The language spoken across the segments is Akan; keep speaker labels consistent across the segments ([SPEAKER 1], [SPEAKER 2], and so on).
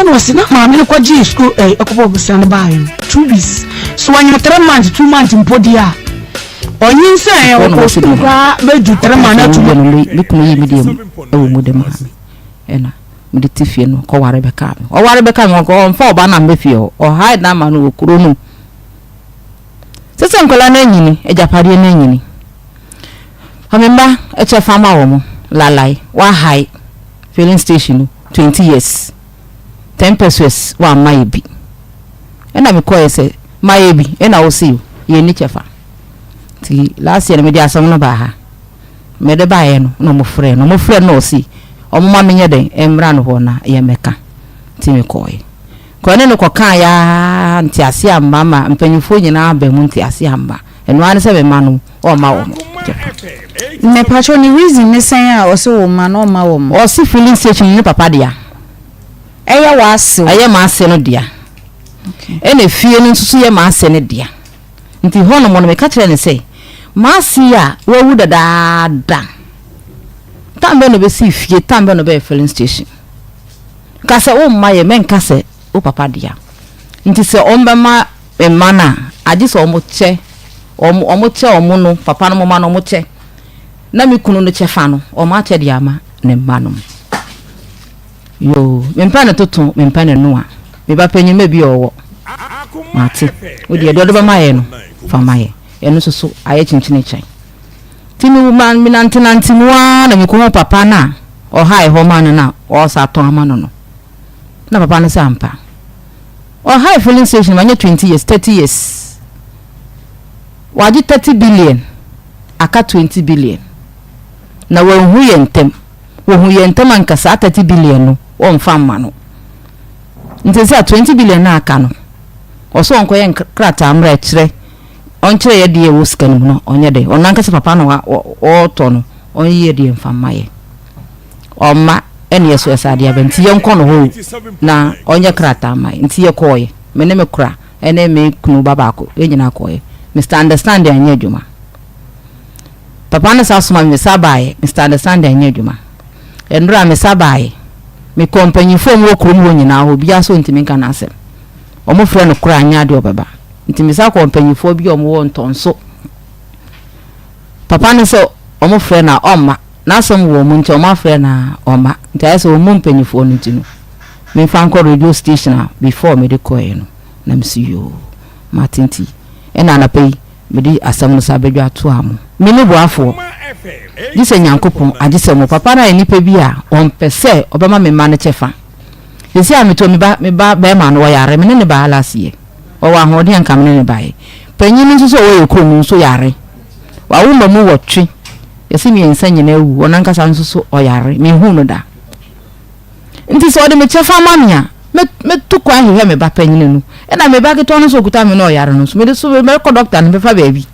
[SPEAKER 1] Ɛna ɔse na maame no kɔgyee sukuu ɛɛ ɛkɔbɔɔ bosea no baeɛ no 2 weeks so wanya 3 months, 2 months mpo deɛ a ɔnyinsɛn ɔkɔ sukuu koraa bɛdu 3 months na 2 months.
[SPEAKER 2] Me kunu yi mi deɛ ɛwɔ mu de maa me, ɛna mede te fie no kɔware bɛka me, ɔware bɛka me, ɔmfa ɔba na mbɛ fie hɔ, ɔhae na ama no wɔ kuro no sɛ nkwadaa no anyini, agyapadeɛ no anyini, ɔme mba ɛkyɛ fa ma wɔn lalai. Wahae filling station no 20 years, 10 pesewas wamma yɛ bi, ɛna mekɔɛ sɛ mayɛ bi, ɛna wɔsi yɛ ni kyɛfa. Nti last year no mede asɛm no baa ha. Mede baeɛ no na ɔmo frɛ no, ɔmo frɛ no na ɔsi ɔmo ma menyɛ dɛn mmra no hɔ na yɛmmɛka. Nti mekɔɛ kɔɛ ne no kɔkaa yaa nte ase amma ma mpanyinfoɔ nyinaa aba mu, nte ase amma. Ɛno ara ne sɛ mema no ɔmma wɔn kyɛfa.
[SPEAKER 3] Mepatwɛ, ne reason ne sɛn a ɔsɛ wo ma na ɔma wɔ mo?
[SPEAKER 2] Ɔsi filling station ne papa dea.
[SPEAKER 3] Ɛyɛ w'asew?
[SPEAKER 2] Ɛyɛ m'ase no dea, ɛna fie no nso so yɛ m'ase no dea. Nti hɔnom no meka kyerɛ ne sɛ m'ase yi a wawu dadaada, tam bɛ na ɔbɛsi fie, tam bɛ na ɔbɛyɛ filling station, ka sɛ womma yɛ mɛnka sɛ wo papa dea. Nti sɛ ɔmbɛma mma no a, agye sɛ ɔmo kyɛ, ɔmo kyɛ ɔmo no papa no moma no, ɔmo kyɛ na me kunu no kyɛ fa no, ɔmo akyɛ de ama ne mma no. Yoo, mempɛ ne toto, mempɛ ne noa. Me ba panyin ma bi a ɔwɔ mate wo deɛ, deɛ ɔde bɛma yɛ no fa ma yɛ. Ɛno nso so ayɛ kyenkyene kyɛn. Nti me ma menantenante mu ara na mekɔhu papa no a ɔhae hɔ ma no na ɔsa tɔn ama no no na papa no sɛ ampa ɔhae filling station ma nyɛ 20 years, 30 years, wagye 30 billion, aka 20 billion na wanhu yɛ ntɛm. Wɔhu yɛ ntɛm anka saa 30 billion no wɔmfa mma no. Nti sɛ 20 billion no aka no, ɔsɛ ɔnkɔyɛ krataa mmerɛ kyerɛ, ɔnkyerɛ yɛ deɛ ɛwɔ sika no mu no, ɔnyɛ dɛ ɔno ankasa papa no ɔɔtɔ no, ɔnyɛ deɛ mfa mma yɛ. Ɔmma ɛne yɛ so ɛsɛ adeɛ aba nti yɛnkɔ no hɔ na ɔnyɛ krataa mma yɛ. Nti yɛkɔɔyɛ, me ne me kora ɛne me kunu ba baako, yɛn nyinaa kɔɔyɛ. Mr Understanding anyɛ adwuma. Papa no sa soma me, sa baeɛ, Mr Understanding anyɛ adwuma. Nnora me sa baeɛ, mekɔ mpanyinfoɔ a wɔwɔ kurom hɔ nyinaa hɔ, obiara so ntumi nka n'asɛm. Wɔn frɛ no koraa nyɛ adeɛ ɔbɛba. Nti me sa kɔ mpanyinfoɔ bi a wɔwɔ Ntɔnso. Papa no sɛ wɔn frɛ no a ɔmma, n'asɛm wɔ wɔn nkyɛn, wɔn afrɛ no a ɔmma. Nti ayɛ sɛ wɔn mu mpanyinfoɔ no nti no memfa nkɔ radio station a before mede kɔɛ no na mesi yoo mate. Nti ɛna anapa yi mede asɛm no sa abɛdwa ato a mo. Me ne boafoɔ gye sɛ Nyankopɔn, agye sɛ mo. Papa no ayɛ nipa bi a ɔmpɛ sɛ ɔbɛma me mma no kyɛfa. Sɛsi a metɔ me ba bɛrima no ɔyare, me ne ne baa last year. Ɔwɔ ahoɔden anka me ne ne baeɛ. Panyin no nso sɛ ɔwɔ yɛ kurom no nso yare. Wawo mma mu 8, yɛsɛ mmiɛnsa nyinaa awu, ɔno ankasa nso so ɔyare, menhuu no da. Nti sɛ ɔde me kyɛfa ma me a, mɛtu kwan hwehwɛ me ba panyin no. Ɛna me ba ketewa no nso okuta me na ɔyare no nso, mede so mɛkɔ dɔkta no bɛfa baabi.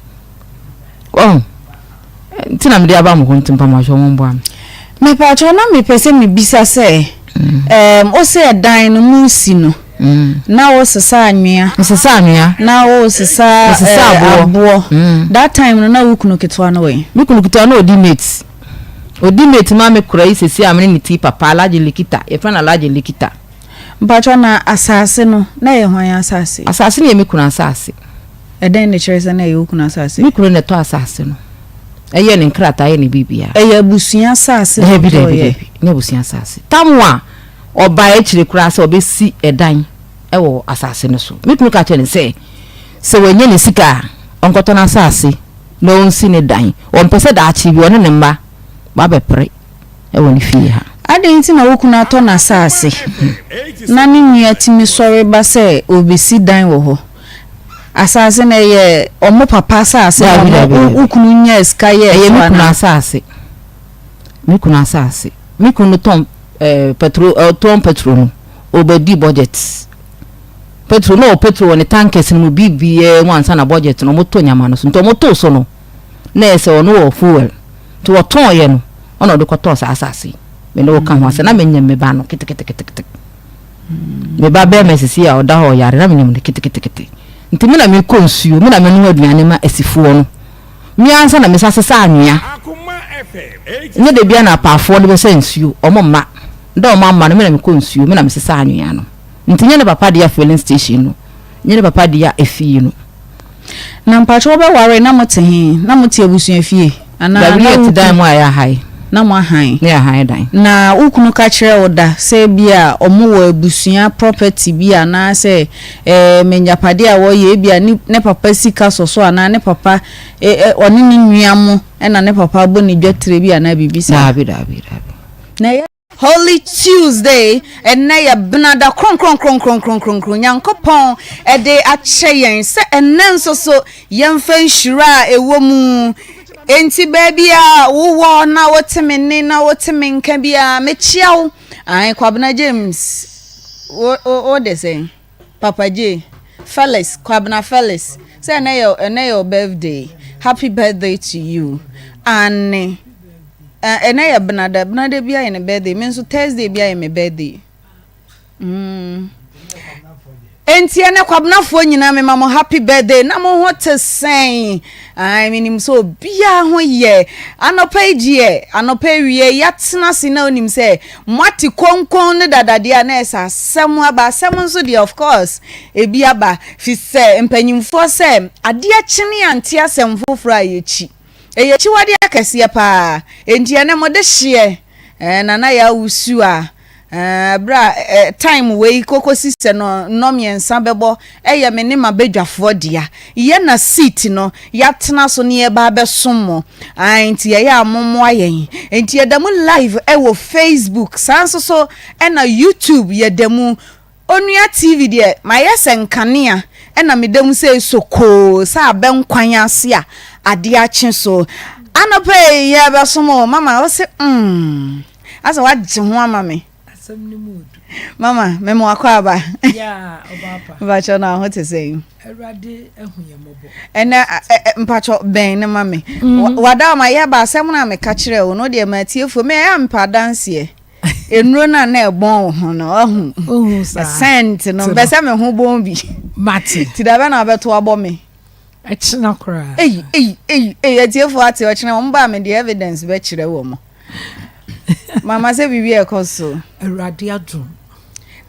[SPEAKER 2] Ɔho nti na mede aba mo hɔ, nti mpamoahwɛ wɔn mboa me.
[SPEAKER 3] Mepatwɛ, na mepɛ sɛ mebisa sɛ wo sɛ ɛdan no mu si no na wo sesa anwea?
[SPEAKER 2] Mesesa anwea.
[SPEAKER 3] Na wo sesa
[SPEAKER 2] Mesesa aboɔ.
[SPEAKER 3] Aboɔ. That time no na wo kunu ketewa no wɔ?
[SPEAKER 2] Me kunu ketewa no odi mate, odi mate ma me kora yi sesi a mene ne ti papa Alhaji Likita, yɛfrɛ no Alhaji Likita.
[SPEAKER 3] Mpatwɛ, na asase no na ɛyɛ hwan asase?
[SPEAKER 2] Asase no yɛ me kunu asase.
[SPEAKER 3] Ɛdɛn ne kyerɛ sɛ na ɛyɛ wo kunu asase?
[SPEAKER 2] Me kunu na ɛtɔ asase no, ɛyɛ ne nkrataa, ɛyɛ ne biribiara.
[SPEAKER 3] Ɛyɛ abusua asase na
[SPEAKER 2] Dabi, dabi.
[SPEAKER 3] ɔtɔɔyɛ?
[SPEAKER 2] Dabi, nyɛ abusua asase. Tam a ɔbaa akyire koraa sɛ ɔbɛsi ɛdan ɛwɔ asase no so, me kunu ka kyerɛ no sɛ sɛ wanya ne sika a, ɔnkɔtɔ n'asase na ɔnsi ne dan. Ɔmpɛ sɛ daakye bi ɔne ne mma babɛpere ɛwɔ ne fie ha.
[SPEAKER 3] Adɛn nti na wo kunu atɔ n'asase na ne nua tumi sɔre ba sɛ ɔrebɛsi dan wɔ hɔ? Asase no ɛyɛ ɔmo papa asase na
[SPEAKER 2] Dabi,
[SPEAKER 3] ɔmo
[SPEAKER 2] dabi, dabi.
[SPEAKER 3] wo kunu nyaa sika yɛɛ
[SPEAKER 2] Ɛyɛ
[SPEAKER 3] so
[SPEAKER 2] me kunu
[SPEAKER 3] anaa?
[SPEAKER 2] asase, me kunu asase. Me kunu no tɔn petrol, ɔtɔn petrol no, ɔbɛdi budget petrol na ɔwɔ petrol wɔ ne tankers no mu biribiara mu ansa na budget no ɔmo to nyama no so. Nti ɔmo too so no na ɛyɛ sɛ ɔno wɔ fuel, nti wɔtɔn yɛ no ɔna ɔde kɔtɔɔ saa asase yi. Me ne wo ka ho asɛ na menyɛ me ba no keteketekete, me ba bɛrima sisi a ɔda hɔ ɔyare na menyam no ketekete. Nti me na mekɔ nsuo, me na menoa aduane ma asifoɔ no, me ansa na mesa sesa anwea. Nyɛ da bia na apaafoɔ no bɛsa nsuo, ɔmo mma da, ɔmo amma no, me na mekɔ nsuo, me na mesesa anwea no. Nti nyɛ ne papa dea filling station no, nyɛ ne papa dea efie no.
[SPEAKER 3] Na mpakyɛ wobɛware na mote he? Na mote abusua fie? Anaa
[SPEAKER 2] Dabi,
[SPEAKER 3] na
[SPEAKER 2] yɛte
[SPEAKER 3] wo
[SPEAKER 2] dan
[SPEAKER 3] kunu
[SPEAKER 2] mu a yɛahae.
[SPEAKER 3] na moahan?
[SPEAKER 2] Ne yɛahan dan.
[SPEAKER 3] Na wo kunu ka kyerɛɛ wo da sɛ ebia ɔmo wɔ abusua property bi anaasɛ ɛɛm agyapadeɛ a wɔyɛ ebia ne ne papa sika sɔ so anaa ne papa ɛ ɛ ɔne ne nua mo ɛna ne papa abɔ ne dwatire bi anaa biribi saa?
[SPEAKER 2] Daabi, daabi, daabi.
[SPEAKER 3] Na ɛyɛ Holy Tuesday, ɛnnɛ yɛ benada kronkronkronkronkronkron Nyankopɔn de akyɛ yɛn sɛ ɛnnɛ nso so yɛmfa nhyira a ɛwɔ mu. Enti baabi a wowɔ na wote me nne na wote me nka biara, mekyia wo. Ae, Kwabena James, wo, wo, wo de sɛn? Papa J, Felix, Kwabena Felix, sɛ ɛnnɛ yɛ, ɛnnɛ yɛ wo birthday. Happy birthday to you. Aane. Eh, ɛnɛ yɛ benada, benada bi ayɛ ne birthday, me nso Thursday bi ayɛ me birthday. Mm. Enti ɛnɛ kwabenafoɔ nyinaa mema mo happy birthday na mo ho te sɛn? Ai, menim sɛ obiara ho yɛ. Anɔpa yi deɛ, anɔpa awie yɛatena ase na onim sɛ moate konkon ne dadadeɛ a na ɛsɛ asɛm aba. Asɛm nso deɛ of course ebi aba fi sɛ mpanyimfoɔ sɛ adeɛ kyene ante asɛm foforɔ a yɛkyi. Ɛyɛ akyiwadeɛ akɛseɛ paa. Enti ɛnɛ mo de hyeɛ eh, Nana Yaa Wusu a eh, berɛ a eh, time wei kɔkɔsi sɛ no nnɔ mmiɛnsa bɛbɔ ɛyɛ me ne m'abadwafoɔ dea. Yɛ na seat no yɛatena so ne yɛba abɛsom mo. Ae, nti yɛyɛ a mommoa yɛn. Enti yɛda mu live ɛwɔ Facebook, saa nso so ɛna YouTube yɛda mu. Onua TV deɛ mayɛ sɛ nkanea na meda mu sei sokoo sɛ abɛnkwan ase a adeɛ akye so. Anɔpa yi yɛrebɛsom o mama wo se mm asɛ wagye ho ama me.
[SPEAKER 4] Asɛm no mu odu.
[SPEAKER 3] Mama mema wakɔ aba.
[SPEAKER 4] Yeah, ɔbaapa.
[SPEAKER 3] Mpakyɛ na ho te sɛn?
[SPEAKER 4] Awurade ahu yɛn mmɔbɔ.
[SPEAKER 3] Ɛnɛ mpakyɛ bɛn ne ma me. Wada ma yɛba asɛm no a meka kyerɛ wo no deɛ matiefoɔ me ɛyɛ a mepɛ adanseɛ. Nnuro no a na ɛbɔn wo ho no, ɔhu.
[SPEAKER 4] Ohu saa.
[SPEAKER 3] Scent no, mpɛ sɛ me ho bɔn bi.
[SPEAKER 4] Mate.
[SPEAKER 3] Ti da bɛ na abɛto abɔ me.
[SPEAKER 4] Ɛkyena koraa.
[SPEAKER 3] Eyi, eyi, eyi, eyi, atiefo ate ɔkyena wɔn ba me deɛ evidence bɛkyerɛ wɔn. Mama sɛ biribi a ɛkɔ so.
[SPEAKER 4] Awurade adom.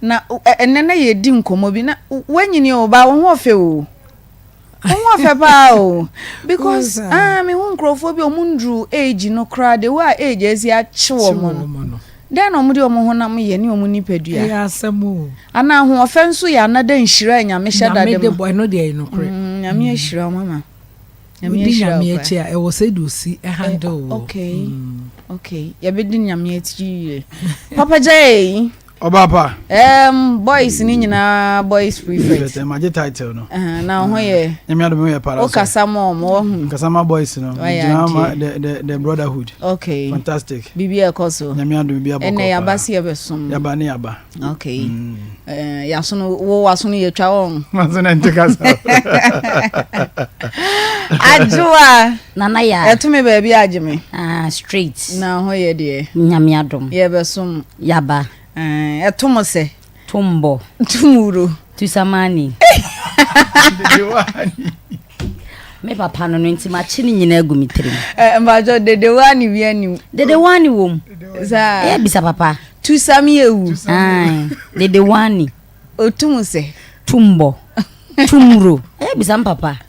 [SPEAKER 3] Na ɛnɛ na yɛdi nkɔmmɔ bi na wanyini o ba wo ho ɔfɛ o. Wo ho ɔfɛ paa o because ah me hu nkurɔfoɔ bi ɔmo nduru age no koraa the way a age asi akye wɔn no dɛn na ɔmo de ɔmo honam yɛ ne ɔmo nipadua.
[SPEAKER 4] Ɛyɛ asɛm o.
[SPEAKER 3] Ana ahoɔfɛ nso yɛ another nhyira a Nyame hyɛ da de ma.
[SPEAKER 4] Nyame de bɔ ɛno deɛ ɛyɛ nokorɛ.
[SPEAKER 3] Mm, Nyame ahyira wo mama.
[SPEAKER 4] Nyame Wodi ahyira wo Nyame paa. akyi a ɛwɔ sɛ de osi handle wo.
[SPEAKER 3] Okay, okay. Yɛbɛdi Nyame akyi yie. Papa Jay.
[SPEAKER 5] Ɔbaa pa.
[SPEAKER 3] Um, boys ni nyinaa boys prefect.
[SPEAKER 5] Prefect, magye title no.
[SPEAKER 3] Uh, na ho yɛ.
[SPEAKER 5] Nyame adom yɛ para.
[SPEAKER 3] O kasa ma ɔmo wɔ ho.
[SPEAKER 5] Kasa ma boys no. Gyina ma the the the brotherhood.
[SPEAKER 3] Okay.
[SPEAKER 5] Fantastic.
[SPEAKER 3] Bibi ɛkɔ so.
[SPEAKER 5] Nyame adom bi abɔkɔ.
[SPEAKER 3] Ɛnɛ yaba si ɛbɛsom.
[SPEAKER 5] Yaba ne yaba.
[SPEAKER 3] Okay. Mm. Eh, yasono wo wasono yɛ twa wɔn.
[SPEAKER 5] Maso na nte kasa.
[SPEAKER 3] Adwoa.
[SPEAKER 6] Nana ya.
[SPEAKER 3] Ɛto me baabi agye me.
[SPEAKER 6] Ah, straight.
[SPEAKER 3] Na ho yɛ deɛ.
[SPEAKER 6] Nyame adom.
[SPEAKER 3] Yɛbɛsom.
[SPEAKER 6] Yaba.
[SPEAKER 3] Eh, ɛto mo sɛ.
[SPEAKER 6] Tombɔ.
[SPEAKER 3] Tumuro.
[SPEAKER 6] Tusamani. Me papa no no nti makye ne nyinaa agu me tirim.
[SPEAKER 3] Eh, mpakyɛ dedewani bi anim.
[SPEAKER 6] Dedewani wom.
[SPEAKER 3] Saa.
[SPEAKER 6] Ɛyɛ bisa papa.
[SPEAKER 3] Tusami ewu.
[SPEAKER 6] Ae, dedewani.
[SPEAKER 3] Otum sɛ.
[SPEAKER 6] Tumbɔ. Tumuro. Ɛyɛ bisa m papa.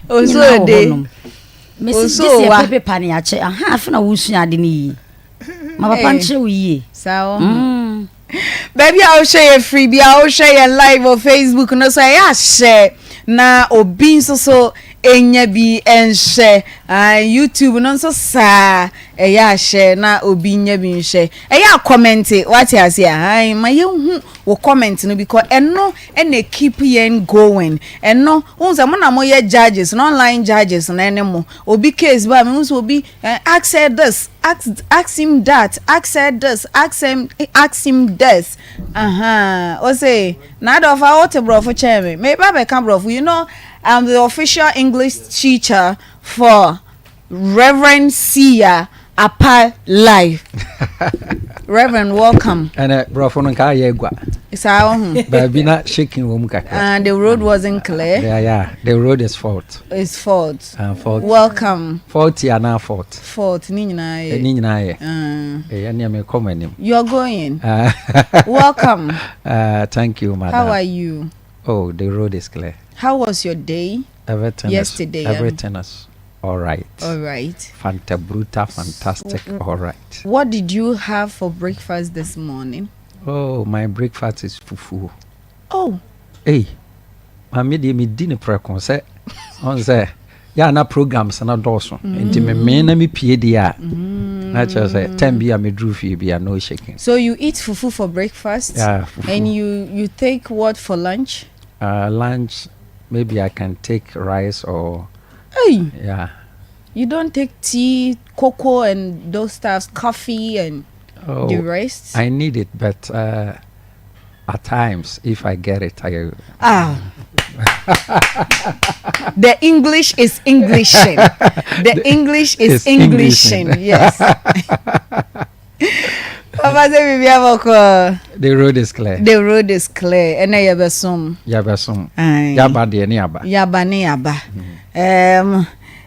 [SPEAKER 3] Oso ode.
[SPEAKER 6] Mesi
[SPEAKER 3] Oso
[SPEAKER 6] gye sɛ
[SPEAKER 3] wa.
[SPEAKER 6] yɛpɛ pepa ne akyɛ. Aha, afe na wosua ade no yie. Ma papa
[SPEAKER 3] Eh.
[SPEAKER 6] nkyerɛ wo yie.
[SPEAKER 3] Saa wɔ.
[SPEAKER 6] Mm.
[SPEAKER 3] Baabi a wohwɛ yɛ firi bi a wohwɛ yɛn live wɔ Facebook no so ɛyɛ ahyɛ na obi nso so enya bi nhwɛ. Ah, YouTube no nso saa ɛyɛ ahyɛ na obi nya bi nhwɛ. Ɛyɛ a kɔmɛnte wate ase a ae ma yɛnhu wo comment no because ɛno ɛna keep yɛn going. Ɛno wohu sɛ mo na moyɛ judges no online judges no ɛne mo. Obi case ba a mehu sɛ obi eh, ask her this, ask, ask him that, ask her this, ask him, ask him this. Aha, ose na adɔfa wote borɔfo kyɛn me. Meba bɛka borɔfo. You know, I'm the official English teacher for Reverend Sia. Apa live. Reverend, welcome.
[SPEAKER 7] Ɛnɛ borɔfo no nka ayɛ agua.
[SPEAKER 3] Saa ɔho.
[SPEAKER 7] Baabi na shaking wɔ mu kakra.
[SPEAKER 3] The road wasn't clear.
[SPEAKER 7] Yeah. The road is fault.
[SPEAKER 3] Is fault.
[SPEAKER 7] Fault.
[SPEAKER 3] Welcome.
[SPEAKER 7] Faulty anaa fault.
[SPEAKER 3] Fault ne nyinaa yɛ.
[SPEAKER 7] Ne nyinaa yɛ. Ɛyɛ nea mekɔ mo anim.
[SPEAKER 3] You are going. Welcome.
[SPEAKER 7] Thank you, madam.
[SPEAKER 3] How are you?
[SPEAKER 7] Oh, the road is clear.
[SPEAKER 3] How was your day?
[SPEAKER 7] Everything
[SPEAKER 3] yesterday.
[SPEAKER 7] Is, everything is all right.
[SPEAKER 3] All right.
[SPEAKER 7] Fanta bruta, fantastic. All right.
[SPEAKER 3] What did you have for breakfast this morning?
[SPEAKER 7] Oh, my breakfast is fufu.
[SPEAKER 3] Oh.
[SPEAKER 7] Hey, maame deɛ me di ne prɛko sɛ ɔn sɛ yɛ ana programs na dɔɔso nti me mee na me pie deɛ a na kyerɛ sɛ time bi a me duru fie bi a no shaking.
[SPEAKER 3] So you eat fufu for breakfast?
[SPEAKER 7] Yeah, fufu.
[SPEAKER 3] And you take what for lunch?
[SPEAKER 7] Lunch maybe I can take rice or.
[SPEAKER 3] Hey.
[SPEAKER 7] Yeah.
[SPEAKER 3] You don't take tea, cocoa, and those stuffs, coffee and
[SPEAKER 7] oh,
[SPEAKER 3] the rest?
[SPEAKER 7] I need it, but at times, if I get it, I.
[SPEAKER 3] Ah. The English is Englishing. The English is Englishing.
[SPEAKER 7] Englishing.
[SPEAKER 3] Yes. Papa sɛ biribi abɔkɔ.
[SPEAKER 7] The road is clear.
[SPEAKER 3] The road is clear. Ɛnna yɛbɛsom.
[SPEAKER 7] Yɛbɛsom.
[SPEAKER 3] Aye.
[SPEAKER 7] Yaba deɛ ne yaba.
[SPEAKER 3] Yaba ne yaba.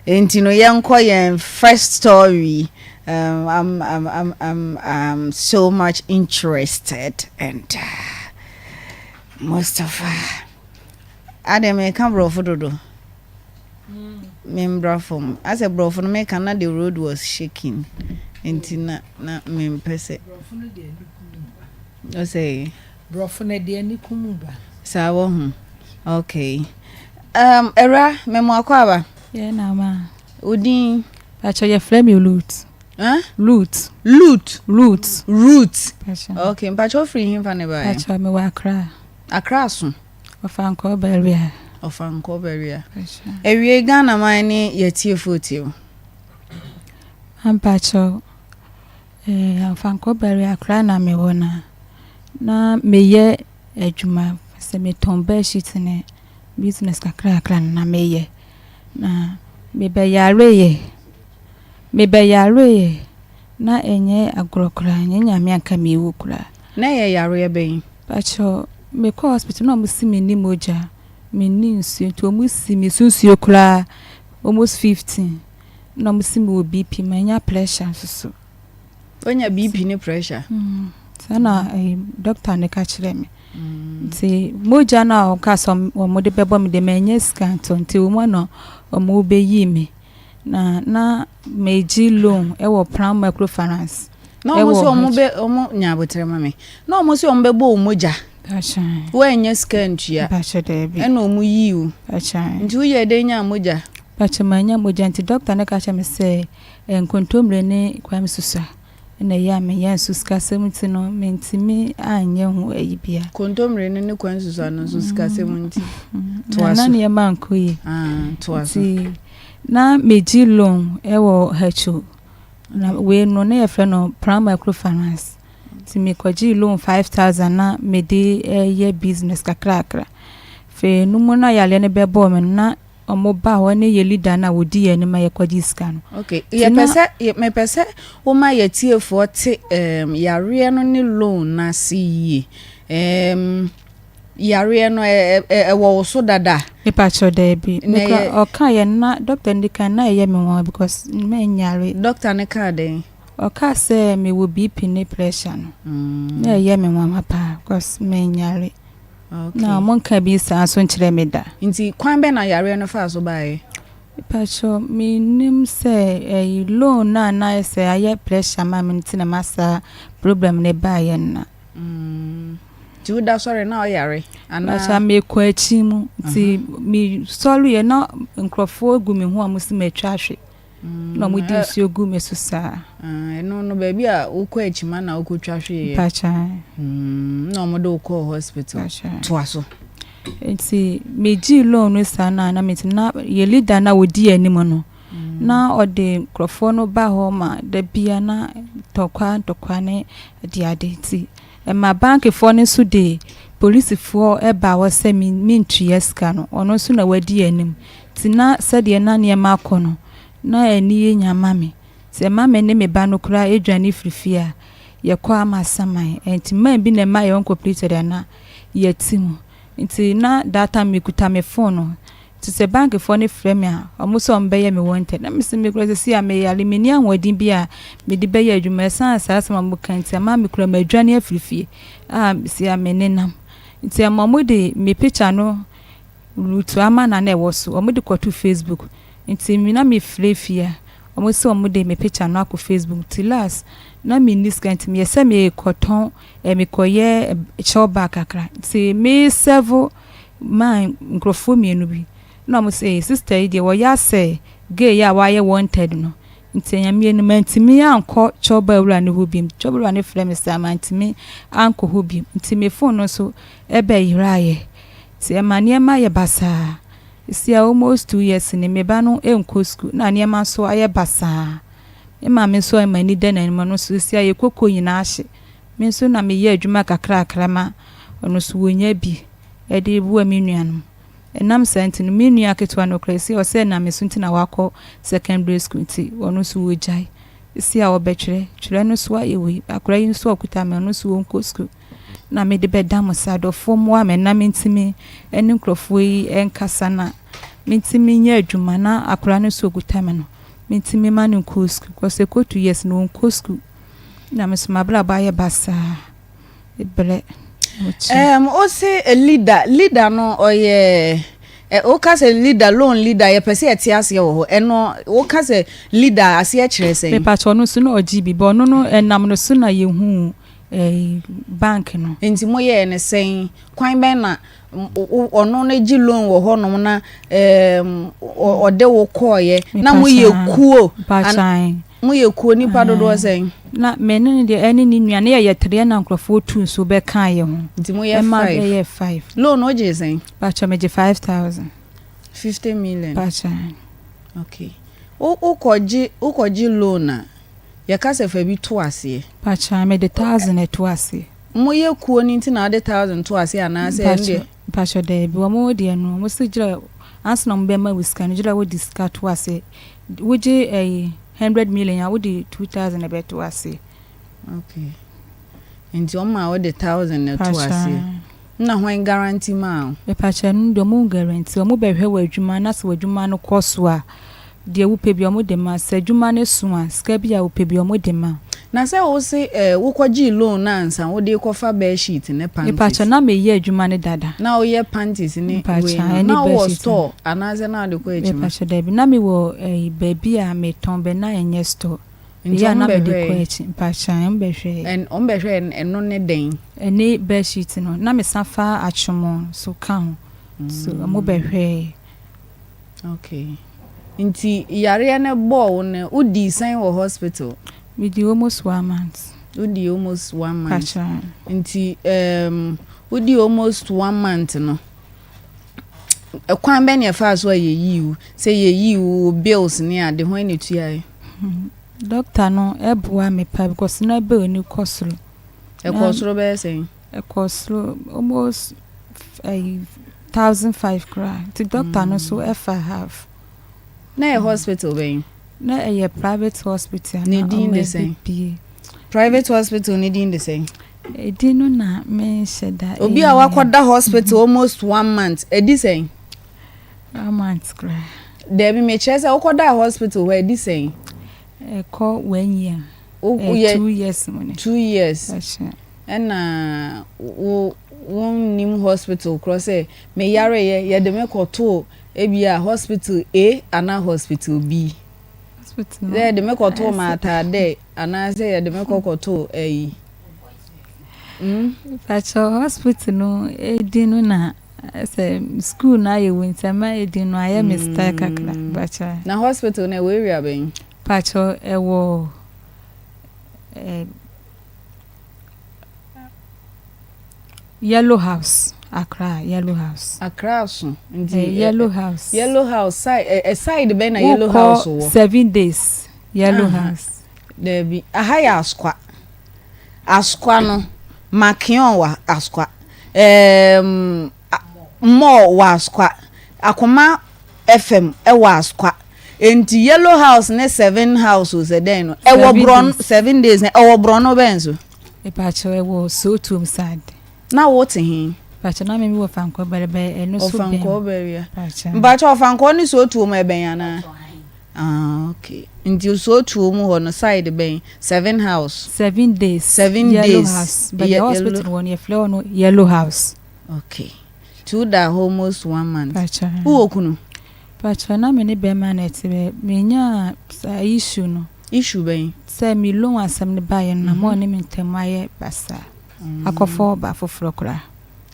[SPEAKER 3] Nti no yɛnkɔ yɛn first story. I'm so much interested and Mustafa. Ade meka borɔfo dodo. Membra fam. Asɛ borɔfo no meka na the road was shaking. Nti na mempɛ sɛ. Ɔsɛ.
[SPEAKER 4] Borɔfo no deɛ ne kum ba.
[SPEAKER 3] Saa wɔ ho. Okay. Ɛwura mɛmo akɔ aba.
[SPEAKER 8] Yɛ na ma.
[SPEAKER 3] Odin.
[SPEAKER 8] Pacho yɛfrɛ me Root.
[SPEAKER 3] Huh?
[SPEAKER 8] Root.
[SPEAKER 3] Loot.
[SPEAKER 8] Root.
[SPEAKER 3] Root.
[SPEAKER 8] Pacho.
[SPEAKER 3] Okay, mpacho firi hemfa ne baeɛ?
[SPEAKER 8] Pacho mewɔ Accra.
[SPEAKER 3] Accra so.
[SPEAKER 8] Ɔfa barrier.
[SPEAKER 3] Ɔfa barrier.
[SPEAKER 8] Pacho.
[SPEAKER 3] Ewie Ghana man ne yɛtiefoɔ tie o.
[SPEAKER 8] Mpacho ɔfa barrier Accra na mewɔ na meyɛ adwuma sɛ metɔn bedsheet ne business kakrakra na meyɛ na mebɛyareeɛ na ɛnyɛ agorɔ koraa, ɛnyɛ Nyame anka mewu koraa.
[SPEAKER 3] Na ɛyɛ yareɛ bɛn?
[SPEAKER 8] Pacho mekɔ hospital na ɔmo si me ni mogya, me ni nsuo, nti ɔmo si me so nsuo koraa almost 15 na ɔmo si me wɔ BP, manya pressure nso so.
[SPEAKER 3] Wonya BP ne pressure?
[SPEAKER 8] Saa na doctor ne ka kyerɛ me. Nti mogya no a ɔka sɛ ɔmo de bɛbɔ me de manya sika ntɔ, nti ɔmo na ɔmo bɛyi me na megye loan ɛwɔ Prime Microfinance.
[SPEAKER 3] Na ɔmo sɛ ɔmo bɛ ɔmo nya abotire ma me. Na ɔmo sɛ ɔmo bɛbɔ wo mogya.
[SPEAKER 8] Pacho.
[SPEAKER 3] Woanya sika ntua.
[SPEAKER 8] Pacho daabi.
[SPEAKER 3] Ɛna ɔmo yii wo.
[SPEAKER 8] Pacho.
[SPEAKER 3] Nti woyɛ dɛn nyaa mogya?
[SPEAKER 8] Pacho manya mogya nti doctor ne ka kyerɛ me sɛ nkontommire ne kwame susua ɛna ɛyɛ a menyɛ nso sikasɛm nti no mentumi anyɛ ho ayi bia.
[SPEAKER 3] Kontommire no ne kwan susua no nso sikasɛm nti. Toa
[SPEAKER 8] Na
[SPEAKER 3] so.
[SPEAKER 8] nneɛma ankɔ yie.
[SPEAKER 3] Ah, toa so.
[SPEAKER 8] Nti na megye loan ɛwɔ Hatcho na wei no na yɛfrɛ no Prime Microfinance. Nti mekɔgyee loan 5,000 na mede ɛyɛ business kakrakra. Afei no mu na yareɛ no bɛbɔɔ me no na ɔmo ba hɔ ne yɛ leader no a wɔdi yɛn anim a yɛkɔgye sika no.
[SPEAKER 3] Okay,
[SPEAKER 8] Nti
[SPEAKER 3] yɛpɛ
[SPEAKER 8] na
[SPEAKER 3] sɛ mepɛ sɛ woma yɛtiefoɔ te yareɛ no ne loan no ase yie. Yareɛ no ɛwɔ wo so dada?
[SPEAKER 8] Mepakyɛw daabi.
[SPEAKER 3] Na
[SPEAKER 8] Mekura
[SPEAKER 3] ɛyɛ
[SPEAKER 8] ɔka yɛ na doctor no di kan na ɛyɛ me nwanwa because menyare.
[SPEAKER 3] Doctor ne kaa dɛn?
[SPEAKER 8] Ɔka sɛ mewɔ BP ne pressure no. Na ɛyɛ me nwanwa paa because menyare.
[SPEAKER 3] Okay.
[SPEAKER 8] Na ɔmo nka bi saa nso nkyerɛ me da.
[SPEAKER 3] Nti kwan bɛn na yareɛ no faa so baeɛ?
[SPEAKER 8] Mepakyɛw menim sɛ ɛyi loan na na ayɛ sɛ ayɛ pressure ma me nti na ma saa problem ne baeɛ no na.
[SPEAKER 3] Nti woda sɔre na ɔyare anaa?
[SPEAKER 8] Mepakyɛw mekɔ akyi mu nti mesɔreeɛ na nkurɔfoɔ gu me ho a ɔmo si matwa ahwe. Na ɔmo de nsuo gu me so saa.
[SPEAKER 3] Ɛno no baabi a wokɔ akyima na wokɔtwa hweeɛ.
[SPEAKER 8] Mepakyɛw.
[SPEAKER 3] Na ɔmo de wo kɔɔ hospital.
[SPEAKER 8] Mepakyɛw.
[SPEAKER 3] Toa so.
[SPEAKER 8] Nti megyee loan no saa na meti na yɛ leader na wɔdi yɛn anim no na ɔde nkurɔfoɔ no ba hɔ ma da bia na ntɔkwa ntɔkwa ne adeade, nti ɛma bankifoɔ no nso de polisifoɔ ɛba hɔ sɛ mentua sika no, ɔno nso na wadi yɛn anim, nti na sɛdeɛ na nneɛma akɔ no na ani yɛ nyama me. Nti ɛma me ne me ba no koraa dwane firi fie a yɛkɔ Amasaman. Nti man bi na ɛma yɛ uncompleted a na yɛte mu. Nti na that time mekuta me phone no. Nti sɛ bank foɔ no frɛ me a, wɔn sɛ wɔn bɛyɛ me wanted. Na mese me kura sɛsi a meyare, menni ahoɔden bi a mede bɛyɛ adwuma. Ɛsan saa asɛm a wɔka nti ama me kura madwane afiri fie a sɛsi a me nenam. Nti ɛma wɔn de me picture no Rutu ama na na ɛwɔ so ɔmo de kɔto Facebook nti me na me frɛ fie a ɔmo se ɔmo de me picture no akɔ Facebook nti last na me nni sika nti me yɛ sɛ me kɔ tɔn eh me kɔ yɛ kyɛw bag kakra nti me serve man nkorɔfoɔ mienu bi na ɔmo se eh sister yi deɛ wɔyɛ asɛ gay yi a wayɛ wanted no nti anyamie no mantumi ankɔ kyɛw bag wura no hɔ biom kyɛw bag wura no frɛ me saa mantumi ankɔ hɔ biom nti me phone no nso ɛbɛ yeraeɛ Nti ɛma nneɛma yɛ basaa. Seesei almost 2 years ni, me ba no nkɔ sukuu na nneɛma nso ayɛ basaa. Me maame nso a m'ani da n'anim no nso seesei yɛ koko nyinaa ahye. Me nso na meyɛ adwuma kakrakra ma ɔno nso wɔnya bi de boa me nuanom. Ɛnam saa nti no, me nua ketewa no koraa seesei ɔsɛ ɛnam me so nti na wakɔ secondary school nti ɔno nso wɔgyae. Seesei a ɔbɛtwerɛ, twerɛ no nso ayɛ wei. Akwadaa yi nso a ɔkuta me ɔno nso ɔnkɔ sukuu. Na mede bɛda mo sɛ adɔfoɔ mmoa me na mentumi ne nkurɔfoɔ yi nkasa na mentumi nyɛ adwuma na akwadaa no nso ɔkuta me no mentumi ma no nkɔ sukuu because ɛkɔ 2 years no ɔnkɔ sukuu na me nso m'abrabɔ ayɛ basaa brɛ.
[SPEAKER 3] Ose leader, leader no ɔyɛ woka sɛ leader, loan leader, yɛpɛ sɛ yɛte aseɛ wɔ hɔ. Ɛno woka sɛ leader aseɛ kyerɛ sɛn?
[SPEAKER 8] Mepakyɛ ɔno nso na ɔgye bi bɛ ɔno no ɛnam no so na yɛhu bank no.
[SPEAKER 3] Nti moyɛɛ ne sɛn? Kwan bɛn na ɔno no gye loan wɔ hɔnom na ɔde wo kɔɔyɛ na moyɛ kuo? Moyɛ kuo nipa dodoɔ sɛn?
[SPEAKER 8] Na me ne no deɛ ɛne ne nua ne yɛyɛ three na nkurɔfoɔ tu nso bɛka yɛ ho.
[SPEAKER 3] Nti moyɛ five?
[SPEAKER 8] Ɛyɛ five.
[SPEAKER 3] Loan wogye sɛn?
[SPEAKER 8] Pakyɛ megye 5,000.
[SPEAKER 3] 50 million?
[SPEAKER 8] Pakyɛ.
[SPEAKER 3] Okay. Wokɔgye loan a yɛka sɛ fa bi to aseɛ.
[SPEAKER 8] Pakyɛ mede 1,000 ɛto aseɛ.
[SPEAKER 3] Moyɛ kuo no nti na wode 1,000 to aseɛ anaasɛ ɛno deɛ?
[SPEAKER 8] Mpakyɛ daabi, wɔn deɛ no wɔn si gyerɛ ansa na wɔn bɛma wo sika no gyerɛ wode sika to aseɛ. Wogye ɛyi 100 million a wode 2,000 ɛbɛto aseɛ.
[SPEAKER 3] Okay. Nti wɔn ma wode 1,000 na ɛto aseɛ. Na hwan guarantee maa wo?
[SPEAKER 8] Mepakyɛ no deɛ ɔmo guarantee, ɔmo bɛhwɛ wɔ adwuma na sɛ w'adwuma no kɔ so a deɛ wopɛ bi ɔmo de ma, sɛ adwuma no so a sika bi a wopɛ bi ɔmo de ma.
[SPEAKER 3] Na sɛ wo se wokɔgyee loan no ansa wode kɔfa bed sheet ne panties.
[SPEAKER 8] Mepakyɛ na meyɛ adwuma no dada.
[SPEAKER 3] Na woyɛ panties ne wei no na wowɔ store anaasɛ na wode kɔ adwuma?
[SPEAKER 8] Mepakyɛ dabi, na mewɔ baabi a metɔn bɛ na ɛnyɛ store.
[SPEAKER 3] Nti
[SPEAKER 8] Ɛyɛ a
[SPEAKER 3] ɔmo
[SPEAKER 8] na mede kɔ
[SPEAKER 3] bɛhwɛɛ?
[SPEAKER 8] akyi. Mpakyɛ ɔmo bɛhwɛɛ.
[SPEAKER 3] Ɔmo bɛhwɛɛ ɛno ne dɛn?
[SPEAKER 8] Ɛne bed sheet no na mesan fa atwomo so ka ho so ɔmo bɛhwɛɛ.
[SPEAKER 3] Okay. Nti yareɛ no bɔɔ wo no wodii sɛn wɔ hospital?
[SPEAKER 8] Medi almost one month.
[SPEAKER 3] Wodi almost one month.
[SPEAKER 8] Mpakyɛ.
[SPEAKER 3] Nti wodi almost one month no ɛkwan bɛn na ɛfaa so a yɛyii wo? Sɛ yɛyii wo bills ne ade hwan na etuaeɛ?
[SPEAKER 8] Doctor no ɛboa me pa because na bill no kɔ soro.
[SPEAKER 3] Ɛkɔ soro bɛyɛ sɛn?
[SPEAKER 8] Ɛkɔ soro almost 1,500 koraa. Nti doctor no so ɛfa half.
[SPEAKER 3] Na ɛyɛ hospital bɛn?
[SPEAKER 8] Na ɛyɛ private hospital.
[SPEAKER 3] Ne din de sɛn? Private hospital ne din de sɛn?
[SPEAKER 8] Edin no na menhyɛ da.
[SPEAKER 3] Obi a wakɔda hospital almost one month ɛdi sɛn?
[SPEAKER 8] One month koraa.
[SPEAKER 3] Daabi, mekyerɛ sɛ wokɔda hospital hɔ ɛdi sɛn?
[SPEAKER 8] Ɛkɔ one year. 2 years mu ni.
[SPEAKER 3] 2 years. Ɛna wo wonnim hospital korɔ sɛ meyareyɛ yɛde me kɔtoo ebi a hospital A anaa hospital B.
[SPEAKER 8] Hospital.
[SPEAKER 3] Sɛ yɛde me kɔtoo Maataade anaasɛ yɛde me kɔkɔtoo ɛyi.
[SPEAKER 8] Pakyɛ hospital no edin no na sɛ school no ayɛ wo nti ama edin no ayɛ me style kakra pakyɛ.
[SPEAKER 3] Na hospital no ɛwɔ area bɛn?
[SPEAKER 8] Pakyɛ ɛwɔ Yellow House, Accra Yellow House.
[SPEAKER 3] Accra so nti.
[SPEAKER 8] Yellow House.
[SPEAKER 3] Yellow House side side bɛn na Yellow House wɔ?
[SPEAKER 8] 7 Days Yellow House.
[SPEAKER 3] Daabi, aha yɛ Asokwa. Asokwa no Makeon wɔ Asokwa. Mall wɔ Asokwa. Akoma FM wɔ Asokwa. Enti Yellow House ne Seven House o sɛ dɛn no, ɛwɔ borɔno, Seven Days no, ɛwɔ borɔno bɛn so?
[SPEAKER 8] Mepakyɛw, ɛwɔ Sowutuom side.
[SPEAKER 3] Na wo te he?
[SPEAKER 8] Mepakyɛw, na me wɔ Ɔfankɔɔ bɛrɛ, ɛno so bɛn.
[SPEAKER 3] Ɔfankɔɔ bɛrɛ. Mepakyɛw, Ɔfankɔɔ ne Sowutuom ɛbɛn anaa? Ah, okay. Nti Sowutuom hɔ no, side bɛn? Seven House?
[SPEAKER 8] Seven Days.
[SPEAKER 3] Seven
[SPEAKER 8] Yellow
[SPEAKER 3] Days.
[SPEAKER 8] House. Baabi a hospital wɔ no, yɛfrɛ hɔ no Yellow House.
[SPEAKER 3] Okay. Nti wodaa hɔ almost one month. Wowɔ kunu?
[SPEAKER 8] Pakyɛ na me ne bɛɛma na ɛte bɛ me nyaa saa issue no.
[SPEAKER 3] Issue bɛn?
[SPEAKER 8] Sɛ me loan asɛm no baeɛ no na mo ɔne me ntɛm ayɛ basaa akɔfa ɔba foforɔ koraa.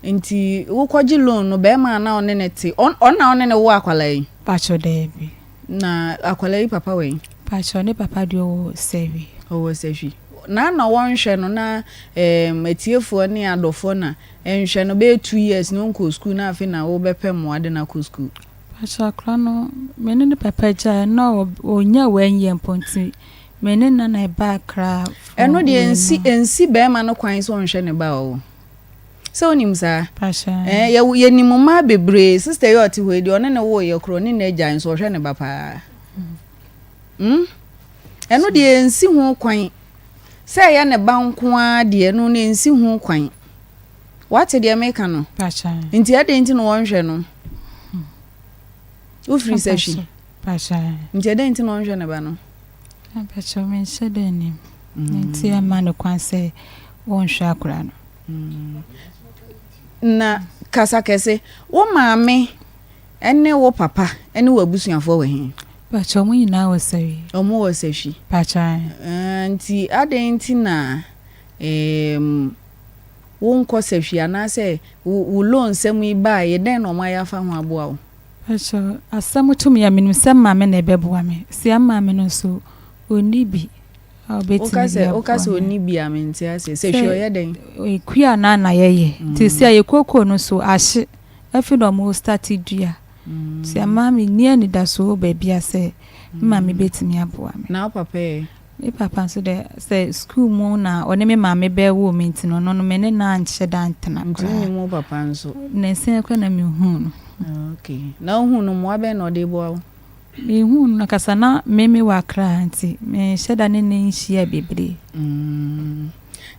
[SPEAKER 3] Nti wo kɔgye loan no bɛɛma a na ɔne no te ɔno na ɔne no wo akwadaa yi?
[SPEAKER 8] Pakyɛ daabi.
[SPEAKER 3] Na akwadaa yi papa wɔ he?
[SPEAKER 8] Pakyɛ ne papa deɛ ɔwɔ sahwi.
[SPEAKER 3] Ɔwɔ sahwi. Na na wɔnhwɛ no na ɛɛm atiefoɔ ne adɔfoɔ na ɛnhwɛ no bɛyɛ 2 years na ɔnkɔɔ school na afei na wobɛpɛ mmoa de no akɔ school.
[SPEAKER 8] Pakyɛ akora no me ne ne papa gyae na ɔnya one year mpo nti me ne no na ɛbaa Accra for
[SPEAKER 3] Ɛno deɛ
[SPEAKER 8] wei
[SPEAKER 3] ɛnsi
[SPEAKER 8] no.
[SPEAKER 3] ɛnsi bɛɛma no kwan sɛ ɔnhwɛ ne ba o. Sɛ wonim saa?
[SPEAKER 8] Pakyɛ.
[SPEAKER 3] Ɛɛ yɛ yɛnim mmaa bebree sister yi a ɔte hɔ yi deɛ ɔne ne woeɛ korɔ ɔne no agyae nso ɔhwɛ ne ba paa. Hmm? Ɛno deɛ ɛnsi ho kwan sɛ ɛyɛ ne ba nko ara deɛ ɛno no ɛnsi ho kwan. Wate deɛ meka no? Nti ɛdɛn nti na wɔnhwɛ no? Wofiri sahwi? Nti ɛdɛn nti na ɔnhwɛ ne ba no?
[SPEAKER 8] Mpakyɛ menhyɛ dɛ nim. Nti ɛma no kwan sɛ wɔnhwɛ akora no.
[SPEAKER 3] Na kasa kɛse, wo maame ne wo papa ne w'abusuafoɔ wɔ he?
[SPEAKER 8] Mpakyɛ wɔn nyinaa wɔ sahwi.
[SPEAKER 3] Wɔn wɔ sahwi.
[SPEAKER 8] Mpakyɛ.
[SPEAKER 3] Nti adɛn nti na ɛɛm. Wonkɔ sahwi anaasɛ wo wo loan nsɛm yi baeɛ dɛn na wɔayɛ afa ho aboa wo?
[SPEAKER 8] Pakyɛw, asɛm to me a menim sɛ maame na ɛbɛboa me. Sia maame no nso ɔnni bi a ɔbɛtumi
[SPEAKER 3] Woka
[SPEAKER 8] de
[SPEAKER 3] sɛ
[SPEAKER 8] aboa
[SPEAKER 3] woka sɛ
[SPEAKER 8] me.
[SPEAKER 3] ɔnni bi a mente aseɛ. Sahwi
[SPEAKER 8] Sɛ
[SPEAKER 3] ɔyɛ dɛn?
[SPEAKER 8] kua no ara na yɛyɛ nti sia yɛ kookoo no nso ahye afei na wɔn start dua. Nti ama menni anidasoɔ wɔ baabi a sɛ me maame bɛtumi aboa me.
[SPEAKER 3] Na wo papa ɛ?
[SPEAKER 8] Me papa nso dɛ, sɛ skuul mu na ɔne me maame bɛwoo me ntsi no, ɔno no me ne no annhyɛ da anntena
[SPEAKER 3] Nti
[SPEAKER 8] koraa.
[SPEAKER 3] wonnyim wo papa nso?
[SPEAKER 8] Nansa yi koraa na muhun no.
[SPEAKER 3] Okay. Na wohun no, mboa bɛn na ɔdze boa wo?
[SPEAKER 8] Mehun no ankasa na me mewɔ Accra ha ntsi mennhyɛ da ne no nnhyiaa beberee.
[SPEAKER 3] Mm.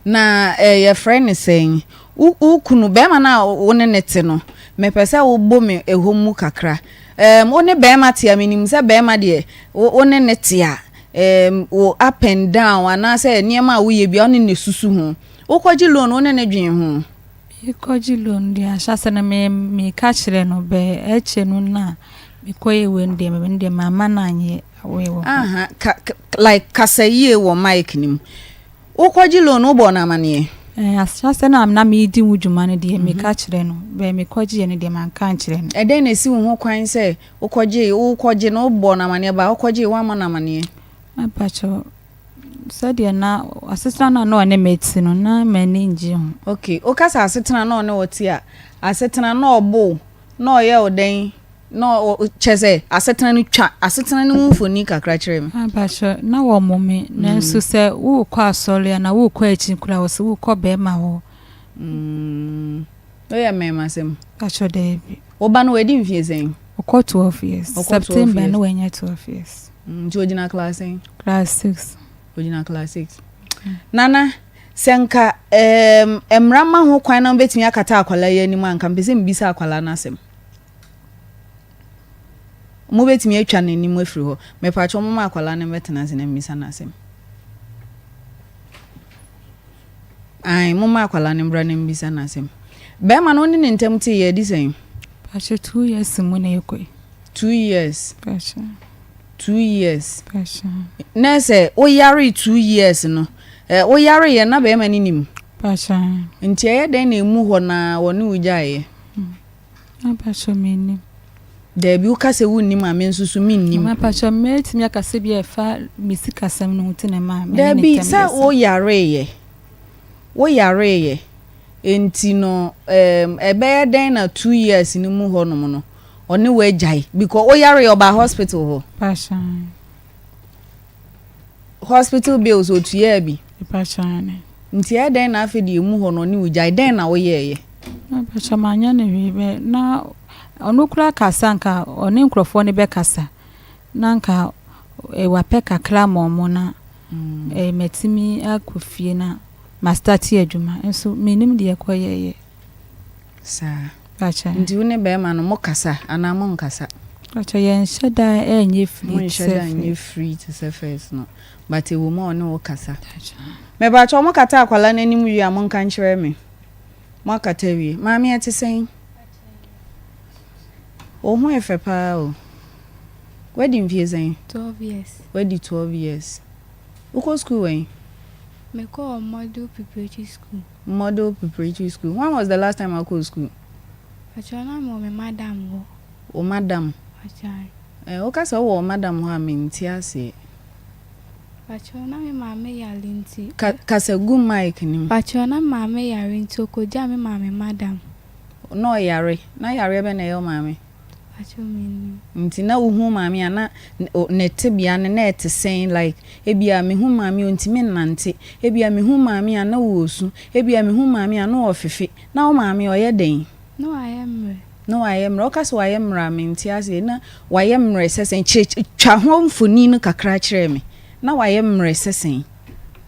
[SPEAKER 3] Na eh, yɛfrɛ no sɛn? Wo, wo kunu, bɛrima no a wo ne no te no, mepɛ sɛ wobɔ me ɛhɔ mu kakra. Um, wo ne bɛrima te a, menim sɛ bɛrima deɛ, wo, wo ne no te a, um, wo up and down anaasɛ nneɛma a woyɛ bia wo ne no susu ho. Wokɔgye loan, wo ne no dwen ho?
[SPEAKER 8] Mekɔgye loan deɛ, ahyɛase no me, meka kyerɛ no, bɛ akyire no na mekɔyɛ wei no deɛ, me deɛ mamma no anyɛ aware wɔ ho.
[SPEAKER 3] Aha, ka, ka, like kasa yie wɔ mic no mu. Wokɔgye loan no, wobɔɔ no amaneɛ?
[SPEAKER 8] Ɛɛ, ahyɛaseɛ no a na meredi ho dwuma no deɛ, meka kyerɛɛ no. Bɛ mekɔgyeeɛ no deɛ, manka ankyerɛ no.
[SPEAKER 3] Ɛdɛn na ɛsi wo ho kwan sɛ wokɔgyee, wokɔgye no, wobɔɔ no amaneɛ, but wokɔgyee, woammɔ no amaneɛ?
[SPEAKER 8] Mepakyɛw, sɛdeɛ na asetena no a na ɔne me te no, na m'ani nnye ho.
[SPEAKER 3] Okay, woka sɛ asetena na ɔne wo te a, asetena na ɔbo wo, na ɔyɛ wo dɛn? Na ɔ kyerɛ sɛ asetena no twa asetena no mu mfoni kakra kyerɛ me.
[SPEAKER 8] Ampakyɛ na wɔmmo me nanso sɛ worekɔ asɔre anaa worekɔ akyi koraa wɔse worekɔ bɛrima hɔ.
[SPEAKER 3] Mm, woyɛ mmarimasɛm?
[SPEAKER 8] Mpakyɛ daabi.
[SPEAKER 3] Wo ba no wadi mfie sɛn?
[SPEAKER 8] Ɔkɔ 12 years.
[SPEAKER 3] Ɔkɔ 12
[SPEAKER 8] September
[SPEAKER 3] years.
[SPEAKER 8] na wanya 12 years.
[SPEAKER 3] Mm, nti ogyina class sɛn?
[SPEAKER 8] Class 6.
[SPEAKER 3] Ogyina class 6. Nana, sɛ nka ɛɛm, mmara ma ho kwan na wobɛtumi akata akwadaa yi anim a, nka mpɛ sɛ mebisa akwadaa no asɛm. Mobɛtumi atwa n'anim afiri hɔ. Mepakyɛw momma akwadaa no mmɛtena ase na mmisa no asɛm. Ae, momma akwadaa no mmra na mmisa no asɛm. Bɛrima no, wo ne ne ntam tee yɛ adi sɛn?
[SPEAKER 8] Pakyɛ two years mu na yɛkɔ yi.
[SPEAKER 3] Two years.
[SPEAKER 8] Pakyɛ.
[SPEAKER 3] Two years.
[SPEAKER 8] Pakyɛ.
[SPEAKER 3] Na sɛ woyaree two years no, eh, woyareeɛ na bɛrima no nim?
[SPEAKER 8] Pakyɛ.
[SPEAKER 3] Nti ɛyɛ dɛn na emu hɔ na wɔne wo gyaeɛ?
[SPEAKER 8] Mepakyɛw mennim.
[SPEAKER 3] Daabi, woka sɛ wonnim a, me nso so mennim.
[SPEAKER 8] Mepakyɛw mɛtumi aka sɛ bi a ɛfa me sikasɛm no ho nti na ɛma me ne ne
[SPEAKER 3] Daabi,
[SPEAKER 8] ntam
[SPEAKER 3] sɛ
[SPEAKER 8] yɛ saa.
[SPEAKER 3] woyareeɛ, woyareeɛ, nti no ɛɛm ɛbɛyɛ dɛn na 2 years no mu hɔnom no, ɔne wo agyae? Because woyareeɛ ɔbaa hospital hɔ?
[SPEAKER 8] Mepakyɛw.
[SPEAKER 3] Hospital bills otuaa bi?
[SPEAKER 8] Mepakyɛw aane.
[SPEAKER 3] Nti ɛyɛ dɛn na afei deɛ emu hɔ no ɔne wo gyae? Dɛn na woyɛeɛ?
[SPEAKER 8] Mepakyɛw manyɛ no hwee bɛ na ɔno koraa kasa nka ɔne nkorɔfoɔ no bɛkasa. na anka wapɛ kakra ama wɔn na matumi akɔ fie na ma starte adwuma nso mennim deɛ ɛkɔyɛeɛ.
[SPEAKER 3] Saa.
[SPEAKER 8] Pakyɛ.
[SPEAKER 3] Nti wo ne bɛrima no mo kasa anaa mo nkasa?
[SPEAKER 8] Pakyɛ yɛnhyɛ da nyɛ free te sɛ first.
[SPEAKER 3] Monhyɛ da nyɛ free te sɛ first no but ɛwɔ mu a ɔne wo kasa. Mepakyɛ mo kata akwadaa no anim wie a monka nkyerɛ me. Moakata awie. Maame ɛte sɛn? Wo ho yɛ fɛ paa o. Woadi mfie sɛn?
[SPEAKER 9] 12 years.
[SPEAKER 3] Woadi 12 years. Wokɔ school wɛn?
[SPEAKER 9] Mekɔɔ Model Preparatory School.
[SPEAKER 3] Model Preparatory School. When was the last time wokɔɔ school?
[SPEAKER 9] Pakyɛ na mewɔ me madam hɔ.
[SPEAKER 3] Wo madam?
[SPEAKER 9] Pakyɛ.
[SPEAKER 3] Eh, woka sɛ wowɔ wo madam hɔ a mente aseɛ.
[SPEAKER 9] Pakyɛw na me maame yare nti.
[SPEAKER 3] Ka kasa gu mic no mu.
[SPEAKER 9] Pakyɛw na me maame yare nti okogyaa me maame madam.
[SPEAKER 3] Na ɔyare? Na yareɛ bɛn na ɛyɛ wo maame?
[SPEAKER 9] Pakyɛw mennim.
[SPEAKER 3] Nti na wohu wo maame a na ne tebea no na ɛte sɛn like ebia mehu maame a ɔntumi nnante, ebia mehu maame a na ɔresu, ebia mehu maame a na ɔrefefe, na wo maame ɔyɛ dɛn?
[SPEAKER 9] Na wayɛ mmerɛ.
[SPEAKER 3] Na wayɛ mmerɛ. Woka sɛ wayɛ mmerɛ a mente aseɛ. Na wayɛ mmerɛ sɛ sɛn? Kyerɛ, twa ho mfoni no kakra kyerɛ me. Na wayɛ mmerɛ sɛ sɛn?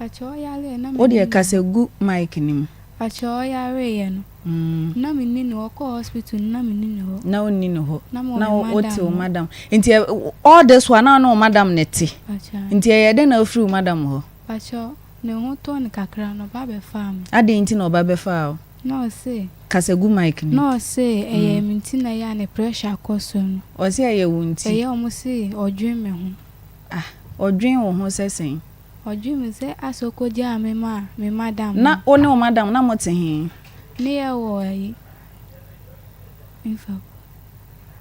[SPEAKER 9] Pakyɛ ɔyareɛ na
[SPEAKER 3] Wo
[SPEAKER 9] menni
[SPEAKER 3] deɛ
[SPEAKER 9] ne
[SPEAKER 3] kasa
[SPEAKER 9] hɔ.
[SPEAKER 3] gu mic no mu.
[SPEAKER 9] Pakyɛ ɔyareeɛ no na menni ne hɔ. Ɔkɔɔ hospital no na menni ne hɔ.
[SPEAKER 3] Na wonni ne hɔ.
[SPEAKER 9] Na mewɔ
[SPEAKER 3] Na
[SPEAKER 9] me
[SPEAKER 3] wote
[SPEAKER 9] madam
[SPEAKER 3] wo
[SPEAKER 9] hɔ.
[SPEAKER 3] madam. Nti ɛ, all this while na wo ne wo madam na ɛte.
[SPEAKER 9] Pakyɛ.
[SPEAKER 3] Nti ɛyɛɛ dɛn na wofiri wo madam hɔ?
[SPEAKER 9] Pakyɛ ne ho tɔɔ no kakra no ɔba bɛfaa me.
[SPEAKER 3] Adɛn nti na ɔba bɛfaa wo?
[SPEAKER 9] Na ɔse.
[SPEAKER 3] Kasa gu mic no mu.
[SPEAKER 9] Na ɔse ɛyɛ me nti na ɛyɛ a ne pressure kɔ soro no.
[SPEAKER 3] Ɔse ɛyɛ wo nti?
[SPEAKER 9] Ɛyɛ ɔmo se ɔdwen me ho.
[SPEAKER 3] Ah ɔdwen wo ho sɛ sɛn?
[SPEAKER 9] Ɔdwen me sɛ asɛ ɔkɔgyaa me maa me madam no.
[SPEAKER 3] Na wo ne wo madam na mo te he?
[SPEAKER 9] Ne yɛ wɔ ayi nfa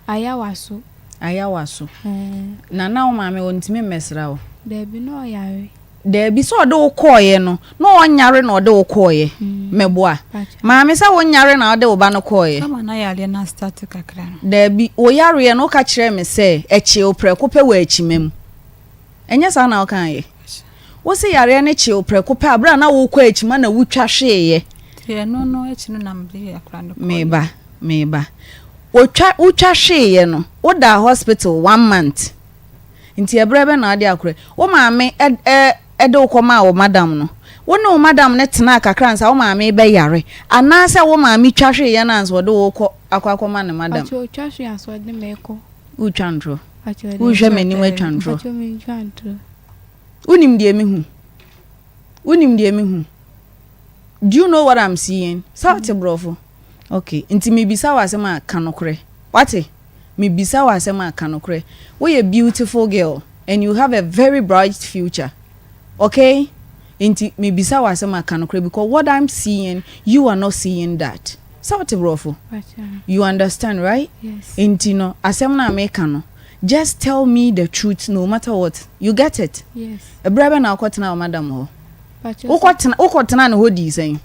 [SPEAKER 9] Ayawaso.
[SPEAKER 3] Ayawaso.
[SPEAKER 9] Ɛɛ.
[SPEAKER 3] Na na wo maame ɔntumi mmɛsra wo?
[SPEAKER 9] Dabi na ɔyare.
[SPEAKER 3] Daabi, sɛ ɔde wo kɔeɛ no, na ɔnyare na ɔde wo kɔeɛ. Meboa? Maame, sɛ wonyare na wode wo ba no kɔeɛ?
[SPEAKER 8] Ama na yareɛ no astarte kakra no.
[SPEAKER 3] Daabi, wo yareɛ no, woka kyerɛɛ me sɛ ɛkyee wo prɛko pɛ wɔ akyima mu. Ɛnyɛ saa na wokaeɛ? Wo se yareɛ no kyee wo prɛko pɛ a berɛ a na worekɔ akyima na wotwa hweeɛ.
[SPEAKER 8] Nti ɛno no akyi no na mede akwadaa no kɔeɛ.
[SPEAKER 3] Meba, meba. Wotwa, wotwa hweeɛ no, wodaa hospital one month. Nti ɛberɛ bɛn na wode akorɛ? Wo maame de wo kɔmaa wo madam no, wo ne wo madam no tenaa kakra ansa wo maame rebɛyare anaasɛ wo maame twa hweeɛ no ansa ɔde wo rekɔ akɔ akɔma ne madam?
[SPEAKER 9] Pakyɛ ɔtwa hwee ansa ɔde me rekɔ.
[SPEAKER 3] Woretwa ntorɔ?
[SPEAKER 9] Pakyɛ
[SPEAKER 3] Worehwɛ m'anim atwa ntorɔ?
[SPEAKER 9] Pakyɛ mentwa ntorɔ.
[SPEAKER 3] Wonim deɛ mehu? Wonim deɛ mehu? Do you know what I'm seeing? Sɛ wote borɔfo? Okay, nti mebisa wo asɛm a ka nokorɛ. Wate? Mebisa wo asɛm a, ka nokorɛ. Woyɛ beautiful girl and you have a very bright future. Okay? Nti mebisa wo asɛm a, ka nokorɛ because what I'm seeing, you are not seeing that. Sɛ wote borɔfo? You understand, right?
[SPEAKER 9] Yes.
[SPEAKER 3] Nti no, asɛm no a meka no, just tell me the truth no matter what. You get it?
[SPEAKER 9] Yes.
[SPEAKER 3] Ɛberɛ bɛn na wokɔtenaa wo madam hɔ? Wokɔtena, wokɔtenaa ne hɔ dii sɛn?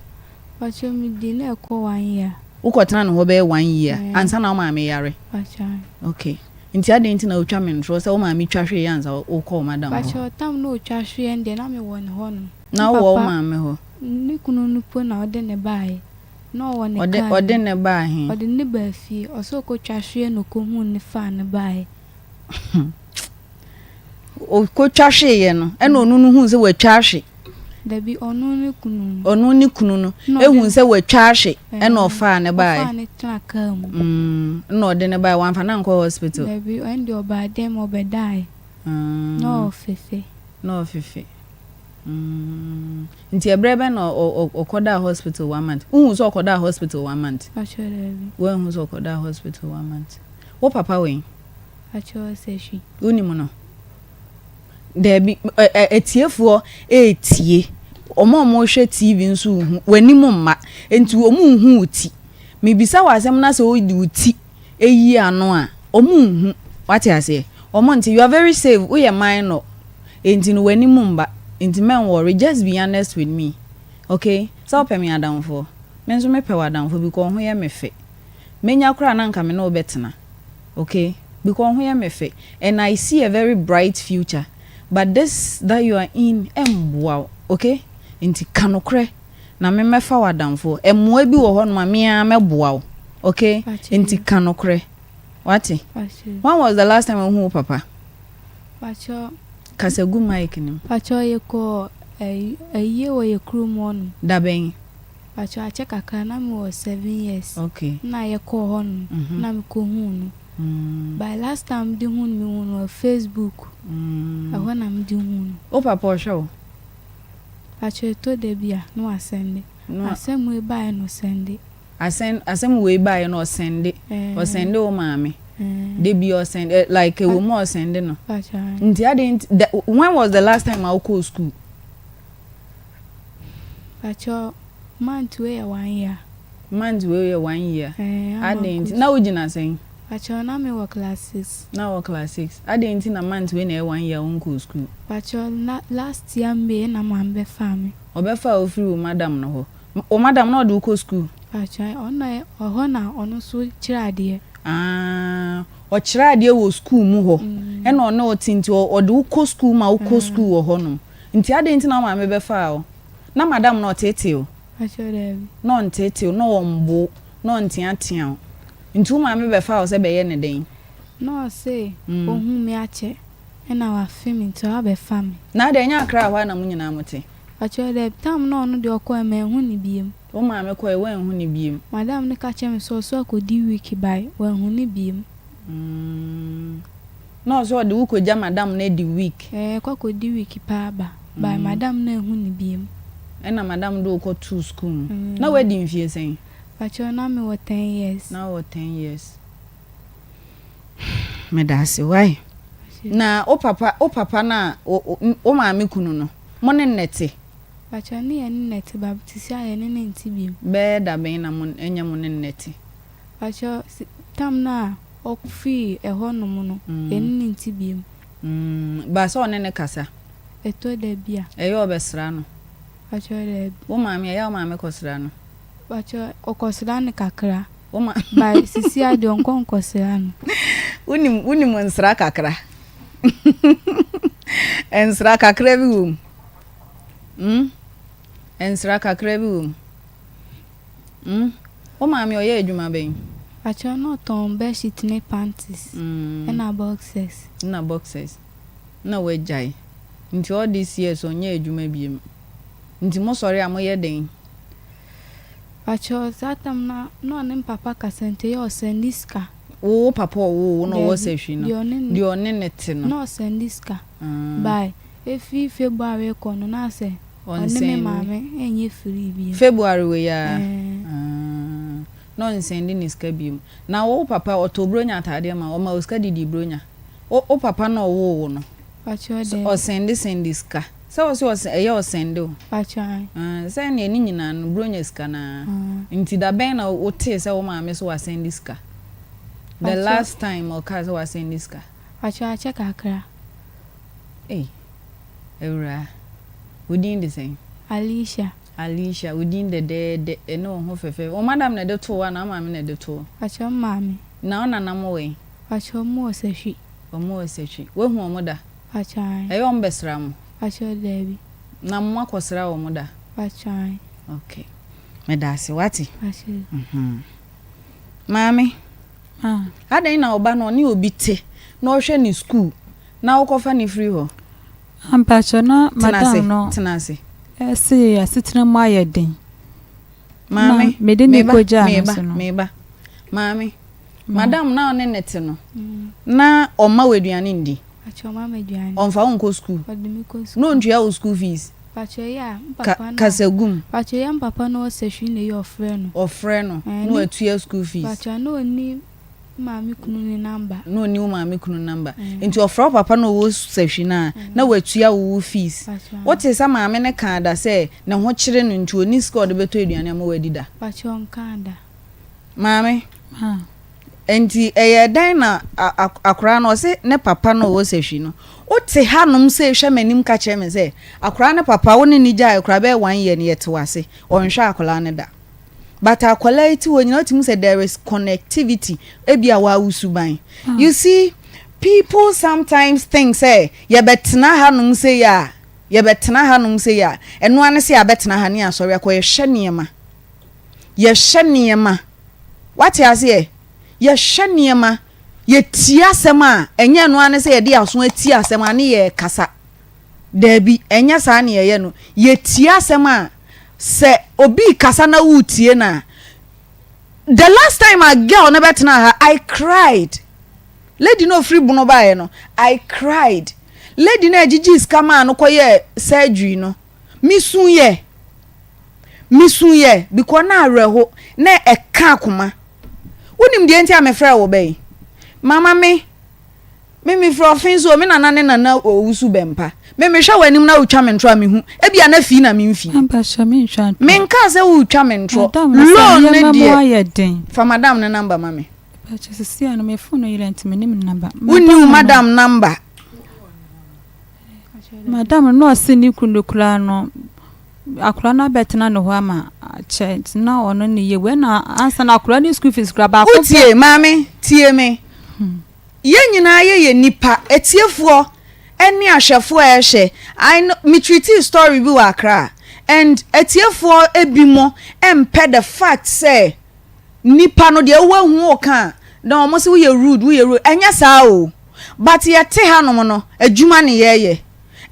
[SPEAKER 9] Pakyɛ me di na ɛkɔ one year.
[SPEAKER 3] Wo kɔ tena ne hɔ bɛyɛ one year ansa na wo maame yare?
[SPEAKER 9] Pakyɛ.
[SPEAKER 3] Okay nti adɛn nti na wo twa me ntorɔ sɛ wo maame twa hwee ansa wo kɔ wo madam hɔ?
[SPEAKER 9] Pakyɛ tam na otwa hwee no deɛ na me wɔ ne hɔ nom.
[SPEAKER 3] Na wo wɔ wo maame hɔ?
[SPEAKER 9] Ne kunu no po na ɔde ne baeɛ na ɔwɔ ne car mu.
[SPEAKER 3] Ɔde ne baa he?
[SPEAKER 9] Ɔde ne baa fie ɔsɛ ɔkɔ twa hwee na ɔkɔ huu ne faa no baeɛ.
[SPEAKER 3] Ɔkɔtwa hweeɛ no, ɛna ɔno no huu sɛ watwa ahwe.
[SPEAKER 9] Dabi, ɔno ne kunu no.
[SPEAKER 3] Ɔno ne kunu no ehuu sɛ watwa ahwe, ɛna ɔfaa ne baeɛ.
[SPEAKER 9] Ɔfaa ne tena kaa mu.
[SPEAKER 3] Mm, ɛna ɔde ne baeɛ, wamfa no ankɔ hospital.
[SPEAKER 9] Dabi, ɛno deɛ ɔbaa dɛm ɔbɛdaeɛ.
[SPEAKER 3] Mm.
[SPEAKER 9] Na ɔfefe.
[SPEAKER 3] Na ɔfefe. Mm. Nti ɛberɛ bɛn na ɔkɔdaa hospital one month? Wohu sɛ ɔkɔdaa hospital one month?
[SPEAKER 9] Pakyɛ dabi.
[SPEAKER 3] Woanhu sɛ ɔkɔdaa hospital one month. Wo papa wɛn?
[SPEAKER 9] Pakyɛw sɛ hwi.
[SPEAKER 3] Wonim no? Daabi, ɛ ɛ atiefoɔ retie. Wɔn a wɔrehwɛ TV nso rehu. W'anim mma, enti wɔnhu wo ti. Mebisa wo asɛm na sɛ wode wo ti yi ano a, wɔnhu. Wate aseɛ? Wɔnte. You are very safe. Woyɛ minor, enti no w'anim mma. Enti mɛnwɔre. Just be honest with me. Okay? Sɛ wopɛ me adamfoɔ? Me nso mepɛ wo adamfoɔ because wo ho yɛ me fɛ. Menya koraa na anka me ne wo bɛtena. Ok because wo ho yɛ me fɛ and I see a very bright future but this that you are in ɛmboa wo ok nti ka nokorɛ na me mɛfa wo adamfoɔ mmoa bi wɔ hɔ nom a me ara mɛboa wo ok nti ka nokorɛ wate when was the last time wohu wo papa?
[SPEAKER 9] Pakyɛ.
[SPEAKER 3] Kasa gu mic no mu.
[SPEAKER 9] Pakyɛ yɛkɔɔ ayie wɔ yɛ kurom hɔ nom.
[SPEAKER 3] Dabɛn?
[SPEAKER 9] Pakyɛ akyɛ kakra na me wɔ 7 years.
[SPEAKER 3] Okay.
[SPEAKER 9] Na yɛkɔɔ hɔ nom na me kɔ huu no. By last time me de hu no me hu no wɔ Facebook. Ɛhɔ na me de hu no.
[SPEAKER 3] Wo papa ɔhwɛ wo?
[SPEAKER 9] Pakyɛ ɛtɔ da bi a na wasɛnde. Asɛm wei baeɛ na ɔsɛnde.
[SPEAKER 3] Asɛm asɛm wei baeɛ no ɔsɛnde. Ɔsɛnde wo maame. Da bi ɔsɛnde eh, like ɛwɔ mu a ɔsɛnde no. Nti adɛn nti the when was the last time a wokɔɔ school?
[SPEAKER 9] Pakyɛ month wei yɛ one year.
[SPEAKER 3] Month wei yɛ one year. Adɛn nti na wogyina sɛn?
[SPEAKER 9] Pakyɛ na me wɔ class 6.
[SPEAKER 3] Na wɔ class 6. Adɛn nti na month wei na ɛyɛ one year a wonkɔɔ school?
[SPEAKER 9] Pakyɛ last year May na maame bɛfaa me.
[SPEAKER 3] Ɔbɛfaa wo firi wo madam no hɔ. Wo madam na ɔde wo kɔ sukuu?
[SPEAKER 9] Pakyɛ ɔno na ɛhɔ na ɔno nso kyerɛ adeɛ.
[SPEAKER 3] Aah ɔkyerɛ adeɛ wɔ sukuu mu hɔ ɛna ɔne wo te nti ɔde wo kɔ sukuu ma wo kɔ sukuu wɔ hɔ nom. Nti adɛn nti na wo maame bɛfaa wo? Na madam no ɔteetee wo?
[SPEAKER 9] Pakyɛ daabi.
[SPEAKER 3] Na ɔnteetee wo, na ɔmbo wo, na ɔnteatea wo. Nti wo maame bɛfaa wo sɛ bɛyɛ no dɛn?
[SPEAKER 9] Na ɔse ohu me akyɛ ɛna wafe me nti wabɛfa me.
[SPEAKER 3] Na adɛn ɛnyɛ Accra hɔ ara na mo nyinaa mote?
[SPEAKER 9] Ɔkyerɛ dɛ tam no a ɔno deɛ ɔkɔɛ mannhu no biom.
[SPEAKER 3] Wo maame kɔɛ woanhu no biom.
[SPEAKER 9] Madam no ka kyerɛ me sɛ ɔso akɔdi week bae wanhu no biom.
[SPEAKER 3] Mm na ɔse ɔde wo kɔgya madam no adi week.
[SPEAKER 9] Ɛɛ kɔ akɔdi week paa ba bae madam no anhu no biom.
[SPEAKER 3] Ɛna madam de wo kɔ too school mu. Na wadi mfie sɛn?
[SPEAKER 9] Pakyɛw na me wɔ ten years.
[SPEAKER 3] Na wowɔ ten years. Medase wai. Na wo papa wo papa no a wo maame kunu no mo ne no na ɛte?
[SPEAKER 9] Pakyɛ ne yɛne no na ɛte but sisi a yɛne no nte biom.
[SPEAKER 3] Bɛyɛ da bɛn na mo ɛnyɛ mo ne no na ɛte?
[SPEAKER 9] Pakyɛ tam no a ɔfii ɛhɔ nom no yɛne no nte biom.
[SPEAKER 3] Mm, but sɛ ɔne no kasa?
[SPEAKER 9] Ɛtɔ da bi a.
[SPEAKER 3] Ɛyɛ ɔbɛsra no?
[SPEAKER 9] Pakyɛ daabi.
[SPEAKER 3] Wo maame ɛyɛ a wo maame kɔsra no?
[SPEAKER 9] Pakyɛ ɔkɔsra no kakra.
[SPEAKER 3] Wo ma.
[SPEAKER 9] By sisi a deɛ ɔnkɔ nkɔsra no.
[SPEAKER 3] Wonim wonim nsra kakra. Nsra kakra bi wɔ mu. Mm? Nsra kakra bi wɔ mu. Mm? Wo maame ɔyɛ adwuma bɛn?
[SPEAKER 9] Pakyɛ na ɔtɔn bedsheet ne panties. Mm. Ɛna boxers.
[SPEAKER 3] Ɛna boxers. Na wagyae. Nti all these years ɔnyɛ adwuma biem. Nti mo sɔre a moyɛ dɛn?
[SPEAKER 9] Pakyɛw saa tam no na ɔne me papa kasa nti ɛyɛ a ɔsɛnde sika.
[SPEAKER 3] Wo wo papa a ɔwoo wo na ɔwɔ
[SPEAKER 9] Daabi,
[SPEAKER 3] sahwi no,
[SPEAKER 9] deɛ ɔne ne
[SPEAKER 3] deɛ ɔne no te no.
[SPEAKER 9] Na ɔsɛnde sika. By ɛfiri February rekɔ no na asɛ ɔne me
[SPEAKER 3] Ɔnsɛnde.
[SPEAKER 9] maame ɛnyɛ free bio.
[SPEAKER 3] February wei ara?
[SPEAKER 9] Ɛɛ.
[SPEAKER 3] Ah, na ɔnsɛnde ne sika bio. Na wo papa ɔtɔɔ Buronya ataadeɛ ma wo, ɔma wo sika didii Buronya? Wo wo papa no a ɔwoo wo no,
[SPEAKER 9] Pakyɛw
[SPEAKER 3] sɛ
[SPEAKER 9] daabi.
[SPEAKER 3] ɔsɛnde sɛnde sika? Sɛ wo se ɔsɛ ɛyɛ ɔsɛnde o.
[SPEAKER 9] Pakyɛw ae.
[SPEAKER 3] Aah sɛ ɛneɛ ne nyinaa no bronya sika no ara nti da bɛn na wo tee sɛ wo maame se wasɛnde sika? The
[SPEAKER 9] Pakyɛw.
[SPEAKER 3] last time ɔkaa sɛ wasɛnde sika?
[SPEAKER 9] Pakyɛw akyɛ kakra.
[SPEAKER 3] Ei awuraa wo din de sɛn?
[SPEAKER 9] Alicia.
[SPEAKER 3] Alicia wo din dɛdɛɛdɛ ɛne wo ho fɛfɛɛfɛ wo madam na ɛde too wo anaa wo maame na ɛde too wo?
[SPEAKER 9] Pakyɛw me maame.
[SPEAKER 3] Na wo nana mo wɔ he?
[SPEAKER 9] Pakyɛw ɔmo wɔ sahwi.
[SPEAKER 3] Ɔmo wɔ sahwi. Woahu ɔmo da?
[SPEAKER 9] Pakyɛw ae.
[SPEAKER 3] Ɛyɛ ɔmo bɛsra mo?
[SPEAKER 9] Pakyɛw daabi.
[SPEAKER 3] Na mo akɔsra wɔn da?
[SPEAKER 9] Pakyɛw ae.
[SPEAKER 3] Ok. Medase, wate?
[SPEAKER 9] Pakyɛw.
[SPEAKER 3] Mhm. Maame,
[SPEAKER 8] Ah.
[SPEAKER 3] adɛn na wo ba no ɔne obi te na ɔhwɛ ne school na wokɔfa no firi hɔ?
[SPEAKER 8] Ah, mpakyɛw na
[SPEAKER 3] Tena ase,
[SPEAKER 8] madam no
[SPEAKER 3] tena ase.
[SPEAKER 8] ɛse asetena mu ayɛ den.
[SPEAKER 3] Maame,
[SPEAKER 8] Na mede ne
[SPEAKER 3] meba,
[SPEAKER 8] kɔgyaa no
[SPEAKER 3] meba,
[SPEAKER 8] so no.
[SPEAKER 3] meba. Maame, Madam na ɔne no te no, na ɔmma wo aduane nndi?
[SPEAKER 9] Pakyɛ ɔma me aduane.
[SPEAKER 3] Ɔmfa wo nkɔ sukuu?
[SPEAKER 9] Ɔde me kɔ sukuu.
[SPEAKER 3] Na ɔntua wo school fees?
[SPEAKER 9] Pakyɛ yɛ a, me
[SPEAKER 3] Ka,
[SPEAKER 9] papa no a.
[SPEAKER 3] kasa gu mu.
[SPEAKER 9] Pakyɛ yɛ a, me papa no ɔsɛ hwee na ɛyɛ ɔfrɛ no.
[SPEAKER 3] Ɔfrɛ no
[SPEAKER 9] Ɛɛ,
[SPEAKER 3] na
[SPEAKER 9] ne.
[SPEAKER 3] watua school fees?
[SPEAKER 9] Pakyɛ na ɔnni me maame kunu ne number.
[SPEAKER 3] Na ɔnni wo maame kunu number.
[SPEAKER 9] Ɛɛ.
[SPEAKER 3] Nti ɔfrɛ wo papa na ɔwɔ sahwi no a, na watua wo wo fees.
[SPEAKER 9] Pakyɛ.
[SPEAKER 3] Wotee sɛ maame no kaa da sɛ ne ho kyere no nti ɔnni sika a ɔde bɛtɔ aduane ama woadi da?
[SPEAKER 9] Pakyɛ ɔnkaa da.
[SPEAKER 3] Maame, Enti ɛyɛɛ dɛn na akwadaa no, ɔse ne papa no ɔwɔ sahwi no, wote hanom sei hwɛ m'anim ka kyerɛ me sɛ akwadaa no papa wo ne no gyae koraa bɛyɛ one year no yɛte wo ase, ɔnhwɛ akwadaa no da. But akwadaa yi te hɔ nyinaa wotumi hu sɛ there is connectivity, ebia waa wo suban. You see, people sometimes think sɛ yɛbɛtena hanom sei a, yɛbɛtena hanom sei a, ɛno ara ne sɛ yɛabɛtena ha ne yɛasɔre akɔ, yɛhwɛ nneɛma. Yɛhwɛ nneɛma. Wate aseɛ? Yɛhwɛ nneɛma. Yɛtie asɛm a, ɛnyɛ ɛno ara ne sɛ yɛde yɛn aso atie asɛm a ne yɛrekasa. Daabi, ɛnyɛ saa na yɛyɛ no. Yɛtie asɛm a, sɛ obi rekasa na woretie no a, the last time a girl no bɛtenaa ha, I cried. Lady no a ɔfiri Bono baeɛ no, I cried. Lady no a ɛgyegyee sika maa no kɔyɛɛ surgery no, mesuiɛ. Mesuiɛ because na awerɛho, na ɛka akoma. Wonim deɛ nti a mefrɛɛ wo bɛ yi? Mama me, me mefiri ɔfe nso o, me nana ne nana owusu bɛmpa. Me mehwɛ w'anim na wotwa me ntorɔ a mehu. Ebia na fii na memfii.
[SPEAKER 8] Mpakyɛ mentwa ntorɔ.
[SPEAKER 3] Menkaa sɛ woretwa me ntorɔ.
[SPEAKER 8] Madam no sɛ
[SPEAKER 3] Loan no
[SPEAKER 8] nneɛma mu
[SPEAKER 3] deɛ,
[SPEAKER 8] ayɛ den.
[SPEAKER 3] fa madam no number ma me.
[SPEAKER 8] Mpakyɛ sisi a no me phone no yera nti mennim ne number.
[SPEAKER 3] Wonni wo
[SPEAKER 8] Madam no.
[SPEAKER 3] madam number?
[SPEAKER 8] Madam no na ɔse ne kunu no koraa no akwadaa no abɛtena ne hɔ ama akyɛ nti na ɔno ne yɛ wei na ansa na akwadaa no school fees koraa baako pɛ.
[SPEAKER 3] Wotie maame tie me yɛn nyinaa yɛyɛ nipa atiefoɔ ne ahwɛfoɔ a ɛhwɛ I know me treatii story bi wɔ Accra and atiefoɔ ebi mo mpɛ the fact sɛ nipa no deɛ woahu wo ka a na wɔn sɛ woyɛ rude woyɛ rude ɛnyɛ saa o but yɛte hanom no adwuma ne yɛyɛ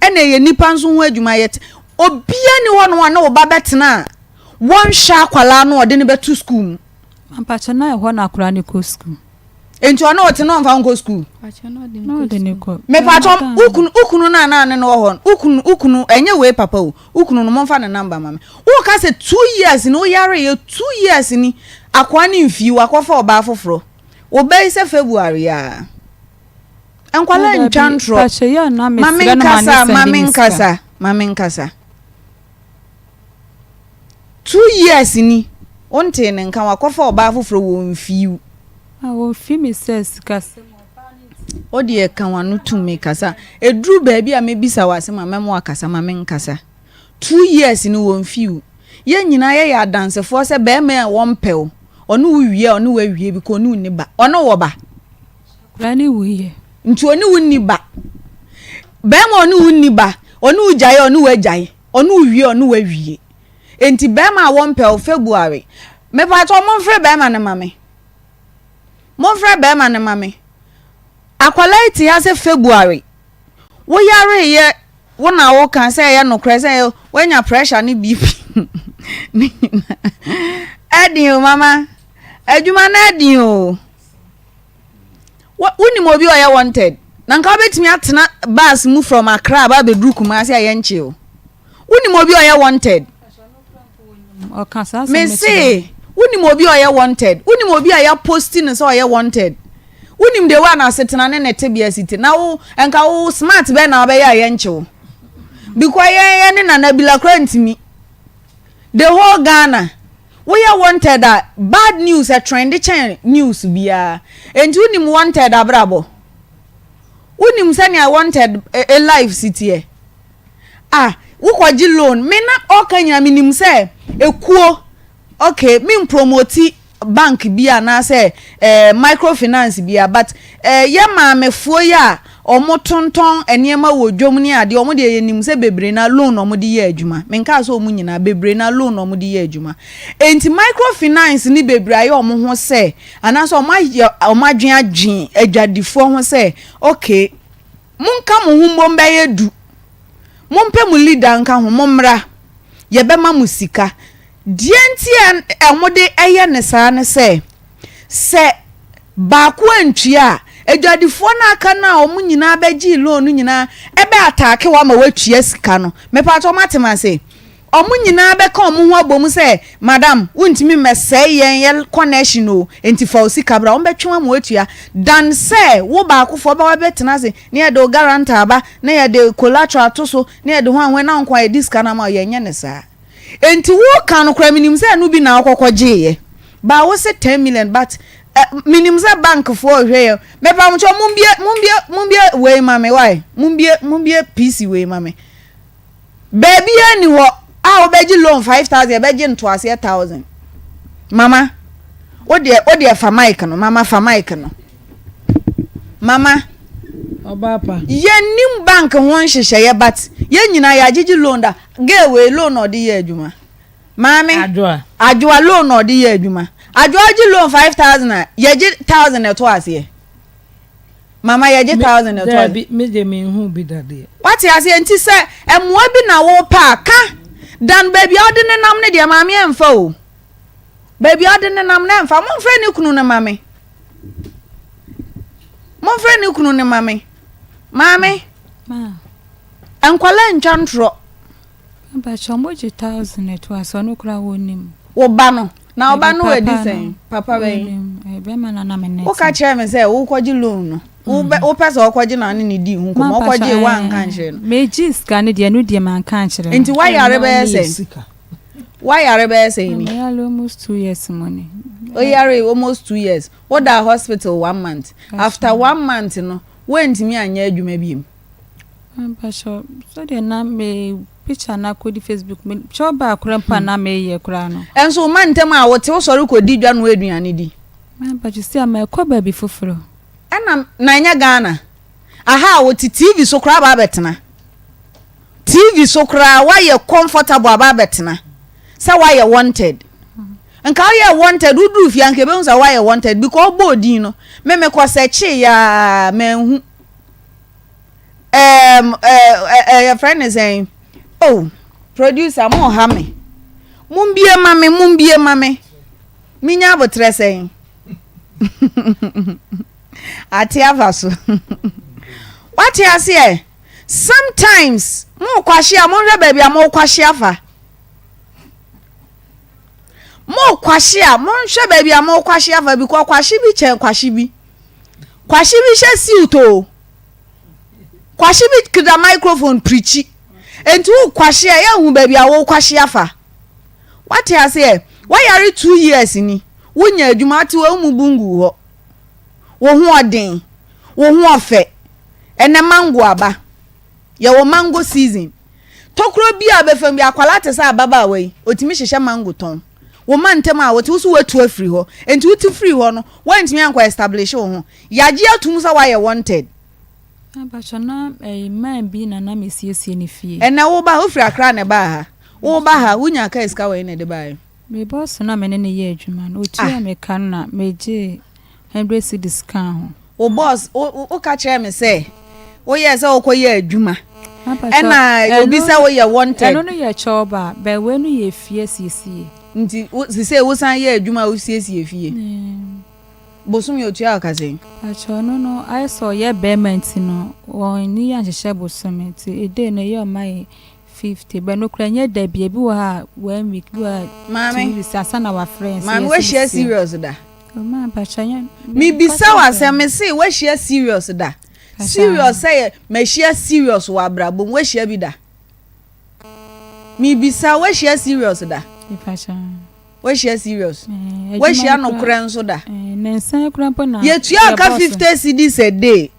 [SPEAKER 3] ɛna ɛyɛ nipa nso ho adwuma yɛte obia ni hɔ nom a ne wo ba bɛtena a wɔnhwɛ akwadaa no ɔde no bɛto school mu.
[SPEAKER 8] Mampakyɛ na ɛhɔ na akwadaa no kɔ school.
[SPEAKER 3] Nti ɔne ɔte na ɔmfa nkɔ school.
[SPEAKER 8] Na ɔde ne kɔ.
[SPEAKER 3] Mepakyɛ wokunu wokunu no a na ne no wɔ hɔ no wokunu wokunu ɛnyɛ wei papa o wokunu no momfa ne number ma me woka sɛ 2 years ni woyareeɛ 2 years ni akoa ne mfii wakɔfa ɔbaa foforɔ wo ba yi sɛ February a nkwalaa ntwa ntorɔ ma me nkasa ma me nkasa ma me nkasa 2 years ni wontee ne nka wakɔfa ɔbaa foforɔ wɔ mfiiw.
[SPEAKER 8] A wɔmfi me sɛ sikasɛm ɔbaa no nti.
[SPEAKER 3] Wo deɛ ka w'ano tum me kasa. Ɛduru baabi a mɛbisa wo asɛm a mɛma wakasa ma menkasa. 2 years ni wɔmfi wo. Yɛn nyinaa yɛyɛ adansefoɔ sɛ barima a wɔmpɛ wo, ɔne wo wie a ɔne wo awie because ɔne wo nni ba. Ɔne wo wɔ ba?
[SPEAKER 8] Akwadaa no wuiɛ.
[SPEAKER 3] Nti ɔne wo nni ba. Barima a ɔne wo nni ba, ɔne wo gyae a ɔne wo agyae, ɔne wo wie a ɔne wo awie. Nti barima a wɔmpɛ wo February. Mepakyɛw momfrɛ barima no ma me. Momfrɛ barima no ma me. Akwadaa yi te ha sɛ February. Woyareeɛ wo na woka sɛ ɛyɛ nokorɛ sɛ woanya pressure ne BP ne nyinaa. Ɛden o mama. Adwuma no ɛden o. Wonim obi a ɔyɛ wanted. Na nka wobɛtumi atena bus mu from Accra aba abɛduru Kumasi a yɛnkye o. Wonim obi a ɔyɛ wanted. Mese wonim obi a ɔyɛ wanted. Wonim obi a yɛaposti no sɛ ɔyɛ wanted. Wonim de wa na asetena ne ne tebea si te. Na wo nka wo smart bɛn na wobɛyɛ a yɛnkye wo. Because yɛn yɛn ne Nana Bila koraa ntumi. The whole Ghana. Woyɛ wanted a bad news ɛtrende kyɛn news biara. Enti wonim wanted abrabɔ. Wonim sɛnea wanted e life si teɛ. Ah wokɔgye loan me na ɔka nyina menim sɛ ekuo okay me mpromoti bank bi anaasɛ eh, microfinance bi a but eh, yɛ maamefoɔ yi a wɔn tontɔn nneɛma wɔ dwom ne adeɛ wɔn deɛ yɛnim sɛ bebree na loan na wɔn de yɛ adwuma menkaa sɛ wɔn nyinaa bebree na loan na wɔn de yɛ adwuma enti microfinance ne bebree ayɛ wɔn ho sɛ anaasɛ wɔn ayɛ wɔn adwene adwene adwadifoɔ ho sɛ okay Monka mo ho mmom bɛyɛ du. Mompɛ mo leader nka ho, mommra, yɛbɛma mo sika. Deɛ nti a wɔde yɛ no saa ne sɛ, sɛ baako antua a, adwadifoɔ no a aka no a wɔn nyinaa bɛgyee loan no nyinaa bɛ ataake wo ama woatua sika no. Mepakyɛw moate me ase? Wɔn nyinaa bɛka wɔn ho abom sɛ, Madam, wontumi mmɛsɛe yɛn yɛ connection o, enti fa wo sika bra. Wɔbɛtwe wo ama woatua than sɛ wo baakofoɔ bɛba abɛtena ase na yɛde wo guarantor aba, na yɛde collateral ato so, na yɛde hwan hwan na wo nko ara yɛde sika no ama wo. Yɛnyɛ no saa. Enti woka no koraa menim sɛ ɛno bi na wokɔkɔgyeeɛ. But wo se 10 million but eh, menim sɛ bankfoɔ rehwɛ yɛn. Mepa mo kyɛw mombie, mombie, mombie wei ma me why? Mombie, mombie PC wei ma me. Baabiara nni hɔ a wobɛgye loan 5000 yɛbɛgye ntoaseɛ 1000. Mama, wo deɛ wo deɛ fa mic no, mama fa mic no. Mama,
[SPEAKER 4] Ɔbaapa.
[SPEAKER 3] yɛnnim bank ho nhyehyɛeɛ but yɛn nyinaa yɛagyegye loan da. Girl wei loan na ɔde yɛ adwuma. Maame,
[SPEAKER 4] Adwoa.
[SPEAKER 3] Adwoa loan na ɔde yɛ adwuma. Adwoa gye loan 5000 a yɛgye 1000 ɛto aseɛ. Mama yɛgye thousand ɛtɔ.
[SPEAKER 4] Daabi me deɛ menhuu bi da deɛ.
[SPEAKER 3] Wate aseɛ nti sɛ mmoa bi na wopɛ a ka dan baabi a wode nenam no deɛ maame ɛmfa o. Baabi a ɔde nenam no ɛmfa. Momfrɛ ne kunu no ma me. Momfrɛ ne kunu no ma me. Maame, nkwadaa ntwa ntorɔ.
[SPEAKER 8] Mpakyɛ ɔmo gye thousand ɛto aso ɔno koraa wɔnim.
[SPEAKER 3] Wo ba no na wo ba no wadi sɛn? Papa bɛn?
[SPEAKER 8] Bɛrima no na me ne.
[SPEAKER 3] Woka kyerɛ me sɛ wokɔgye loan no. Mm. Wopɛ sɛ ɔkɔgye na ɔne ne dii ho nkɔmmɔ ɔkɔgye woanka nkyerɛ no.
[SPEAKER 8] Megye sika no deɛ ɛno deɛ manka nkyerɛ no.
[SPEAKER 3] Nti woayare bɛyɛ sɛn? Woayare bɛyɛ sɛn ni?
[SPEAKER 8] Mayare almost 2 years mu ni.
[SPEAKER 3] Oyare almost 2 years. Woda hospital one month. After one month no, woantumi anyɛ adwuma biem.
[SPEAKER 8] Mpakyɛ sɛdeɛ na me picture na kɔdi Facebook me kyɛw baako mpo a na meyɛ koraa no.
[SPEAKER 3] Ɛnso wo ma ntɛm a wote wosɔre kɔdi dwa noa aduane di.
[SPEAKER 8] Mpakyɛ si a mɛkɔ baabi foforɔ.
[SPEAKER 3] Ɛna na ɛnyɛ Ghana. Aha a wote TV so koraa aba abɛtena. TV so koraa woayɛ comfortable aba abɛtena sɛ woayɛ wanted. Nka woyɛ wanted woduru fie anka ebehu sɛ woayɛ wanted because wobɔɔ din no me mekɔ sɛkyee yaa manhu. Um, uh, yɛfrɛ ne sɛn? Oh, producer mo ha me. Mumbie ma me, mumbie ma me. Minya abotrɛ sɛn? Ate afa so. Wate aseɛ? Sometimes mo kwahye a monhwɛ baabi a mo kwahye afa. Mo kwahye a monhwɛ baabi a mo kwahye afa because kwahye bi kyɛn kwahye bi. Kwahye bi hyɛ suit o. Kwahye bi kita microphone pirikyi. Enti wo kwahye a yɛnhu baabi a wo kwahye afa. Wate aseɛ? Woayare 2 years ni. Wonya adwuma ate wo mu bu ngu hɔ. Wo ho ɔden. Wo ho ɔfɛ. Ɛnɛ mango aba. Yɛwɔ mango season. Tokuro bi a bɛfam bi akwalaa te sɛ ababaawa yi, otumi hyehyɛ mango tɔn. Wo ma ntɛm a wote wo so woatu afiri hɔ. Enti wote firi hɔ no, woantumi ankɔ establish wo ho. Yɛagye atum sɛ woayɛ wanted.
[SPEAKER 8] Mpakyɛ na ɛyɛ man bi na na mesiesie ne fie.
[SPEAKER 3] Ɛnɛ woba wofiri Accra na ɛbaa ha. Woba ha wonya kaa sika wɛn na ɛde baeɛ?
[SPEAKER 8] Me boss no a me ne no yɛ adwuma no, otua me ka no na megyee 100 cedis kaa ho.
[SPEAKER 3] Wo boss, wo woka kyerɛɛ me sɛ woyɛɛ sɛ wokɔyɛ adwuma ɛna obi sɛ woyɛ wanted.
[SPEAKER 8] Ɛno no yɛ kyɛw ba, but wei no yɛ fie asiesie.
[SPEAKER 3] Nti wo sisei wosan yɛ adwuma a wosiesie fie? Bosome otua wo ka sɛn?
[SPEAKER 8] Pakyɛ ɔno no ayɛ sɛ ɔyɛ bɛɛma nti no wɔn yɛ nhyehyɛ bosome nti a day no ɛyɛ ɔma yɛ 50 but no kora nyɛ da bi ebi wɔ ha one week bi wɔ ha 2 weeks ansa na wafrɛ yɛn sɛ
[SPEAKER 3] Maame wahyia serious da?
[SPEAKER 8] Ɔma mpakyɛ nyɛ.
[SPEAKER 3] Mebisa wo asɛm mese wahyia serious da? Serious sɛ yɛ mahyia serious wɔ abrabɔ mu wahyia bi da? Mebisa wahyia serious da? Wahyia serious? Wahyia nokorɛ nso da? Yɛtua ka 50 cedis a day.